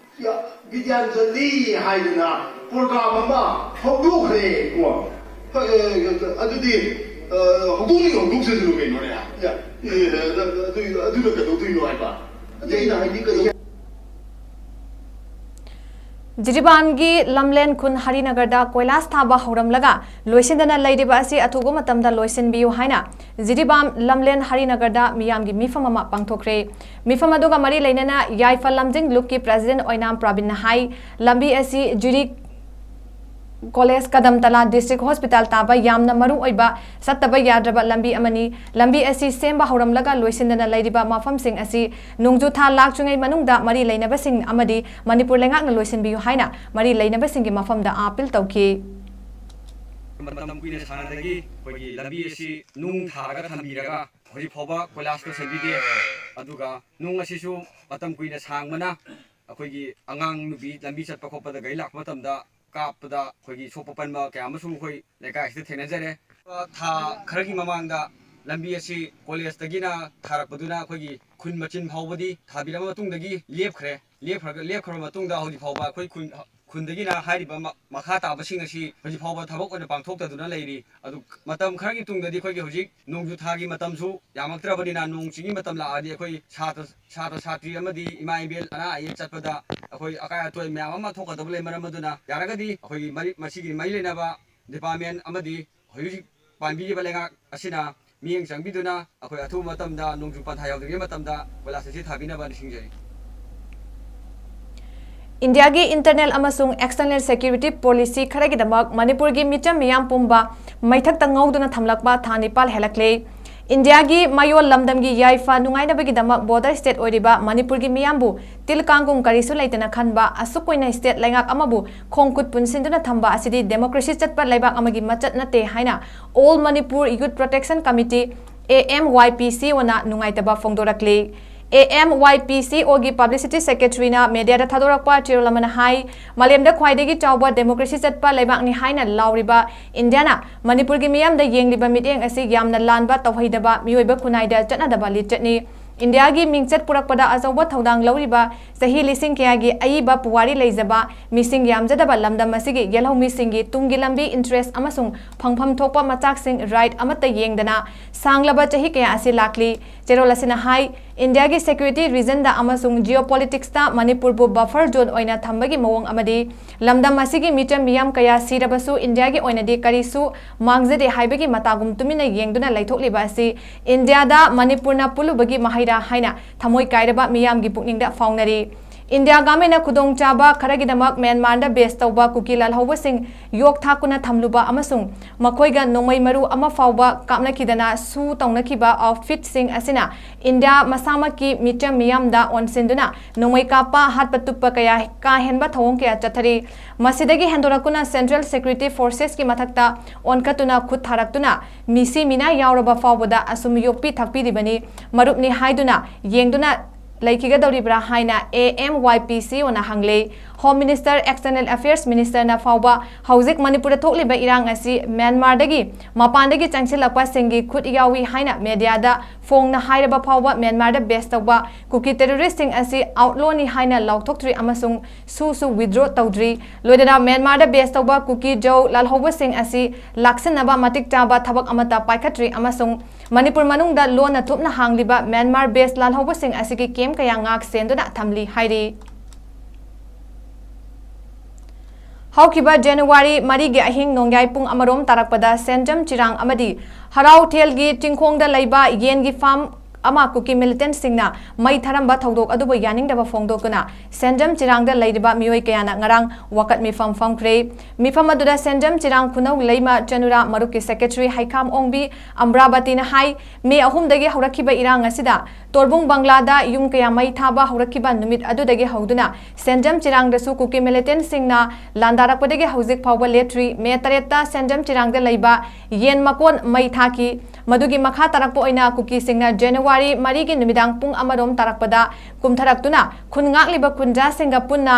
ꯕꯤꯗ꯭ꯌꯥꯟꯖꯂꯤ ꯍꯥꯏꯗꯅ program ꯑꯃ ꯍꯧꯗꯣꯛꯈ꯭ꯔꯦ ꯀꯣ꯫ ꯑꯗꯨꯗꯤ ꯍꯧꯗꯣꯛꯅꯤꯡ ꯍꯧꯗꯣꯛꯆꯁꯅꯨ ꯀꯩꯅꯣꯅꯦ꯫ ꯑꯗꯨꯅ ꯀꯩꯗꯧꯗꯣꯏꯅꯣ ꯍꯥꯏꯕ? ꯖꯤꯔꯤꯕꯥꯝꯒꯤ ꯂꯝꯂꯦꯟ ꯈꯨꯟ ꯍꯔꯤꯅꯒꯔꯗ ꯀꯣꯏꯂꯥꯁ ꯊꯥꯕ ꯍꯧꯔꯝꯂꯒ ꯂꯣꯏꯁꯤꯟꯗꯅ ꯂꯩꯔꯤꯕ ꯑꯁꯤ ꯑꯊꯨꯕ ꯃꯇꯝꯗ ꯂꯣꯏꯁꯤꯟꯕꯤꯌꯨ ꯍꯥꯏꯅ ꯖꯤꯔꯤꯕꯥꯝ ꯂꯝꯂꯦꯟ ꯍꯔꯤꯅꯒꯔꯗ ꯃꯤꯌꯥꯝꯒꯤ ꯃꯤꯐꯝ ꯑꯃ ꯄꯥꯡꯊꯣꯛꯈ꯭ꯔꯦ꯫ ꯃꯤꯐꯝ ꯑꯗꯨꯒ ꯃꯔꯤ ꯂꯩꯅꯅ ꯌꯥꯏꯐ ꯂꯝꯖꯤꯡ ꯂꯨꯞꯀꯤ ꯄ꯭ꯔꯦꯁꯤꯗꯦꯟꯠ ꯑꯣꯏꯅꯥꯝ ꯄ꯭ꯔꯕꯤꯟꯅ ꯍꯥꯏ, ꯂꯝꯕꯤ ꯑꯁꯤ ꯖꯨꯔꯤ ꯀꯣꯂꯦꯖ ꯀꯗꯝꯇꯂꯥ ꯗꯤꯁꯇ꯭ꯔꯤꯛ ꯍꯣꯁꯄꯤꯇꯥꯜ ꯇꯥꯕ ꯌꯥꯝꯅ ꯃꯔꯨ ꯑꯣꯏꯕ ꯆꯠꯇꯕ ꯌꯥꯗ꯭ꯔꯕ ꯂꯝꯕꯤ ꯑꯃꯅꯤ꯫ ꯂꯝꯕꯤ ꯑꯁꯤ ꯁꯦꯝꯕ ꯍꯧꯔꯝꯂꯒ ꯂꯣꯏꯁꯤꯟꯗꯅ ꯂꯩꯔꯤꯕ ꯃꯐꯝꯁꯤꯡ ꯑꯁꯤ ꯅꯣꯡꯖꯨ ꯊꯥ ꯂꯥꯛꯇ꯭ꯔꯤꯉꯩ ꯃꯅꯨꯡꯗ ꯃꯔꯤ ꯂꯩꯅꯕꯁꯤꯡ ꯑꯃꯗꯤ ꯃꯅꯤꯄꯨꯔ ꯂꯩꯉꯥꯛꯅ ꯂꯣꯏꯁꯤꯟꯕꯤꯌꯨ ꯍꯥꯏꯅ ꯃꯔꯤ ꯂꯩꯅꯕꯁꯤꯡꯒꯤ ꯃꯐꯝꯗ ꯑꯥꯄꯤꯜ ꯇꯧꯈꯤ꯫ ꯃꯇꯝ ꯀꯨꯏꯅ ꯁꯥꯡꯅꯗꯒꯤ ꯑꯩꯈꯣꯏꯒꯤ ꯂꯝꯕꯤ ꯑꯁꯤ ꯅꯨꯡ ꯊꯥꯔꯒ ꯊꯝꯕꯤꯔꯒ ꯍꯧꯖꯤꯛ ꯐꯥꯎꯕ ꯀꯣꯏꯂꯥꯁ ꯂꯣꯏꯁꯤꯟꯕꯤꯗꯦ꯫ ꯑꯗꯨꯒ ꯅꯨꯡ ꯑꯁꯤꯁꯨ ꯃꯇꯝ ꯀꯨꯏꯅ ꯁꯥꯡꯕꯅ ꯑꯩꯈꯣꯏꯒꯤ ꯑꯉꯥꯡ ꯅꯨꯄꯤ ꯂꯝꯕꯤ ꯆꯠꯄ ꯈꯣꯠꯄꯗ ꯒꯥꯔꯤ ꯂꯥꯛꯄ ꯃꯇꯝꯗ ꯀꯥꯞꯄꯗ ꯑꯩꯈꯣꯏꯒꯤ ꯁꯣꯛꯄ ꯄꯟꯕ ꯀꯌꯥ ꯑꯃꯁꯨ ꯑꯩꯈꯣꯏ ꯂꯩꯀꯥꯏꯁꯤꯗ ꯊꯦꯡꯅꯖꯔꯦ꯫ ꯊꯥ ꯈꯔꯒꯤ ꯃꯃꯥꯡꯗ ꯂꯝꯕꯤ ꯑꯁꯤ ꯀꯣꯂꯦꯖꯇꯒꯤꯅ ꯊꯥꯔꯛꯄꯗꯨꯅ ꯑꯩꯈꯣꯏꯒꯤ ꯈꯨꯟ ꯃꯆꯤꯟ ꯐꯥꯎꯕꯗꯤ ꯊꯥꯕꯤꯔꯕ ꯃꯇꯨꯡꯗꯒꯤ ꯂꯦꯞꯈ꯭ꯔꯦ꯫ ꯂꯦꯞꯈ꯭ꯔꯒ, ꯂꯦꯞꯈ꯭ꯔꯕ ꯃꯇꯨꯡꯗ ꯍꯧꯖꯤꯛ ꯐꯥꯎꯕ ꯑꯩꯈꯣꯏ ꯈꯨꯟ, ꯈꯨꯟꯗꯒꯤꯅ ꯍꯥꯏꯔꯤꯕ ꯃ-, ꯃꯈꯥ ꯇꯥꯕꯁꯤꯡ ꯑꯁꯤ ꯍꯧꯖꯤꯛ ꯐꯥꯎꯕ ꯊꯕꯛ ꯑꯣꯏꯅ ꯄꯥꯡꯊꯣꯛꯇꯗꯨꯅ ꯂꯩꯔꯤ꯫ ꯑꯗꯨ ꯃꯇꯝ ꯈꯔꯒꯤ ꯇꯨꯡꯗꯗꯤ ꯑꯩꯈꯣꯏꯒꯤ ꯍꯧꯖꯤꯛ ꯅꯣꯡꯖꯨ ꯊꯥꯒꯤ ꯃꯇꯝꯁꯨ ꯌꯥꯝꯃꯛꯇ꯭ꯔꯕꯅꯤꯅ ꯅꯣꯡ ꯆꯤꯡꯒꯤ ꯃꯇꯝ ꯂꯥꯛꯑꯗꯤ ꯑꯩꯈꯣꯏ ꯁꯥꯇ꯭ꯔ, ꯁꯥꯇ꯭ꯔ ꯁꯥꯇ꯭ꯔꯤ ꯑꯃꯗꯤ ꯏꯃꯥ ꯏꯕꯦꯜ ꯑꯅꯥ ꯑꯌꯦꯛ ꯆꯠꯄꯗ ꯑꯩꯈꯣꯏ ꯑꯀꯥꯏ ꯑꯇꯣꯏ ꯃꯌꯥꯝ ꯑꯃ ꯊꯣꯛꯀꯗꯕ ꯂꯩ꯫ ꯃꯔꯝ ꯑꯗꯨꯅ ꯌꯥꯔꯒꯗꯤ ꯑꯩꯈꯣꯏꯒꯤ ꯃꯔꯤ, ꯃꯁꯤꯒꯤ ꯃꯔꯤ ꯂꯩꯅꯕ ꯗꯤꯄꯥꯔꯠꯃꯦꯟ ꯑꯃꯗꯤ ꯍꯧꯖꯤꯛ ꯍꯧꯖꯤꯛ ꯄꯥꯟꯕꯤꯔꯤꯕ ꯂꯩꯉꯥꯛ ꯑꯁꯤꯅ ꯃꯤꯠꯌꯦꯡ ꯆꯪꯕꯤꯗꯨꯅ ꯑꯩꯈꯣꯏ ꯑꯊꯨꯕ ꯃꯇꯝꯗ ꯅꯣꯡꯖꯨ ꯄꯟꯊꯥ ꯌꯧꯗ꯭ꯔꯤꯉꯩ ꯃꯇꯝꯗ ꯀꯣꯏꯂꯥꯁ ꯑꯁꯤ ꯊꯥꯕꯤꯅꯕ ꯅꯤꯡꯁꯤꯡꯖꯔꯤ꯫ ꯏꯟꯗꯤꯌꯥꯒꯤ ꯏꯟꯇꯔꯅꯦꯜ ꯑꯃꯁꯨꯡ ꯑꯦꯛꯁꯇꯔꯅꯦꯜ ꯁꯦꯀ꯭ꯌꯨꯔꯤꯇꯤ ꯄꯣꯂꯤꯁꯤ ꯈꯔꯒꯤꯗꯃꯛ ꯃꯅꯤꯄꯨꯔꯒꯤ ꯃꯤꯆꯝ ꯃꯤꯌꯥꯝ ꯄꯨꯝꯕ ꯃꯩꯊꯛꯇ ꯉꯧꯗꯨꯅ ꯊꯝꯂꯛꯄ ꯊꯥ ꯅꯤꯄꯥꯜ ꯍꯦꯜꯂꯛꯂꯦ꯫ ꯏꯟꯗꯤꯌꯥꯒꯤ ꯃꯌꯣꯜ ꯂꯝꯗꯝꯒꯤ ꯌꯥꯏꯐ ꯅꯨꯡꯉꯥꯏꯅꯕꯒꯤꯗꯃꯛ ꯕꯣꯔꯗꯔ ꯁ꯭ꯇꯦꯠ ꯑꯣꯏꯔꯤꯕ ꯃꯅꯤꯄꯨꯔꯒꯤ ꯃꯤꯌꯥꯝꯕꯨ ꯇꯤꯜ ꯀꯥꯡꯒꯨꯝ ꯀꯔꯤꯁꯨ ꯂꯩꯇꯅ ꯈꯟꯕ, ꯑꯁꯨꯛ ꯀꯨꯏꯅ ꯁ꯭ꯇꯦꯠ ꯂꯩꯉꯥꯛ ꯑꯃꯕꯨ ꯈꯣꯡ ꯈꯨꯠ ꯄꯨꯟꯁꯤꯟꯗꯨꯅ ꯊꯝꯕ ꯑꯁꯤꯗꯤ ꯗꯦꯃꯣꯀ꯭ꯔꯦꯁꯤ ꯆꯠꯄ ꯂꯩꯕꯥꯛ ꯑꯃꯒꯤ ꯃꯆꯠ ꯅꯠꯇꯦ ꯍꯥꯏꯅ All Manipur Youth Protection Committee, A M Y P C O, ꯅ ꯅꯨꯡꯉꯥꯏꯇꯕ ꯐꯣꯡꯗꯣꯔꯛꯂꯤ꯫ A M Y P C O ꯒꯤ ꯄꯕ꯭ꯂꯤꯁꯤꯇꯤ ꯁꯦꯀ꯭ꯔꯦꯇꯔꯤꯅ ꯃꯦꯗꯤꯌꯥꯗ ꯊꯥꯗꯣꯔꯛꯄ ꯆꯦꯔꯣꯜ ꯑꯃꯅ ꯍꯥꯏ, ꯃꯥꯂꯦꯝꯗ ꯈ꯭ꯋꯥꯏꯗꯒꯤ ꯆꯥꯎꯕ ꯗꯦꯃꯣꯀ꯭ꯔꯦꯁꯤ ꯆꯠꯄ ꯂꯩꯕꯥꯛꯅꯤ ꯍꯥꯏꯅ ꯂꯥꯎꯔꯤꯕ ꯏꯟꯗꯤꯌꯥꯅ ꯃꯅꯤꯄꯨꯔꯒꯤ ꯃꯤꯌꯥꯝꯗ ꯌꯦꯡꯂꯤꯕ ꯃꯤꯠꯌꯦꯡ ꯑꯁꯤ ꯌꯥꯝꯅ ꯂꯥꯟꯕ, ꯇꯧꯍꯩꯗꯕ, ꯃꯤꯑꯣꯏꯕ ꯈꯨꯟꯅꯥꯏꯗ ꯆꯠꯅꯗꯕ ꯂꯤꯆꯠꯅꯤ꯫ ꯏꯟꯗꯤꯌꯥꯒꯤ ꯃꯤꯡꯆꯠ ꯄꯨꯔꯛꯄꯗ ꯑꯆꯧꯕ ꯊꯧꯗꯥꯡ ꯂꯧꯔꯤꯕ, ꯆꯍꯤ ꯂꯤꯁꯤꯡ ꯀꯌꯥꯒꯤ ꯑꯏꯕ ꯄꯨꯋꯥꯔꯤ ꯂꯩꯖꯕ, ꯃꯤꯁꯤꯡ ꯌꯥꯝꯖꯗꯕ ꯂꯝꯗꯝ ꯑꯁꯤꯒꯤ ꯌꯦꯜꯍꯧꯃꯤꯁꯤꯡꯒꯤ ꯇꯨꯡꯒꯤ ꯂꯝꯕꯤ, ꯏꯟꯇꯔꯦꯁ ꯑꯃꯁꯨꯡ ꯐꯪꯐꯝ ꯊꯣꯛꯄ ꯃꯆꯥꯛꯁꯤꯡ ꯔꯥꯏꯠ ꯑꯃꯠꯇ ꯌꯦꯡꯗꯅ ꯁꯥꯡꯂꯕ ꯆꯍꯤ ꯀꯌꯥ ꯑꯁꯤ ꯂꯥꯛꯂꯤ꯫ ꯆꯦꯔꯣꯜ ꯑꯁꯤꯅ ꯍꯥꯏ, ꯏꯟꯗꯤꯌꯥꯒꯤ ꯁꯦꯀ꯭ꯌꯨꯔꯤꯇꯤ ꯔꯤꯖꯟꯗ ꯑꯃꯁꯨꯡ ꯖꯤꯑꯣꯄꯣꯂꯤꯇꯤꯛꯁꯇ ꯃꯅꯤꯄꯨꯔꯕꯨ ꯕꯐꯔ ꯖꯣꯟ ꯑꯣꯏꯅ ꯊꯝꯕꯒꯤ ꯃꯑꯣꯡ ꯑꯃꯗꯤ ꯂꯝꯗꯝ ꯑꯁꯤꯒꯤ ꯃꯤꯆꯝ ꯃꯤꯌꯥꯝ ꯀꯌꯥ ꯁꯤꯔꯕꯁꯨ ꯏꯟꯗꯤꯌꯥꯒꯤ ꯑꯣꯏꯅꯗꯤ ꯀꯔꯤꯁꯨ ꯃꯥꯡꯖꯗꯦ ꯍꯥꯏꯕꯒꯤ ꯃꯇꯥꯒꯨꯝ ꯇꯨꯃꯤꯟꯅ ꯌꯦꯡꯗꯨꯅ ꯂꯩꯊꯣꯛꯂꯤꯕ ꯑꯁꯤ ꯏꯟꯗꯤꯌꯥꯗ ꯃꯅꯤꯄꯨꯔꯅ ꯄꯨꯜꯂꯨꯕꯒꯤ ꯃꯍꯩꯔꯥ ꯍꯥꯏꯅ ꯊꯃꯣꯏ ꯀꯥꯏꯔꯕ ꯃꯤꯌꯥꯝꯒꯤ ꯄꯨꯛꯅꯤꯡꯗ ꯐꯥꯎꯅꯔꯤ꯫ ꯏꯟꯗꯤꯌꯥ ꯒꯃꯦꯟꯅ ꯈꯨꯗꯣꯡꯆꯥꯕ ꯈꯔꯒꯤꯗꯃꯛ ꯃ꯭ꯌꯥꯟꯃꯥꯔꯗ ꯕꯦꯁ ꯇꯧꯕ ꯀꯨꯀꯤ ꯂꯥꯜꯍꯧꯕꯁꯤꯡ ꯌꯣꯛ ꯊꯥꯛꯇꯨꯅ ꯊꯝꯂꯨꯕ ꯑꯃꯁꯨꯡ ꯃꯈꯣꯏꯒ ꯅꯣꯡꯃꯩ ꯃꯔꯨ ꯑꯃ ꯐꯥꯎꯕ ꯀꯥꯞꯅꯈꯤꯗꯅ ꯁꯨ ꯇꯧꯅꯈꯤꯕ ꯑꯥꯎꯠꯐꯤꯠꯁꯤꯡ ꯑꯁꯤꯅ ꯏꯟꯗꯤꯌꯥ ꯃꯁꯥꯃꯛꯀꯤ ꯃꯤꯆꯝ ꯃꯤꯌꯥꯝꯗ ꯑꯣꯟꯁꯤꯟꯗꯨꯅ ꯅꯣꯡꯃꯩ ꯀꯥꯞꯄ, ꯍꯥꯠꯄ ꯇꯨꯞꯄ ꯀꯌꯥ, ꯀꯥ ꯍꯦꯟꯕ ꯊꯧꯑꯣꯡ ꯀꯌꯥ ꯆꯠꯊꯔꯤ꯫ ꯃꯁꯤꯗꯒꯤ ꯍꯦꯟꯗꯣꯔꯛꯇꯨꯅ ꯁꯦꯟꯇ꯭ꯔꯦꯜ ꯁꯦꯀ꯭ꯌꯨꯔꯤꯇꯤ ꯐꯣꯔꯁꯦꯁꯀꯤ ꯃꯊꯛꯇ ꯑꯣꯟꯈꯠꯇꯨꯅ ꯈꯨꯠ ꯊꯥꯔꯛꯇꯨꯅ ꯃꯤꯁꯤ ꯃꯤꯅꯥ ꯌꯥꯎꯔꯕ ꯐꯥꯎꯕꯗ ꯑꯁꯨꯝ ꯌꯣꯛꯄꯤ ꯊꯥꯛꯄꯤꯔꯤꯕꯅꯤ꯫ ꯃꯔꯨꯞꯅꯤ ꯍꯥꯏꯗꯨꯅ ꯌꯦꯡꯗꯨꯅ ꯂꯩꯈꯤꯒꯗꯧꯔꯤꯕ꯭ꯔꯥ ꯍꯥꯏꯅ ꯑꯦ ꯑꯦꯝ ꯋꯥꯏ ꯄꯤ ꯁꯤ ꯑꯣꯅ ꯍꯪꯂꯦ꯫ ꯍꯣꯝ ꯃꯤꯅꯤꯁꯇꯔ, ꯑꯦꯛꯁꯇꯔꯅꯦꯜ ꯑꯐꯤꯌꯔꯁ ꯃꯤꯅꯤꯁꯇꯔꯅ ꯐꯥꯎꯕ ꯍꯧꯖꯤꯛ ꯃꯅꯤꯄꯨꯔꯗ ꯊꯣꯛꯂꯤꯕ ꯏꯔꯥꯡ ꯑꯁꯤ ꯃ꯭ꯌꯥꯟꯃꯥꯔꯗꯒꯤ ꯃꯄꯥꯟꯗꯒꯤ ꯆꯪꯁꯤꯜꯂꯛꯄꯁꯤꯡꯒꯤ ꯈꯨꯠ ꯌꯥꯎꯏ ꯍꯥꯏꯅ ꯃꯦꯗꯤꯌꯥꯗ ꯐꯣꯡꯅ ꯍꯥꯏꯔꯕ ꯐꯥꯎꯕ ꯃ꯭ꯌꯥꯟꯃꯥꯔꯗ ꯕꯦꯁ ꯇꯧꯕ ꯀꯨꯀꯤ ꯇꯦꯔꯣꯔꯤꯁꯁꯤꯡ ꯑꯁꯤ ꯑꯥꯎꯠꯂꯣꯅꯤ ꯍꯥꯏꯅ ꯂꯥꯎꯊꯣꯛꯇ꯭ꯔꯤ ꯑꯃꯁꯨꯡ ꯁꯨꯁꯨ ꯋꯤꯗ꯭ꯔꯣ ꯇꯧꯗ꯭ꯔꯤ꯫ ꯂꯣꯏꯅꯅ ꯃ꯭ꯌꯥꯟꯃꯥꯔꯗ ꯕꯦꯁ ꯇꯧꯕ ꯀꯨꯀꯤ ꯖꯧ ꯂꯥꯜꯍꯧꯕꯁꯤꯡ ꯑꯁꯤ ꯂꯥꯛꯁꯤꯟꯅꯕ ꯃꯇꯤꯛ ꯆꯥꯕ ꯊꯕꯛ ꯑꯃꯠꯇ ꯄꯥꯏꯈꯠꯇ꯭ꯔꯤ ꯑꯃꯁꯨꯡ ꯃꯅꯤꯄꯨꯔ ꯃꯅꯨꯡꯗ ꯂꯣꯟꯅ ꯊꯨꯞꯅ ꯍꯥꯡꯂꯤꯕ ꯃ꯭ꯌꯥꯟꯃꯥꯔ ꯕꯦꯁ ꯂꯥꯜꯍꯧꯕꯁꯤꯡ ꯑꯁꯤꯒꯤ ꯀꯦꯝ ꯀꯌꯥ ꯉꯥꯛ ꯁꯦꯟꯗꯨꯅ ꯊꯝꯂꯤ ꯍꯥꯏꯔꯤ꯫ ꯍꯧꯈꯤꯕ ꯖꯅꯋꯥꯔꯤ ꯃꯔꯤꯒꯤ ꯑꯍꯤꯡ ꯅꯣꯡꯌꯥꯏ ꯄꯨꯡ ꯑꯃꯔꯣꯝ ꯇꯥꯔꯛꯄꯗ ꯁꯦꯟꯖꯝ ꯆꯤꯔꯥꯡ ꯑꯃꯗꯤ ꯍꯔꯥꯎꯊꯦꯜꯒꯤ ꯆꯤꯡꯈꯣꯡꯗ ꯂꯩꯕ ꯌꯦꯟꯒꯤ ꯐꯥꯔꯝ ꯑꯃ ꯀꯨꯀꯤ ꯃꯤꯂꯤꯇꯦꯟꯠꯁꯤꯡꯅ ꯃꯩ ꯊꯥꯔꯝꯕ ꯊꯧꯗꯣꯛ ꯑꯗꯨꯕꯨ ꯌꯥꯅꯤꯡꯗꯕ ꯐꯣꯡꯗꯣꯛꯇꯨꯅ ꯁꯦꯟꯖꯝ ꯆꯤꯔꯥꯡꯗ ꯂꯩꯔꯤꯕ ꯃꯤꯑꯣꯏ ꯀꯌꯥꯅ ꯉꯔꯥꯡ ꯋꯥꯀꯠ ꯃꯤꯐꯝ ꯐꯝꯈ꯭ꯔꯦ꯫ ꯃꯤꯐꯝ ꯑꯗꯨꯗ ꯁꯦꯟꯖꯝ ꯆꯤꯔꯥꯡ ꯈꯨꯅꯧ ꯂꯩꯃ ꯆꯅꯨꯔꯥ ꯃꯔꯨꯞꯀꯤ ꯁꯦꯀ꯭ꯔꯦꯇꯔꯤ ꯍꯩꯈꯥꯝ ꯑꯣꯡꯕꯤ ꯑꯝꯕ꯭ꯔꯥꯕꯇꯤꯅ ꯍꯥꯏ, ꯃꯦ ꯑꯍꯨꯝꯗꯒꯤ ꯍꯧꯔꯛꯈꯤꯕ ꯏꯔꯥꯡ ꯑꯁꯤꯗ ꯇꯣꯔꯕꯨꯡ ꯕꯪꯒ꯭ꯂꯥꯗ ꯌꯨꯝ ꯀꯌꯥ ꯃꯩ ꯊꯥꯕ ꯍꯧꯔꯛꯈꯤꯕ ꯅꯨꯃꯤꯠ ꯑꯗꯨꯗꯒꯤ ꯍꯧꯗꯨꯅ ꯁꯦꯟꯖꯝ ꯆꯤꯔꯥꯡꯗꯁꯨ ꯀꯨꯀꯤ ꯃꯤꯂꯤꯇꯦꯟꯠꯁꯤꯡꯅ ꯂꯥꯟꯗꯥꯔꯛꯄꯗꯒꯤ ꯍꯧꯖꯤꯛ ꯐꯥꯎꯕ ꯂꯦꯞꯇ꯭ꯔꯤ꯫ ꯃꯦ ꯇꯔꯦꯠꯇ ꯁꯦꯟꯖꯝ ꯆꯤꯔꯥꯡꯗ ꯂꯩꯕ ꯌꯦꯟ ꯃꯀꯣꯟ ꯃꯩ ꯊꯥꯈꯤ꯫ ꯃꯗꯨꯒꯤ ꯃꯈꯥ ꯇꯥꯔꯛꯄ ꯑꯣꯏꯅ ꯀꯨꯀꯤꯁꯤꯡꯅ ꯖꯅꯋꯥꯔꯤ ꯃꯔꯤꯒꯤ ꯅꯨꯃꯤꯗꯥꯡ ꯄꯨꯡ ꯑꯃꯔꯣꯝ ꯇꯥꯔꯛꯄꯗ ꯀꯨꯝꯊꯔꯛꯇꯨꯅ ꯈꯨꯟ ꯉꯥꯛꯂꯤꯕ ꯈꯨꯟꯖꯥꯁꯤꯡꯒ ꯄꯨꯟꯅ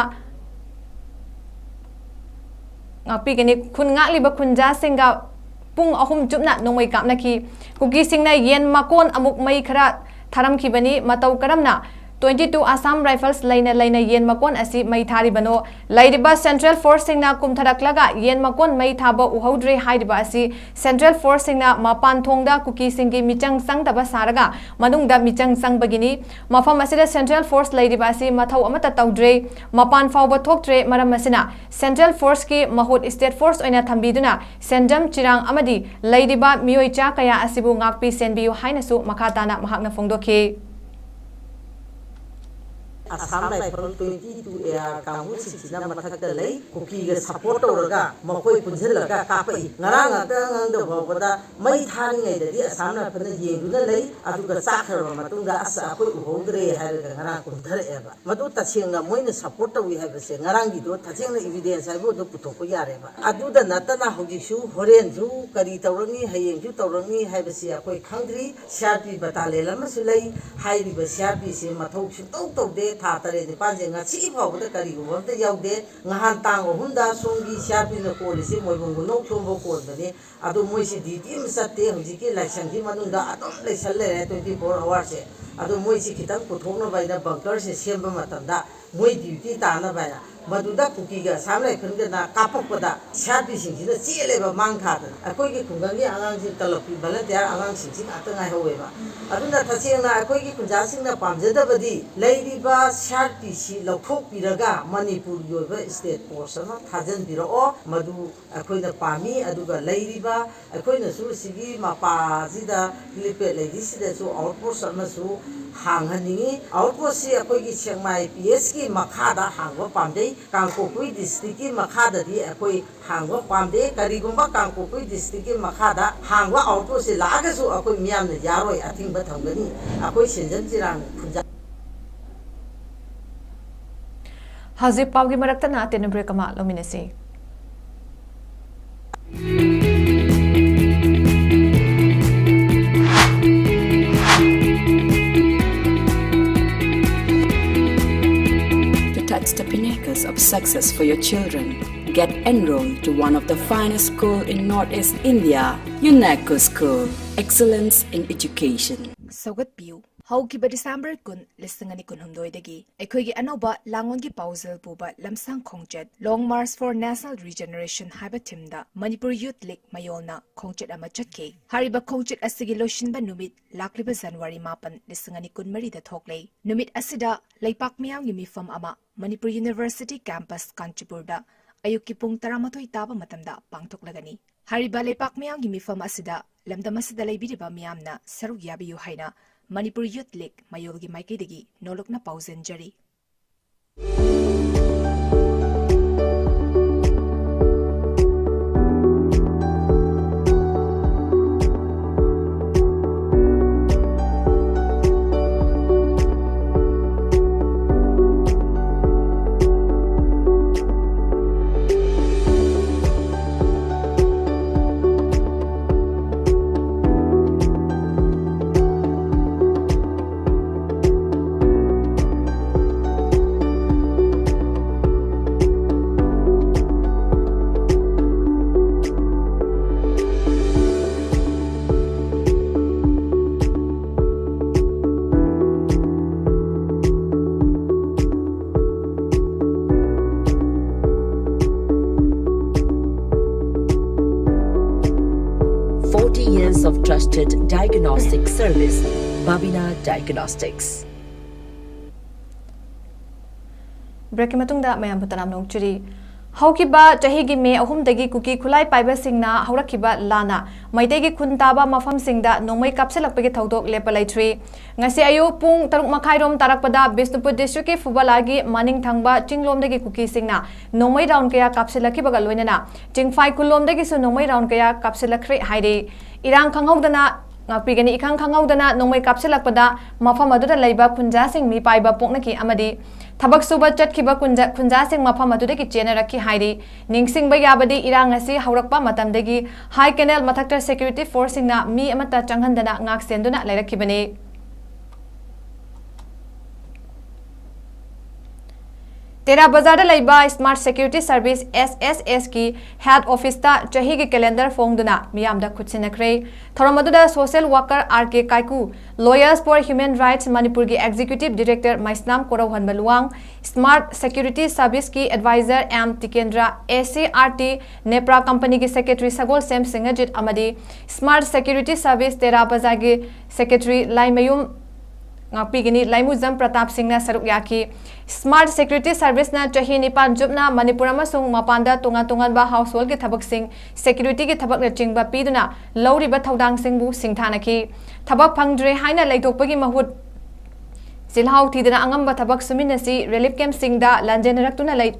ꯉꯥꯛꯄꯤꯒꯅꯤ꯫ ꯈꯨꯟ ꯉꯥꯛꯂꯤꯕ ꯈꯨꯟꯖꯥꯁꯤꯡꯒ ꯄꯨꯡ ꯑꯍꯨꯝ ꯆꯨꯞꯅ ꯅꯣꯡꯃꯩ ꯀꯥꯞꯅꯈꯤ꯫ ꯀꯨꯀꯤꯁꯤꯡꯅ ꯌꯦꯟ ꯃꯀꯣꯟ ꯑꯃꯨꯛ ꯃꯩ ꯈꯔ ꯊꯥꯔꯝꯈꯤꯕꯅꯤ꯫ ꯃꯇꯧ ꯀꯔꯝꯅ Twenty two Assam Rifles ꯂꯩꯅ ꯂꯩꯅ ꯌꯦꯟ ꯃꯀꯣꯟ ꯑꯁꯤ ꯃꯩ ꯊꯥꯔꯤꯕꯅꯣ? ꯂꯩꯔꯤꯕ Central Forceꯁꯤꯡꯅ ꯀꯨꯝꯊꯔꯛꯂꯒ ꯌꯦꯟ ꯃꯀꯣꯟ ꯃꯩ ꯊꯥꯕ ꯎꯍꯧꯗ꯭ꯔꯦ ꯍꯥꯏꯔꯤꯕ ꯑꯁꯤ Central Forceꯁꯤꯡꯅ ꯃꯄꯥꯟ ꯊꯣꯡꯗ ꯀꯨꯀꯤꯁꯤꯡꯒꯤ ꯃꯤꯆꯪ ꯆꯪꯗꯕ ꯁꯥꯔꯒ ꯃꯅꯨꯡꯗ ꯃꯤꯆꯪ ꯆꯪꯕꯒꯤꯅꯤ꯫ ꯃꯐꯝ ꯑꯁꯤꯗ Central Force ꯂꯩꯔꯤꯕ ꯑꯁꯤ ꯃꯊꯧ ꯑꯃꯠꯇ ꯇꯧꯗ꯭ꯔꯦ, ꯃꯄꯥꯟ ꯐꯥꯎꯕ ꯊꯣꯛꯇ꯭ꯔꯦ꯫ ꯃꯔꯝ ꯑꯁꯤꯅ Central Forceꯀꯤ ꯃꯍꯨꯠ State Force ꯑꯣꯏꯅ ꯊꯝꯕꯤꯗꯨꯅ ꯁꯦꯟꯖꯝ ꯆꯤꯔꯥꯡ ꯑꯃꯗꯤ ꯂꯩꯔꯤꯕ ꯃꯤꯑꯣꯏ ꯆꯥ ꯀꯌꯥ ꯑꯁꯤꯕꯨ ꯉꯥꯛꯄꯤ ꯁꯦꯟꯕꯤꯌꯨ ꯍꯥꯏꯅꯁꯨ ꯃꯈꯥ ꯇꯥꯅ ꯃꯍꯥꯛꯅ ꯐꯣꯡꯗꯣꯛꯈꯤ꯫ Assam rifle twenty two A R ꯀꯥꯡꯕꯨꯁꯤꯡꯁꯤꯅ ꯃꯊꯛꯇ ꯂꯩ, ꯀꯨꯀꯤꯒ support ꯇꯧꯔꯒ ꯃꯈꯣꯏ ꯄꯨꯟꯁꯤꯜꯂꯒ ꯀꯥꯞꯄꯛꯏ꯫ ꯉꯔꯥꯡ ꯉꯥꯛꯇ ꯑꯉꯥꯡꯗ ꯐꯥꯎꯕꯗ ꯃꯩ ꯊꯥꯔꯤꯉꯩꯗꯗꯤ ꯑꯁꯥꯝ ꯔꯥꯏꯐꯜꯅ ꯌꯦꯡꯗꯨꯅ ꯂꯩ, ꯑꯗꯨꯒ ꯆꯥꯛꯈ꯭ꯔꯕ ꯃꯇꯨꯡꯗ "ꯑꯁ, ꯑꯩꯈꯣꯏ ꯎꯍꯧꯗ꯭ꯔꯦ" ꯍꯥꯏꯔꯒ ꯉꯔꯥꯡ ꯀꯨꯝꯊꯔꯛꯑꯦꯕ꯫ ꯃꯗꯨ ꯇꯁꯦꯡꯅ ꯃꯣꯏꯅ support ꯇꯧꯏ ꯍꯥꯏꯕꯁꯦ ꯉꯔꯥꯡꯒꯤꯗꯣ ꯇꯁꯦꯡꯅ evidence ꯍꯥꯏꯕꯨ ꯑꯗꯨ ꯄꯨꯊꯣꯛꯄ ꯌꯥꯔꯦꯕ꯫ ꯑꯗꯨꯗ ꯅꯠꯇꯅ ꯍꯧꯖꯤꯛꯁꯨ ꯍꯣꯔꯦꯟꯁꯨ ꯀꯔꯤ ꯇꯧꯔꯛꯅꯤ, ꯍꯌꯦꯡꯁꯨ ꯇꯧꯔꯛꯅꯤ ꯍꯥꯏꯕꯁꯤ ꯑꯩꯈꯣꯏ ꯈꯪꯗ꯭ꯔꯤ꯫ C R P battalion ꯑꯃꯁꯨ ꯂꯩ꯫ ꯍꯥꯏꯔꯤꯕ C R P ꯁꯤ ꯃꯊꯧ ꯁꯨꯡꯇꯧ ꯇꯧꯗꯦ꯫ ꯊꯥ ꯇꯔꯦꯠ ꯅꯤꯄꯥꯜꯁꯦ ꯉꯁꯤ ꯐꯥꯎꯕꯗ ꯀꯔꯤꯒꯨꯝꯕ ꯑꯝꯇ ꯌꯥꯎꯗꯦ꯫ ꯉꯍꯥꯟ ꯇꯥꯡ ꯑꯍꯨꯝꯗ ꯁꯣꯝꯒꯤ C R P ꯅ ꯀꯣꯜꯂꯤꯁꯤ ꯃꯣꯏꯕꯨꯡ ꯒꯨꯅꯧ ꯁꯣꯝꯕ ꯀꯣꯟꯕꯅꯤ꯫ ꯑꯗꯣ ꯃꯣꯏꯁꯤ duty ꯑꯃ ꯆꯠꯇꯦ꯫ ꯍꯧꯖꯤꯛꯀꯤ ꯂꯥꯏꯁꯪꯒꯤ ꯃꯅꯨꯡꯗ ꯑꯗꯨꯝ ꯂꯩꯁꯜ ꯂꯩꯔꯦ twenty four hour ꯁꯦ꯫ ꯑꯗꯣ ꯃꯣꯏꯁꯤ ꯈꯤꯇꯪ ꯄꯨꯊꯣꯛꯅꯕ ꯍꯥꯏꯅ bunker ꯁꯦ ꯁꯦꯝꯕ ꯃꯇꯝꯗ ꯃꯣꯏ duty ꯇꯥꯅꯕ ꯍꯥꯏꯅ ꯃꯗꯨꯗ ꯀꯨꯀꯤꯒ ꯑꯁꯥꯝ ꯔꯥꯏꯐꯜꯒꯅ ꯀꯥꯞꯄꯛꯄꯗ C R P ꯁꯤꯡꯁꯤꯅ ꯆꯦꯜꯂꯦꯕ ꯃꯥꯡ ꯊꯥꯗꯅ꯫ ꯑꯩꯈꯣꯏꯒꯤ ꯈꯨꯡꯒꯪꯒꯤ ꯑꯉꯥꯡꯁꯤꯡ, ꯀꯂꯞꯀꯤ volunteer ꯑꯉꯥꯡꯁꯤꯡꯁꯤ ꯉꯥꯛꯇ ꯉꯥꯏꯍꯧꯋꯦꯕ꯫ ꯑꯗꯨꯅ ꯇꯁꯦꯡꯅ ꯑꯩꯈꯣꯏꯒꯤ ꯈꯨꯟꯖꯥꯁꯤꯡꯅ ꯄꯥꯝꯖꯗꯕꯗꯤ ꯂꯩꯔꯤꯕ C R P ꯁꯤ ꯂꯧꯊꯣꯛꯄꯤꯔꯒ ꯃꯅꯤꯄꯨꯔꯒꯤ ꯑꯣꯏꯕ state force ꯑꯃ ꯊꯥꯖꯤꯟꯕꯤꯔꯛꯑꯣ, ꯃꯗꯨ ꯑꯩꯈꯣꯏꯅ ꯄꯥꯝꯃꯤ꯫ ꯑꯗꯨꯒ ꯂꯩꯔꯤꯕ ꯑꯩꯈꯣꯏꯅꯁꯨ ꯁꯤꯒꯤ ꯃꯄꯥꯁꯤꯗ helipad ꯂꯩꯔꯤꯁꯤꯗꯁꯨ outpost ꯑꯃꯁꯨ ꯍꯥꯡꯍꯟꯅꯤꯡꯉꯤ꯫ Outpost ꯁꯤ ꯑꯩꯈꯣꯏꯒꯤ ꯁꯦꯛꯃꯥꯏ P S ꯀꯤ ꯃꯈꯥꯗ ꯍꯥꯡꯕ ꯄꯥꯝꯖꯩ꯫ ꯀꯥꯡꯄꯣꯛꯄꯤ district ꯀꯤ ꯃꯈꯥꯗꯗꯤ ꯑꯩꯈꯣꯏ ꯍꯥꯡꯕ ꯄꯥꯝꯗꯦ꯫ ꯀꯔꯤꯒꯨꯝꯕ ꯀꯥꯡꯄꯣꯛꯄꯤ district ꯀꯤ ꯃꯈꯥꯗ ꯍꯥꯡꯕ outpost ꯁꯤ ꯂꯥꯛꯑꯒꯁꯨ ꯑꯩꯈꯣꯏ ꯃꯤꯌꯥꯝꯅ ꯌꯥꯔꯣꯏ, ꯑꯊꯤꯡꯕ ꯊꯝꯒꯅꯤ꯫ ꯑꯩꯈꯣꯏ ꯁꯦꯟꯖꯝ ꯆꯤꯔꯥꯡ ꯈꯨꯟꯖꯥ ꯍꯧꯖꯤꯛ ꯄꯥꯎꯒꯤ ꯃꯔꯛꯇ ꯅꯥꯇꯦꯅ break ꯑꯃ ꯂꯧꯃꯤꯟꯅꯁꯤ꯫ To touch the pinnacles of success for your children, get enrolled to one of the finest school in Northeast India, UNECO School. Excellence in education. ꯁꯧꯒꯠꯄꯤꯌꯨ꯫ ꯍꯧꯈꯤꯕ ꯗꯤꯁꯦꯝꯕꯔ ꯀꯨꯟ, ꯂꯤꯁꯤꯡ ꯑꯅꯤ ꯀꯨꯟꯍꯨꯝꯗꯣꯏꯗꯒꯤ ꯑꯩꯈꯣꯏꯒꯤ ꯑꯅꯧꯕ ꯂꯥꯡꯑꯣꯟꯒꯤ ꯄꯥꯎꯖꯦꯜ ꯄꯨꯕ ꯂꯝꯁꯥꯡ ꯈꯣꯡꯆꯠ Long March for National Regeneration ꯍꯥꯏꯕ ꯊꯤꯝꯗ ꯃꯅꯤꯄꯨꯔ ꯌꯨꯊ ꯂꯤꯒ ꯃꯌꯣꯜꯅ ꯈꯣꯡꯆꯠ ꯑꯃ ꯆꯠꯈꯤ꯫ ꯍꯥꯏꯔꯤꯕ ꯈꯣꯡꯆꯠ ꯑꯁꯤꯒꯤ ꯂꯣꯏꯁꯤꯟꯕ ꯅꯨꯃꯤꯠ ꯂꯥꯛꯂꯤꯕ ꯖꯅꯋꯥꯔꯤ ꯃꯥꯄꯟ, ꯂꯤꯁꯤꯡ ꯑꯅꯤ ꯀꯨꯟꯃꯔꯤꯗ ꯊꯣꯛꯂꯦ꯫ ꯅꯨꯃꯤꯠ ꯑꯁꯤꯗ ꯂꯩꯄꯥꯛ ꯃꯤꯌꯥꯝꯒꯤ ꯃꯤꯐꯝ ꯑꯃ ꯃꯅꯤꯄꯨꯔ ꯌꯨꯅꯤꯚꯔꯁꯤꯇꯤ ꯀꯦꯝꯄꯁ ꯀꯥꯟꯆꯤꯄꯨꯔꯗ ꯑꯌꯨꯛꯀꯤ ꯄꯨꯡ ꯇꯔꯥꯃꯥꯊꯣꯏ ꯇꯥꯕ ꯃꯇꯝꯗ ꯄꯥꯡꯊꯣꯛꯂꯒꯅꯤ꯫ ꯍꯥꯏꯔꯤꯕ ꯂꯩꯄꯥꯛ ꯃꯤꯌꯥꯝꯒꯤ ꯃꯤꯐꯝ ꯑꯁꯤꯗ ꯂꯝꯗꯝ ꯑꯁꯤꯗ ꯂꯩꯕꯤꯔꯤꯕ ꯃꯤꯌꯥꯝꯅ ꯁꯔꯨꯛ ꯌꯥꯕꯤꯌꯨ ꯍꯥꯏꯅ ꯃꯅꯤꯄꯨꯔ ꯌꯨꯊ ꯂꯤꯒ ꯃꯌꯣꯜꯒꯤ ꯃꯥꯏꯀꯩꯗꯒꯤ ꯅꯣꯂꯨꯛꯅ ꯄꯥꯎꯖꯦꯟꯖꯔꯤ꯫ Forty years of trusted diagnostic service, Babina Diagnostics. ꯕ꯭ꯔꯦꯛꯀꯤ ꯃꯇꯨꯡꯗ ꯃꯌꯥꯝꯕꯨ ꯇꯔꯥꯝꯅ ꯑꯣꯛꯆꯔꯤ꯫ ꯍꯧꯈꯤꯕ ꯆꯍꯤꯒꯤ ꯃꯦ ꯑꯍꯨꯝꯗꯒꯤ ꯀꯨꯀꯤ ꯈꯨꯠꯂꯥꯏ ꯄꯥꯏꯕꯁꯤꯡꯅ ꯍꯧꯔꯛꯈꯤꯕ ꯂꯥꯟꯅ ꯃꯩꯇꯩꯒꯤ ꯈꯨꯟ ꯇꯥꯕ ꯃꯐꯝꯁꯤꯡꯗ ꯅꯣꯡꯃꯩ ꯀꯥꯞꯁꯤꯜꯂꯛꯄꯒꯤ ꯊꯧꯗꯣꯛ ꯂꯦꯞꯄ ꯂꯩꯇ꯭ꯔꯤ꯫ ꯉꯁꯤ ꯑꯌꯨꯛ ꯄꯨꯡ ꯇꯔꯨꯛ ꯃꯈꯥꯏꯔꯣꯝ ꯇꯥꯔꯛꯄꯗ ꯕꯤꯁꯅꯨꯄꯨꯔ ꯗꯤꯁꯇ꯭ꯔꯤꯛꯀꯤ ꯐꯨꯕꯂꯥꯒꯤ ꯃꯅꯤꯡ ꯊꯪꯕ ꯆꯤꯡꯂꯣꯝꯗꯒꯤ ꯀꯨꯀꯤꯁꯤꯡꯅ ꯅꯣꯡꯃꯩ ꯔꯥꯎꯟ ꯀꯌꯥ ꯀꯥꯞꯁꯤꯜꯂꯛꯈꯤꯕꯒ ꯂꯣꯏꯅꯅ ꯆꯤꯡꯐꯥꯏ ꯈꯨꯜꯂꯣꯝꯗꯒꯤꯁꯨ ꯅꯣꯡꯃꯩ ꯔꯥꯎꯟ ꯀꯌꯥ ꯀꯥꯞꯁꯤꯜꯂꯛꯈ꯭ꯔꯦ ꯍꯥꯏꯔꯤ꯫ ꯏꯔꯥꯡ ꯈꯪꯍꯧꯗꯅ, ꯉꯥꯛꯄꯤꯒꯅꯤ, ꯏꯈꯪ ꯈꯪꯍꯧꯗꯅ ꯅꯣꯡꯃꯩ ꯀꯥꯞꯁꯤꯜꯂꯛꯄꯗ ꯃꯐꯝ ꯑꯗꯨꯗ ꯂꯩꯕ ꯈꯨꯟꯖꯥꯁꯤꯡ ꯃꯤꯄꯥꯏꯕ ꯄꯣꯛꯅꯈꯤ ꯑꯃꯗꯤ ꯊꯕꯛ ꯁꯨꯕ ꯆꯠꯈꯤꯕ ꯈꯨꯟꯖꯥ-, ꯈꯨꯟꯖꯥꯁꯤꯡ ꯃꯐꯝ ꯑꯗꯨꯗꯒꯤ ꯆꯦꯟꯅꯔꯛꯈꯤ ꯍꯥꯏꯔꯤ꯫ ꯅꯤꯡꯁꯤꯡꯕ ꯌꯥꯕꯗꯤ, ꯏꯔꯥꯡ ꯑꯁꯤ ꯍꯧꯔꯛꯄ ꯃꯇꯝꯗꯒꯤ ꯍꯥꯏ ꯀꯦꯅꯦꯜ ꯃꯊꯛꯇ ꯁꯦꯀ꯭ꯌꯨꯔꯤꯇꯤ ꯐꯣꯔꯁꯁꯤꯡꯅ ꯃꯤ ꯑꯃꯠꯇ ꯆꯪꯍꯟꯗꯅ ꯉꯥꯛꯁꯦꯟꯗꯨꯅ ꯂꯩꯔꯛꯈꯤꯕꯅꯤ꯫ ꯇꯦꯔꯥ ꯕꯖꯥꯔꯗ ꯂꯩꯕ Smart Security Service, S S S ꯀꯤ head office ꯇ ꯆꯍꯤꯒꯤ calendar ꯐꯣꯡꯗꯨꯅ ꯃꯤꯌꯥꯝꯗ ꯈꯨꯠꯁꯤꯟꯅꯈ꯭ꯔꯦ꯫ ꯊꯧꯔꯝ ꯑꯗꯨꯗ social worker R K Kaiku, Lawyers for Human Rights ꯃꯅꯤꯄꯨꯔꯒꯤ executive director ꯃꯩꯁꯅꯥꯝ ꯀꯣꯔꯧꯍꯟꯕ ꯂꯨꯋꯥꯡ, Smart Security Service ꯀꯤ advisor M Tikendra, A C R T ꯅꯦꯄ꯭ꯔꯥ company ꯒꯤ secretary ꯁꯒꯣꯜꯁꯦꯝ ꯁꯤꯡꯍꯖꯤꯠ ꯑꯃꯗꯤ Smart Security Service ꯇꯦꯔꯥ ꯕꯖꯥꯔꯒꯤ secretary ꯂꯥꯏꯃꯌꯨꯝ ꯉꯥꯛꯄꯤꯒꯅꯤ ꯂꯥꯏꯃꯨꯖꯝ ꯄ꯭ꯔꯇꯥꯞ ꯁꯤꯡꯅ ꯁꯔꯨꯛ ꯌꯥꯈꯤ꯫ Smart Security Service ꯅ ꯆꯍꯤ ꯅꯤꯄꯥꯟ ꯆꯨꯞꯅ ꯃꯅꯤꯄꯨꯔ ꯑꯃꯁꯨꯡ ꯃꯄꯥꯟꯗ ꯇꯣꯉꯥꯟ ꯇꯣꯉꯥꯟꯕ household ꯒꯤ ꯊꯕꯛꯁꯤꯡ, security ꯒꯤ ꯊꯕꯛꯅꯆꯤꯡꯕ ꯄꯤꯗꯨꯅ ꯂꯧꯔꯤꯕ ꯊꯧꯗꯥꯡꯁꯤꯡꯕꯨ ꯁꯤꯡꯊꯥꯅꯈꯤ꯫ ꯊꯕꯛ ꯐꯪꯗ꯭ꯔꯦ ꯍꯥꯏꯅ ꯂꯩꯊꯣꯛꯄꯒꯤ ꯃꯍꯨꯠ, ꯆꯤꯜꯍꯥꯎ ꯊꯤꯗꯅ ꯑꯉꯝꯕ ꯊꯕꯛ ꯁꯨꯃꯤꯟꯅꯁꯤ, relief camp ꯁꯤꯡꯗ ꯂꯥꯟꯖꯦꯟꯅꯔꯛꯇꯨꯅ ꯂꯩ꯫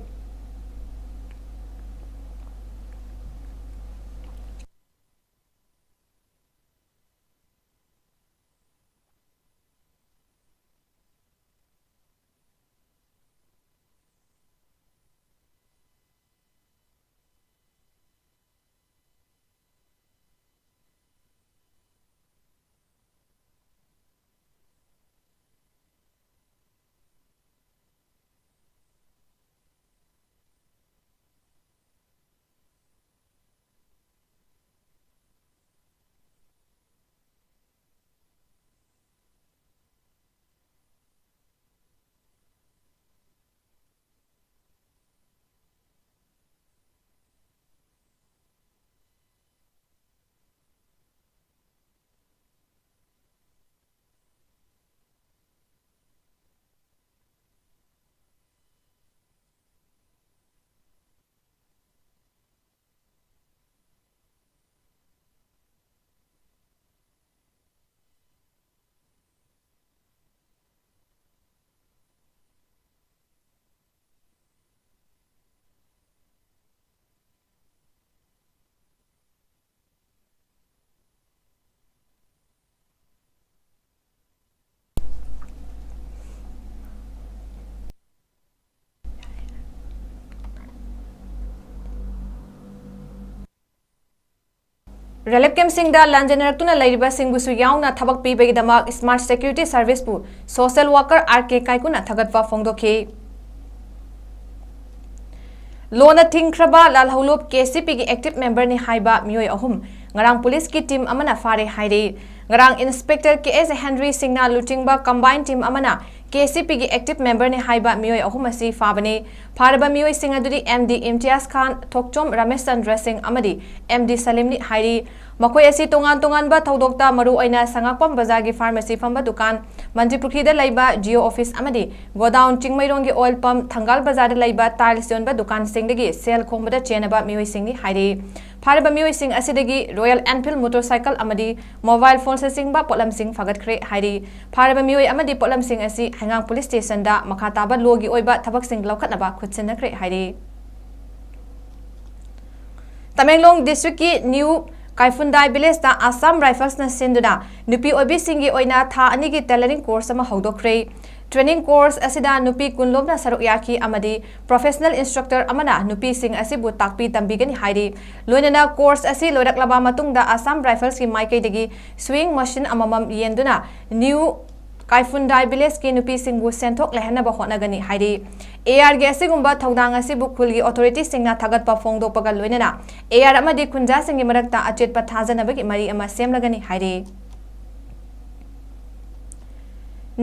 Relief camp ꯁꯤꯡꯗ ꯂꯥꯟꯖꯦꯟꯅꯔꯛꯇꯨꯅ ꯂꯩꯔꯤꯕꯁꯤꯡꯕꯨꯁꯨ ꯌꯥꯎꯅ ꯊꯕꯛ ꯄꯤꯕꯒꯤꯗꯃꯛ Smart Security Service ꯄꯨ social worker R K ꯀꯥꯏꯀꯨꯅ ꯊꯥꯒꯠꯄ ꯐꯣꯡꯗꯣꯛꯈꯤ꯫ ꯂꯣꯟꯅ ꯊꯤꯡꯈ꯭ꯔꯕ ꯂꯥꯜꯍꯧꯂꯨꯞ ꯀꯦ ꯁꯤ ꯄꯤꯒꯤ ꯑꯦꯛꯇꯤꯚ ꯃꯦꯝꯕꯔꯅꯤ ꯍꯥꯏꯕ ꯃꯤꯑꯣꯏ ꯑꯍꯨꯝ ꯉꯔꯥꯡ ꯄꯨꯂꯤꯁꯀꯤ ꯇꯤꯝ ꯑꯃꯅ ꯐꯥꯔꯦ ꯍꯥꯏꯔꯤ꯫ ꯉꯔꯥꯡ ꯏꯟꯁꯄꯦꯛꯇꯔ ꯀꯦ ꯑꯦꯁ ꯍꯦꯟꯔꯤ ꯁꯤꯡꯅ ꯂꯨꯆꯤꯡꯕ ꯀꯝꯕꯥꯏꯟ ꯇꯤꯝ ꯑꯃꯅ ꯀꯦ ꯁꯤ ꯄꯤꯒꯤ ꯑꯦꯛꯇꯤꯚ ꯃꯦꯝꯕꯔꯅꯤ ꯍꯥꯏꯕ ꯃꯤꯑꯣꯏ ꯑꯍꯨꯝ ꯑꯁꯤ ꯐꯥꯕꯅꯤ꯫ ꯐꯥꯔꯕ ꯃꯤꯑꯣꯏꯁꯤꯡ ꯑꯗꯨꯗꯤ ꯑꯦꯝ ꯗꯤ ꯏꯝꯇꯤꯌꯥꯖ ꯈꯥꯟ, ꯊꯣꯛꯆꯣꯝ ꯔꯥꯃꯦꯁ ꯆꯟꯗ꯭ꯔ ꯁꯤꯡ ꯑꯃꯗꯤ ꯑꯦꯝ ꯗꯤ ꯁꯂꯤꯝꯅꯤ ꯍꯥꯏꯔꯤ꯫ ꯃꯈꯣꯏ ꯑꯁꯤ ꯇꯣꯉꯥꯟ ꯇꯣꯉꯥꯟꯕ ꯊꯧꯗꯣꯛꯇ, ꯃꯔꯨꯑꯣꯏꯅ ꯁꯉꯥꯛꯄꯝ ꯕꯖꯥꯔꯒꯤ ꯐꯥꯔꯃꯥꯁꯤ ꯐꯝꯕ ꯗꯨꯀꯥꯟ, ꯃꯟꯇ꯭ꯔꯤꯄꯨꯈ꯭ꯔꯤꯗ ꯂꯩꯕ ꯖꯤꯑꯣ ꯑꯣꯐꯤꯁ ꯑꯃꯗꯤ ꯒꯣꯗꯥꯎꯟ, ꯆꯤꯡꯃꯩꯔꯣꯡꯒꯤ ꯑꯣꯏꯜ ꯄꯝꯞ, ꯊꯪꯒꯥꯜ ꯕꯖꯥꯔꯗ ꯂꯩꯕ ꯇꯥꯏꯜꯁ ꯌꯣꯟꯕ ꯗꯨꯀꯥꯟꯁꯤꯡꯗꯒꯤ ꯁꯦꯜ ꯈꯣꯝꯕꯗ ꯆꯦꯟꯅꯕ ꯃꯤꯑꯣꯏꯁꯤꯡꯅꯤ ꯍꯥꯏꯔꯤ꯫ ꯐꯥꯔꯕ ꯃꯤꯑꯣꯏꯁꯤꯡ ꯑꯁꯤꯗꯒꯤ ꯔꯣꯌꯦꯜ ꯑꯦꯟꯐꯤꯜꯗ ꯃꯣꯇꯣꯔꯁꯥꯏꯀꯜ ꯑꯃꯗꯤ ꯃꯣꯕꯥꯏꯜ ꯐꯣꯟꯁꯅꯆꯤꯡꯕ ꯄꯣꯠꯂꯝꯁꯤꯡ ꯐꯥꯒꯠꯈ꯭ꯔꯦ ꯍꯥꯏꯔꯤ꯫ ꯐꯥꯔꯕ ꯃꯤꯑꯣꯏ ꯑꯃꯗꯤ ꯄꯣꯠꯂꯝꯁꯤꯡ ꯑꯁꯤ ꯍꯩꯉꯥꯡ ꯄꯨꯂꯤꯁ ꯁ꯭ꯇꯦꯁꯟꯗ ꯃꯈꯥ ꯇꯥꯕ ꯂꯣꯒꯤ ꯑꯣꯏꯕ ꯊꯕꯛꯁꯤꯡ ꯂꯧꯈꯠꯅꯕ ꯈꯨꯠꯁꯤꯟꯅꯈ꯭ꯔꯦ ꯍꯥꯏꯔꯤ꯫ ꯇꯃꯦꯡꯂꯣꯡ ꯗꯤꯁꯇ꯭ꯔꯤꯛꯀꯤ ꯅ꯭ꯌꯨ ꯀꯥꯏꯐꯨꯟꯗꯥꯏ ꯚꯤꯂꯦꯖꯇ ꯑꯁꯥꯝ ꯔꯥꯏꯐꯜꯁꯅ ꯁꯤꯟꯗꯨꯅ ꯅꯨꯄꯤ ꯑꯣꯏꯕꯤꯁꯤꯡꯒꯤ ꯑꯣꯏꯅ ꯊꯥ ꯑꯅꯤꯒꯤ ꯇꯦꯂꯔꯤꯡ ꯀꯣꯔꯁ ꯑꯃ ꯍꯧꯗꯣꯛꯈ꯭ꯔꯦ꯫ ꯇ꯭ꯔꯦꯅꯤꯡ ꯀꯣꯔꯁ ꯑꯁꯤꯗ ꯅꯨꯄꯤ ꯀꯨꯟꯂꯣꯝꯅ ꯁꯔꯨꯛ ꯌꯥꯈꯤ ꯑꯃꯗꯤ ꯄ꯭ꯔꯣꯐꯦꯁꯅꯦꯜ ꯏꯟꯁꯇ꯭ꯔꯛꯇꯔ ꯑꯃꯅ ꯅꯨꯄꯤꯁꯤꯡ ꯑꯁꯤꯕꯨ ꯇꯥꯛꯄꯤ ꯇꯝꯕꯤꯒꯅꯤ ꯍꯥꯏꯔꯤ꯫ ꯂꯣꯏꯅꯅ ꯀꯣꯔꯁ ꯑꯁꯤ ꯂꯣꯏꯔꯛꯂꯕ ꯃꯇꯨꯡꯗ ꯑꯁꯥꯝ ꯔꯥꯏꯐꯜꯁꯀꯤ ꯃꯥꯏꯀꯩꯗꯒꯤ ꯁ꯭ꯋꯤꯡ ꯃꯁꯤꯟ ꯑꯃꯃꯝ ꯌꯦꯟꯗꯨꯅ ꯅ꯭ꯌꯨ ꯀꯥꯏꯐꯨꯟꯗꯥꯏ ꯚꯤꯂꯦꯖꯀꯤ ꯅꯨꯄꯤꯁꯤꯡꯕꯨ ꯁꯦꯟꯊꯣꯛ ꯂꯩꯍꯟꯅꯕ ꯍꯣꯠꯅꯒꯅꯤ ꯍꯥꯏꯔꯤ꯫ ꯑꯦ ꯑꯥꯔꯒꯤ ꯑꯁꯤꯒꯨꯝꯕ ꯊꯧꯗꯥꯡ ꯑꯁꯤꯕꯨ ꯈꯨꯜꯒꯤ ꯑꯣꯊꯣꯔꯤꯇꯤꯁꯤꯡꯅ ꯊꯥꯒꯠꯄ ꯐꯣꯡꯗꯣꯛꯄꯒ ꯂꯣꯏꯅꯅ ꯑꯦ ꯑꯥꯔ ꯑꯃꯗꯤ ꯈꯨꯟꯖꯥꯁꯤꯡꯒꯤ ꯃꯔꯛꯇ ꯑꯆꯦꯠꯄ ꯊꯥꯖꯅꯕꯒꯤ ꯃꯔꯤ ꯑꯃ ꯁꯦꯝꯂꯒꯅꯤ ꯍꯥꯏꯔꯤ꯫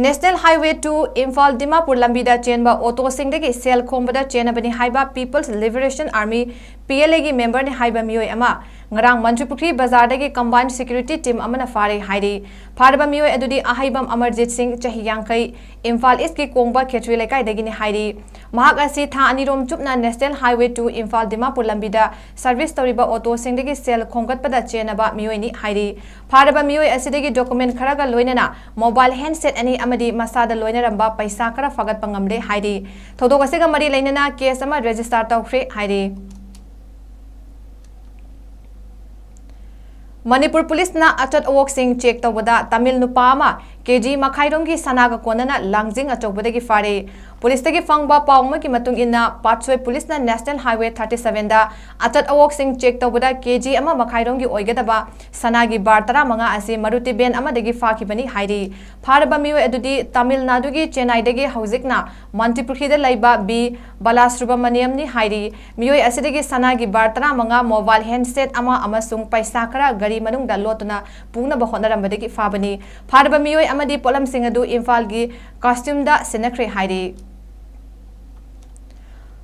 National highway two Imphal Dimapur ꯂꯝꯕꯤꯗ ꯆꯦꯟꯕ ꯑꯣꯇꯣꯁꯤꯡꯗꯒꯤ ꯁꯦꯜ ꯈꯣꯝꯕꯗ ꯆꯦꯟꯅꯕꯅꯤ ꯍꯥꯏꯕ people's liberation army, P L ꯑꯦꯒꯤ ꯃꯦꯝꯕꯔꯅꯤ ꯍꯥꯏꯕ ꯃꯤꯑꯣꯏ ꯑꯃ ꯉꯔꯥꯡ ꯃꯟꯇ꯭ꯔꯤꯄꯨꯈ꯭ꯔꯤ ꯕꯖꯥꯔꯗꯒꯤ ꯀꯝꯕꯥꯏꯟ ꯁꯦꯀ꯭ꯌꯨꯔꯤꯇꯤ ꯇꯤꯝ ꯑꯃꯅ ꯐꯥꯔꯦ ꯍꯥꯏꯔꯤ꯫ ꯐꯥꯔꯕ ꯃꯤꯑꯣꯏ ꯑꯗꯨꯗꯤ ꯑꯍꯩꯕꯝ ꯑꯃꯔꯖꯤꯠ ꯁꯤꯡ, ꯆꯍꯤ ꯌꯥꯡꯈꯩ, ꯏꯝꯐꯥꯜ ꯏꯁꯀꯤ ꯀꯣꯡꯕ ꯈꯦꯇ꯭ꯔꯤ ꯂꯩꯀꯥꯏꯗꯒꯤꯅꯤ ꯍꯥꯏꯔꯤ꯫ ꯃꯍꯥꯛ ꯑꯁꯤ ꯊꯥ ꯑꯅꯤꯔꯣꯝ ꯆꯨꯞꯅ national highway two Imphal Dimapur ꯂꯝꯕꯤꯗ ꯁꯔꯚꯤꯁ ꯇꯧꯔꯤꯕ ꯑꯣꯇꯣꯁꯤꯡꯗꯒꯤ ꯁꯦꯜ ꯈꯣꯝꯒꯠꯄꯗ ꯆꯦꯟꯅꯕ ꯃꯤꯑꯣꯏꯅꯤ ꯍꯥꯏꯔꯤ꯫ ꯐꯥꯔꯕ ꯃꯤꯑꯣꯏ ꯑꯁꯤꯗꯒꯤ ꯗꯣꯀꯨꯃꯦꯟ ꯈꯔꯒ ꯂꯣꯏꯅꯅ ꯃꯣꯕꯥꯏꯜ ꯍꯦꯟꯁꯦꯠ ꯑꯅꯤ ꯑꯃꯗꯤ ꯃꯁꯥꯗ ꯂꯣꯏꯅꯔꯝꯕ ꯄꯩꯁꯥ ꯈꯔ ꯐꯥꯒꯠꯄ ꯉꯝꯂꯦ ꯍꯥꯏꯔꯤ꯫ ꯊꯧꯗꯣꯛ ꯑꯁꯤꯒ ꯃꯔꯤ ꯂꯩꯅꯅ ꯀꯦꯁ ꯑꯃ ꯔꯦꯖꯤꯁꯇꯥꯔ ꯇꯧꯈ꯭ꯔꯦ ꯍꯥꯏꯔꯤ꯫ ꯃꯅꯤꯄꯨꯔ ꯄꯨꯂꯤꯁꯅ ꯑꯆꯠ ꯑꯋꯣꯛꯁꯤꯡ ꯆꯦꯛ ꯇꯧꯕꯗ ꯇꯥꯃꯤꯜ ꯅꯨꯄꯥ ꯑꯃ ꯀꯦ ꯖꯤ ꯃꯈꯥꯏꯔꯣꯝꯒꯤ ꯁꯅꯥꯒ ꯀꯣꯟꯅꯅ ꯂꯥꯡꯖꯤꯡ ꯑꯆꯧꯕꯗꯒꯤ ꯐꯥꯔꯦ꯫ ꯄꯨꯂꯤꯁꯇꯒꯤ ꯐꯪꯕ ꯄꯥꯎ ꯑꯃꯒꯤ ꯃꯇꯨꯡ ꯏꯟꯅ, ꯄꯥꯠꯁꯣꯏ ꯄꯨꯂꯤꯁꯅ ꯅꯦꯁꯅꯦꯜ ꯍꯥꯏꯋꯦ ꯊꯥꯔꯇꯤ ꯁꯚꯦꯟꯗ ꯑꯆꯠ ꯑꯋꯣꯛꯁꯤꯡ ꯆꯦꯛ ꯇꯧꯕꯗ ꯀꯦ ꯖꯤ ꯑꯃ ꯃꯈꯥꯏꯔꯣꯝꯒꯤ ꯑꯣꯏꯒꯗꯕ ꯁꯅꯥꯒꯤ ꯕꯥꯔ ꯇꯔꯥꯃꯉꯥ ꯑꯁꯤ ꯃꯔꯨꯇꯤ ꯚꯦꯟ ꯑꯃꯗꯒꯤ ꯐꯥꯈꯤꯕꯅꯤ ꯍꯥꯏꯔꯤ꯫ ꯐꯥꯔꯕ ꯃꯤꯑꯣꯏ ꯑꯗꯨꯗꯤ ꯇꯥꯃꯤꯜ ꯅꯥꯗꯨꯒꯤ ꯆꯦꯟꯅꯥꯏꯗꯒꯤ ꯍꯧꯖꯤꯛꯅ ꯃꯟꯇꯤꯄꯨꯈ꯭ꯔꯤꯗ ꯂꯩꯕ ꯕꯤ ꯕꯥꯂꯥꯁꯨꯕ꯭ꯔꯃꯅꯤꯌꯝꯅꯤ ꯍꯥꯏꯔꯤ꯫ ꯃꯤꯑꯣꯏ ꯑꯁꯤꯗꯒꯤ ꯁꯅꯥꯒꯤ ꯕꯥꯔ ꯇꯔꯥꯃꯉꯥ, ꯃꯣꯕꯥꯏꯜ ꯍꯦꯟꯗꯁꯦꯠ ꯑꯃ ꯑꯃꯁꯨꯡ ꯄꯩꯁꯥ ꯈꯔ ꯒꯥꯔꯤ ꯃꯅꯨꯡꯗ ꯂꯣꯠꯇꯨꯅ ꯄꯨꯅꯕ ꯍꯣꯠꯅꯔꯝꯕꯗꯒꯤ ꯐꯥꯕꯅꯤ꯫ ꯐꯥꯔꯕ ꯃꯤꯑꯣꯏ ꯑꯃꯗꯤ ꯄꯣꯠꯂꯝꯁꯤꯡ ꯑꯗꯨ ꯏꯝꯐꯥꯜꯒꯤ ꯀꯁꯇꯝꯗ ꯁꯤꯟꯅꯈ꯭ꯔꯦ ꯍꯥꯏꯔꯤ꯫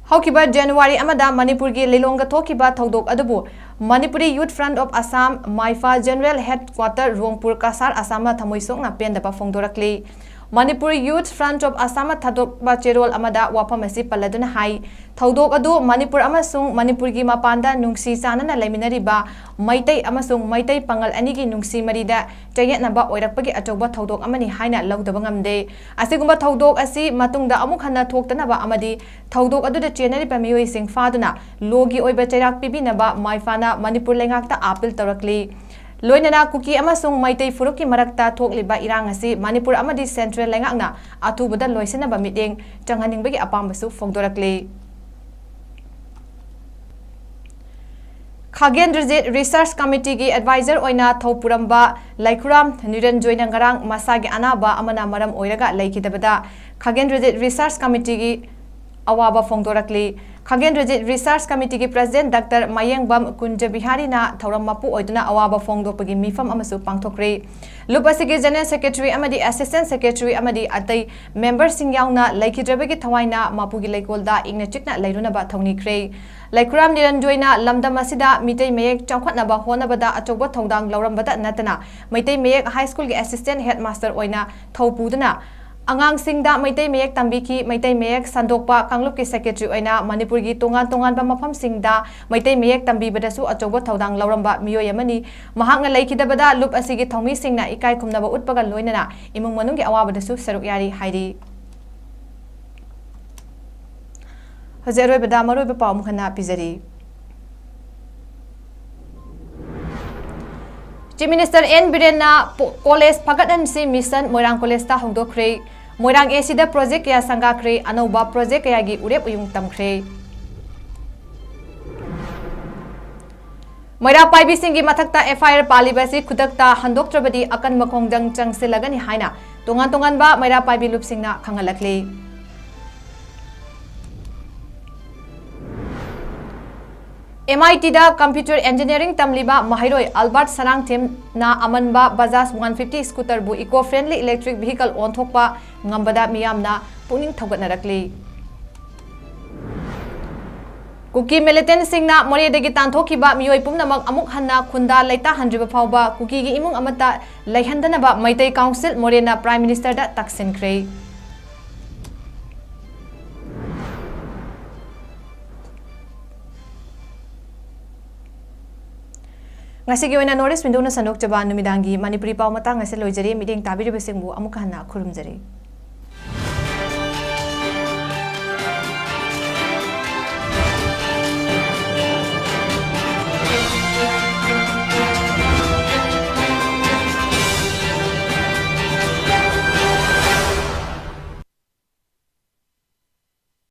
ꯍꯧꯈꯤꯕ ꯖꯅꯋꯥꯔꯤ ꯑꯃꯗ ꯃꯅꯤꯄꯨꯔꯒꯤ ꯂꯤꯂꯣꯡꯗ ꯊꯣꯛꯈꯤꯕ ꯊꯧꯗꯣꯛ ꯑꯗꯨꯕꯨ Manipuri Youth Front of Assam, ꯃꯥꯏꯐꯥ General Headquarter, ꯔꯣꯡꯄꯨꯔ, Cachar, ꯑꯁꯥꯝꯅ ꯊꯃꯣꯏ ꯁꯣꯛꯅ ꯄꯦꯟꯗꯕ ꯐꯣꯡꯗꯣꯔꯛꯂꯤ꯫ Manipuri Youth Front of Assam ꯊꯥꯗꯣꯛꯄ ꯆꯦꯔꯣꯜ ꯑꯃꯗ ꯋꯥꯐꯝ ꯑꯁꯤ ꯄꯜꯂꯗꯨꯅ ꯍꯥꯏ, ꯊꯧꯗꯣꯛ ꯑꯗꯨ ꯃꯅꯤꯄꯨꯔ ꯑꯃꯁꯨꯡ ꯃꯅꯤꯄꯨꯔꯒꯤ ꯃꯄꯥꯟꯗ ꯅꯨꯡꯁꯤ ꯆꯥꯟꯅꯅ ꯂꯩꯃꯤꯟꯅꯔꯤꯕ ꯃꯩꯇꯩ ꯑꯃꯁꯨꯡ ꯃꯩꯇꯩ ꯄꯥꯉꯜ ꯑꯅꯤꯒꯤ ꯅꯨꯡꯁꯤ ꯃꯔꯤꯗ ꯆꯌꯦꯠꯅꯕ ꯑꯣꯏꯔꯛꯄꯒꯤ ꯑꯆꯧꯕ ꯊꯧꯗꯣꯛ ꯑꯃꯅꯤ ꯍꯥꯏꯅ ꯂꯧꯗꯕ ꯉꯝꯗꯦ꯫ ꯑꯁꯤꯒꯨꯝꯕ ꯊꯧꯗꯣꯛ ꯑꯁꯤ ꯃꯇꯨꯡꯗ ꯑꯃꯨꯛ ꯍꯟꯅ ꯊꯣꯛꯇꯅꯕ ꯑꯃꯗꯤ ꯊꯧꯗꯣꯛ ꯑꯗꯨꯗ ꯆꯦꯟꯅꯔꯤꯕ ꯃꯤꯑꯣꯏꯁꯤꯡ ꯐꯥꯗꯨꯅ ꯂꯣꯒꯤ ꯑꯣꯏꯕ ꯆꯩꯔꯥꯛ ꯄꯤꯕꯤꯅꯕ ꯃꯥꯏꯐꯥꯅ ꯃꯅꯤꯄꯨꯔ ꯂꯩꯉꯥꯛꯇ ꯑꯥꯄꯤꯜ ꯇꯧꯔꯛꯂꯤ꯫ ꯂꯣꯏꯅꯅ ꯀꯨꯀꯤ ꯑꯃꯁꯨꯡ ꯃꯩꯇꯩ ꯐꯨꯔꯨꯞꯀꯤ ꯃꯔꯛꯇ ꯊꯣꯛꯂꯤꯕ ꯏꯔꯥꯡ ꯑꯁꯤ ꯃꯅꯤꯄꯨꯔ ꯑꯃꯗꯤ ꯁꯦꯟꯇ꯭ꯔꯦꯜ ꯂꯩꯉꯥꯛꯅ ꯑꯊꯨꯕꯗ ꯂꯣꯏꯁꯤꯟꯅꯕ ꯃꯤꯠꯌꯦꯡ ꯆꯪꯍꯟꯅꯤꯡꯕꯒꯤ ꯑꯄꯥꯝꯕꯁꯨ ꯐꯣꯡꯗꯣꯔꯛꯂꯤ꯫ ꯈꯥꯒꯦꯟꯗ꯭ꯔꯖꯤꯠ ꯔꯤꯁꯔꯁ ꯀꯃꯤꯇꯤꯒꯤ ꯑꯦꯗꯚꯥꯏꯖꯔ ꯑꯣꯏꯅ ꯊꯧ ꯄꯨꯔꯝꯕ ꯂꯩꯈꯨꯔꯥꯝ ꯅꯤꯔꯟꯖꯣꯏꯅ ꯉꯔꯥꯡ ꯃꯁꯥꯒꯤ ꯑꯅꯥꯕ ꯑꯃꯅ ꯃꯔꯝ ꯑꯣꯏꯔꯒ ꯂꯩꯈꯤꯗꯕꯗ ꯈꯥꯒꯦꯟꯗ꯭ꯔꯖꯤꯠ ꯔꯤꯁꯔꯁ ꯀꯃꯤꯇꯤꯒꯤ ꯑꯋꯥꯕ ꯐꯣꯡꯗꯣꯔꯛꯂꯤ꯫ ꯈꯥꯒꯦꯟꯗ꯭ꯔꯖꯤꯠ ꯔꯤꯁꯔꯁ ꯀꯃꯤꯇꯤꯒꯤ ꯄ꯭ꯔꯁꯤꯗꯦꯟꯠ ꯗꯥꯛꯇꯔ ꯃꯌꯦꯡꯕꯝ ꯀꯨꯟꯖꯕꯤꯍꯥꯔꯤꯅ ꯊꯧꯔꯝ ꯃꯄꯨ ꯑꯣꯏꯗꯨꯅ ꯑꯋꯥꯕ ꯐꯣꯡꯗꯣꯛꯄꯒꯤ ꯃꯤꯐꯝ ꯑꯃꯁꯨ ꯄꯥꯡꯊꯣꯛꯈ꯭ꯔꯦ꯫ ꯂꯨꯞ ꯑꯁꯤꯒꯤ ꯖꯦꯅꯔꯦꯜ ꯁꯦꯀ꯭ꯔꯦꯇꯔꯤ ꯑꯃꯗꯤ ꯑꯦꯁꯤꯁꯇꯦꯟꯠ ꯁꯦꯀ꯭ꯔꯦꯇꯔꯤ ꯑꯃꯗꯤ ꯑꯇꯩ ꯃꯦꯝꯕꯔꯁꯤꯡ ꯌꯥꯎꯅ ꯂꯩꯈꯤꯗ꯭ꯔꯕꯒꯤ ꯊꯋꯥꯏꯅ ꯃꯄꯨꯒꯤ ꯂꯩꯀꯣꯜꯗ ꯏꯪꯅ ꯆꯤꯛꯅ ꯂꯩꯔꯨꯅꯕ ꯊꯧꯅꯤꯈ꯭ꯔꯦ꯫ ꯂꯩꯈꯨꯔꯥꯝ ꯅꯤꯔꯟꯖꯣꯏꯅ ꯂꯝꯗꯝ ꯑꯁꯤꯗ ꯃꯤꯇꯩ ꯃꯌꯦꯛ ꯆꯥꯎꯈꯠꯅꯕ ꯍꯣꯠꯅꯕꯗ ꯑꯆꯧꯕ ꯊꯧꯗꯥꯡ ꯂꯧꯔꯝꯕꯇ ꯅꯠꯇꯅ ꯃꯩꯇꯩ ꯃꯌꯦꯛ ꯍꯥꯏ ꯁ꯭ꯀꯨꯜꯒꯤ ꯑꯦꯁꯤꯁꯇꯦꯟꯠ ꯍꯦꯗꯃꯥꯁꯇꯔ ꯑꯣꯏꯅ ꯊꯧ ꯄꯨꯗꯨꯅ ꯑꯉꯥꯡꯁꯤꯡꯗ ꯃꯩꯇꯩ ꯃꯌꯦꯛ ꯇꯝꯕꯤꯈꯤ꯫ ꯃꯩꯇꯩ ꯃꯌꯦꯛ ꯁꯟꯗꯣꯛꯄ ꯀꯥꯡꯂꯨꯞꯀꯤ ꯁꯦꯀ꯭ꯔꯦꯇꯔꯤ ꯑꯣꯏꯅ ꯃꯅꯤꯄꯨꯔꯒꯤ ꯇꯣꯉꯥꯟ ꯇꯣꯉꯥꯟꯕ ꯃꯐꯝꯁꯤꯡꯗ ꯃꯩꯇꯩ ꯃꯌꯦꯛ ꯇꯝꯕꯤꯕꯗꯁꯨ ꯑꯆꯧꯕ ꯊꯧꯗꯥꯡ ꯂꯧꯔꯝꯕ ꯃꯤꯑꯣꯏ ꯑꯃꯅꯤ꯫ ꯃꯍꯥꯛꯅ ꯂꯩꯈꯤꯗꯕꯗ ꯂꯨꯞ ꯑꯁꯤꯒꯤ ꯊꯧꯃꯤꯁꯤꯡꯅ ꯏꯀꯥꯏ ꯈꯨꯝꯅꯕ ꯎꯠꯄꯒ ꯂꯣꯏꯅꯅ ꯏꯃꯨꯡ ꯃꯅꯨꯡꯒꯤ ꯑꯋꯥꯕꯗꯁꯨ ꯁꯔꯨꯛ ꯌꯥꯔꯤ ꯍꯥꯏꯔꯤ꯫ ꯍꯧꯖꯤꯛ ꯑꯔꯣꯏꯕꯗ ꯃꯔꯨꯑꯣꯏꯕ ꯄꯥꯎ ꯑꯃꯨꯛ ꯍꯟꯅ ꯄꯤꯖꯔꯤ꯫ ꯆꯤꯐ ꯃꯤꯅꯤꯁꯇꯔ ꯑꯦꯟ ꯕꯤꯔꯦꯟꯅ ꯄꯣ-, ꯀꯣꯂꯦꯖ ꯐꯒꯠꯍꯟꯁꯤ ꯃꯤꯁꯟ ꯃꯣꯏꯔꯥꯡ ꯀꯣꯂꯦꯖꯇ ꯍꯧꯗꯣꯛꯈ꯭ꯔꯦ꯫ ꯃꯣꯏꯔꯥꯡ ꯑꯦ ꯁꯤꯗ ꯄ꯭ꯔꯣꯖꯦꯛ ꯀꯌꯥ ꯁꯪꯒꯥꯈ꯭ꯔꯦ, ꯑꯅꯧꯕ ꯄ꯭ꯔꯣꯖꯦꯛ ꯀꯌꯥꯒꯤ ꯎꯔꯦꯞ ꯎꯌꯨꯡ ꯇꯝꯈ꯭ꯔꯦ꯫ ꯃꯩꯔꯥ ꯄꯥꯏꯕꯤꯁꯤꯡꯒꯤ ꯃꯊꯛꯇ ꯑꯦꯐ ꯑꯥꯏ ꯑꯥꯔ ꯄꯥꯜꯂꯤꯕ ꯑꯁꯤ ꯈꯨꯗꯛꯇ ꯍꯟꯗꯣꯛꯇ꯭ꯔꯕꯗꯤ ꯑꯀꯟꯕ ꯈꯣꯡꯖꯪ ꯆꯪꯁꯤꯜꯂꯒꯅꯤ ꯍꯥꯏꯅ ꯇꯣꯉꯥꯟ ꯇꯣꯉꯥꯟꯕ ꯃꯩꯔꯥ ꯄꯥꯏꯕꯤ ꯂꯨꯞꯁꯤꯡꯅ ꯈꯪꯍꯜꯂꯛꯂꯤ꯫ ꯑꯦꯝ ꯑꯥꯏ ꯇꯤꯗ computer engineering ꯇꯝꯂꯤꯕ ꯃꯍꯩꯔꯣꯏ ꯑꯜꯕꯥꯔꯠ ꯁꯅꯥꯡꯊꯦꯝꯅ ꯑꯃꯟꯕ ꯕꯖꯥꯖ one fifty scooterꯕꯨ eco friendly electric vehicle ꯑꯣꯟꯊꯣꯛꯄ ꯉꯝꯕꯗ ꯃꯤꯌꯥꯝꯅ ꯄꯨꯛꯅꯤꯡ ꯊꯧꯒꯠꯅꯔꯛꯂꯤ꯫ ꯀꯨꯀꯤ militantꯁꯤꯡꯅ ꯃꯣꯔꯦꯗꯒꯤ ꯇꯥꯟꯊꯣꯛꯈꯤꯕ ꯃꯤꯑꯣꯏ ꯄꯨꯝꯅꯃꯛ ꯑꯃꯨꯛ ꯍꯟꯅ ꯈꯨꯟꯗ ꯂꯩꯇꯥꯍꯟꯗ꯭ꯔꯤꯕ ꯐꯥꯎꯕ ꯀꯨꯀꯤꯒꯤ ꯏꯃꯨꯡ ꯑꯃꯠꯇ ꯂꯩꯍꯟꯗꯅꯕ ꯃꯩꯇꯩ ꯀꯥꯎꯟꯁꯤꯜ ꯃꯣꯔꯦꯅ Prime Ministerꯗ ꯇꯛꯁꯤꯟꯈ꯭ꯔꯦ꯫ ꯉꯁꯤꯒꯤ ꯑꯣꯏꯅ North East Windowꯅ ꯁꯟꯗꯣꯛꯆꯕ ꯅꯨꯃꯤꯗꯥꯡꯒꯤ ꯃꯅꯤꯄꯨꯔꯤ ꯄꯥꯎ ꯃꯇꯥꯡ ꯑꯁꯤ ꯂꯣꯏꯖꯔꯦ꯫ ꯃꯤꯠꯌꯦꯡ ꯇꯥꯕꯤꯔꯤꯕꯁꯤꯡꯕꯨ ꯑꯃꯨꯛ ꯍꯟꯅ ꯈꯨꯔꯨꯝꯖꯔꯤ꯫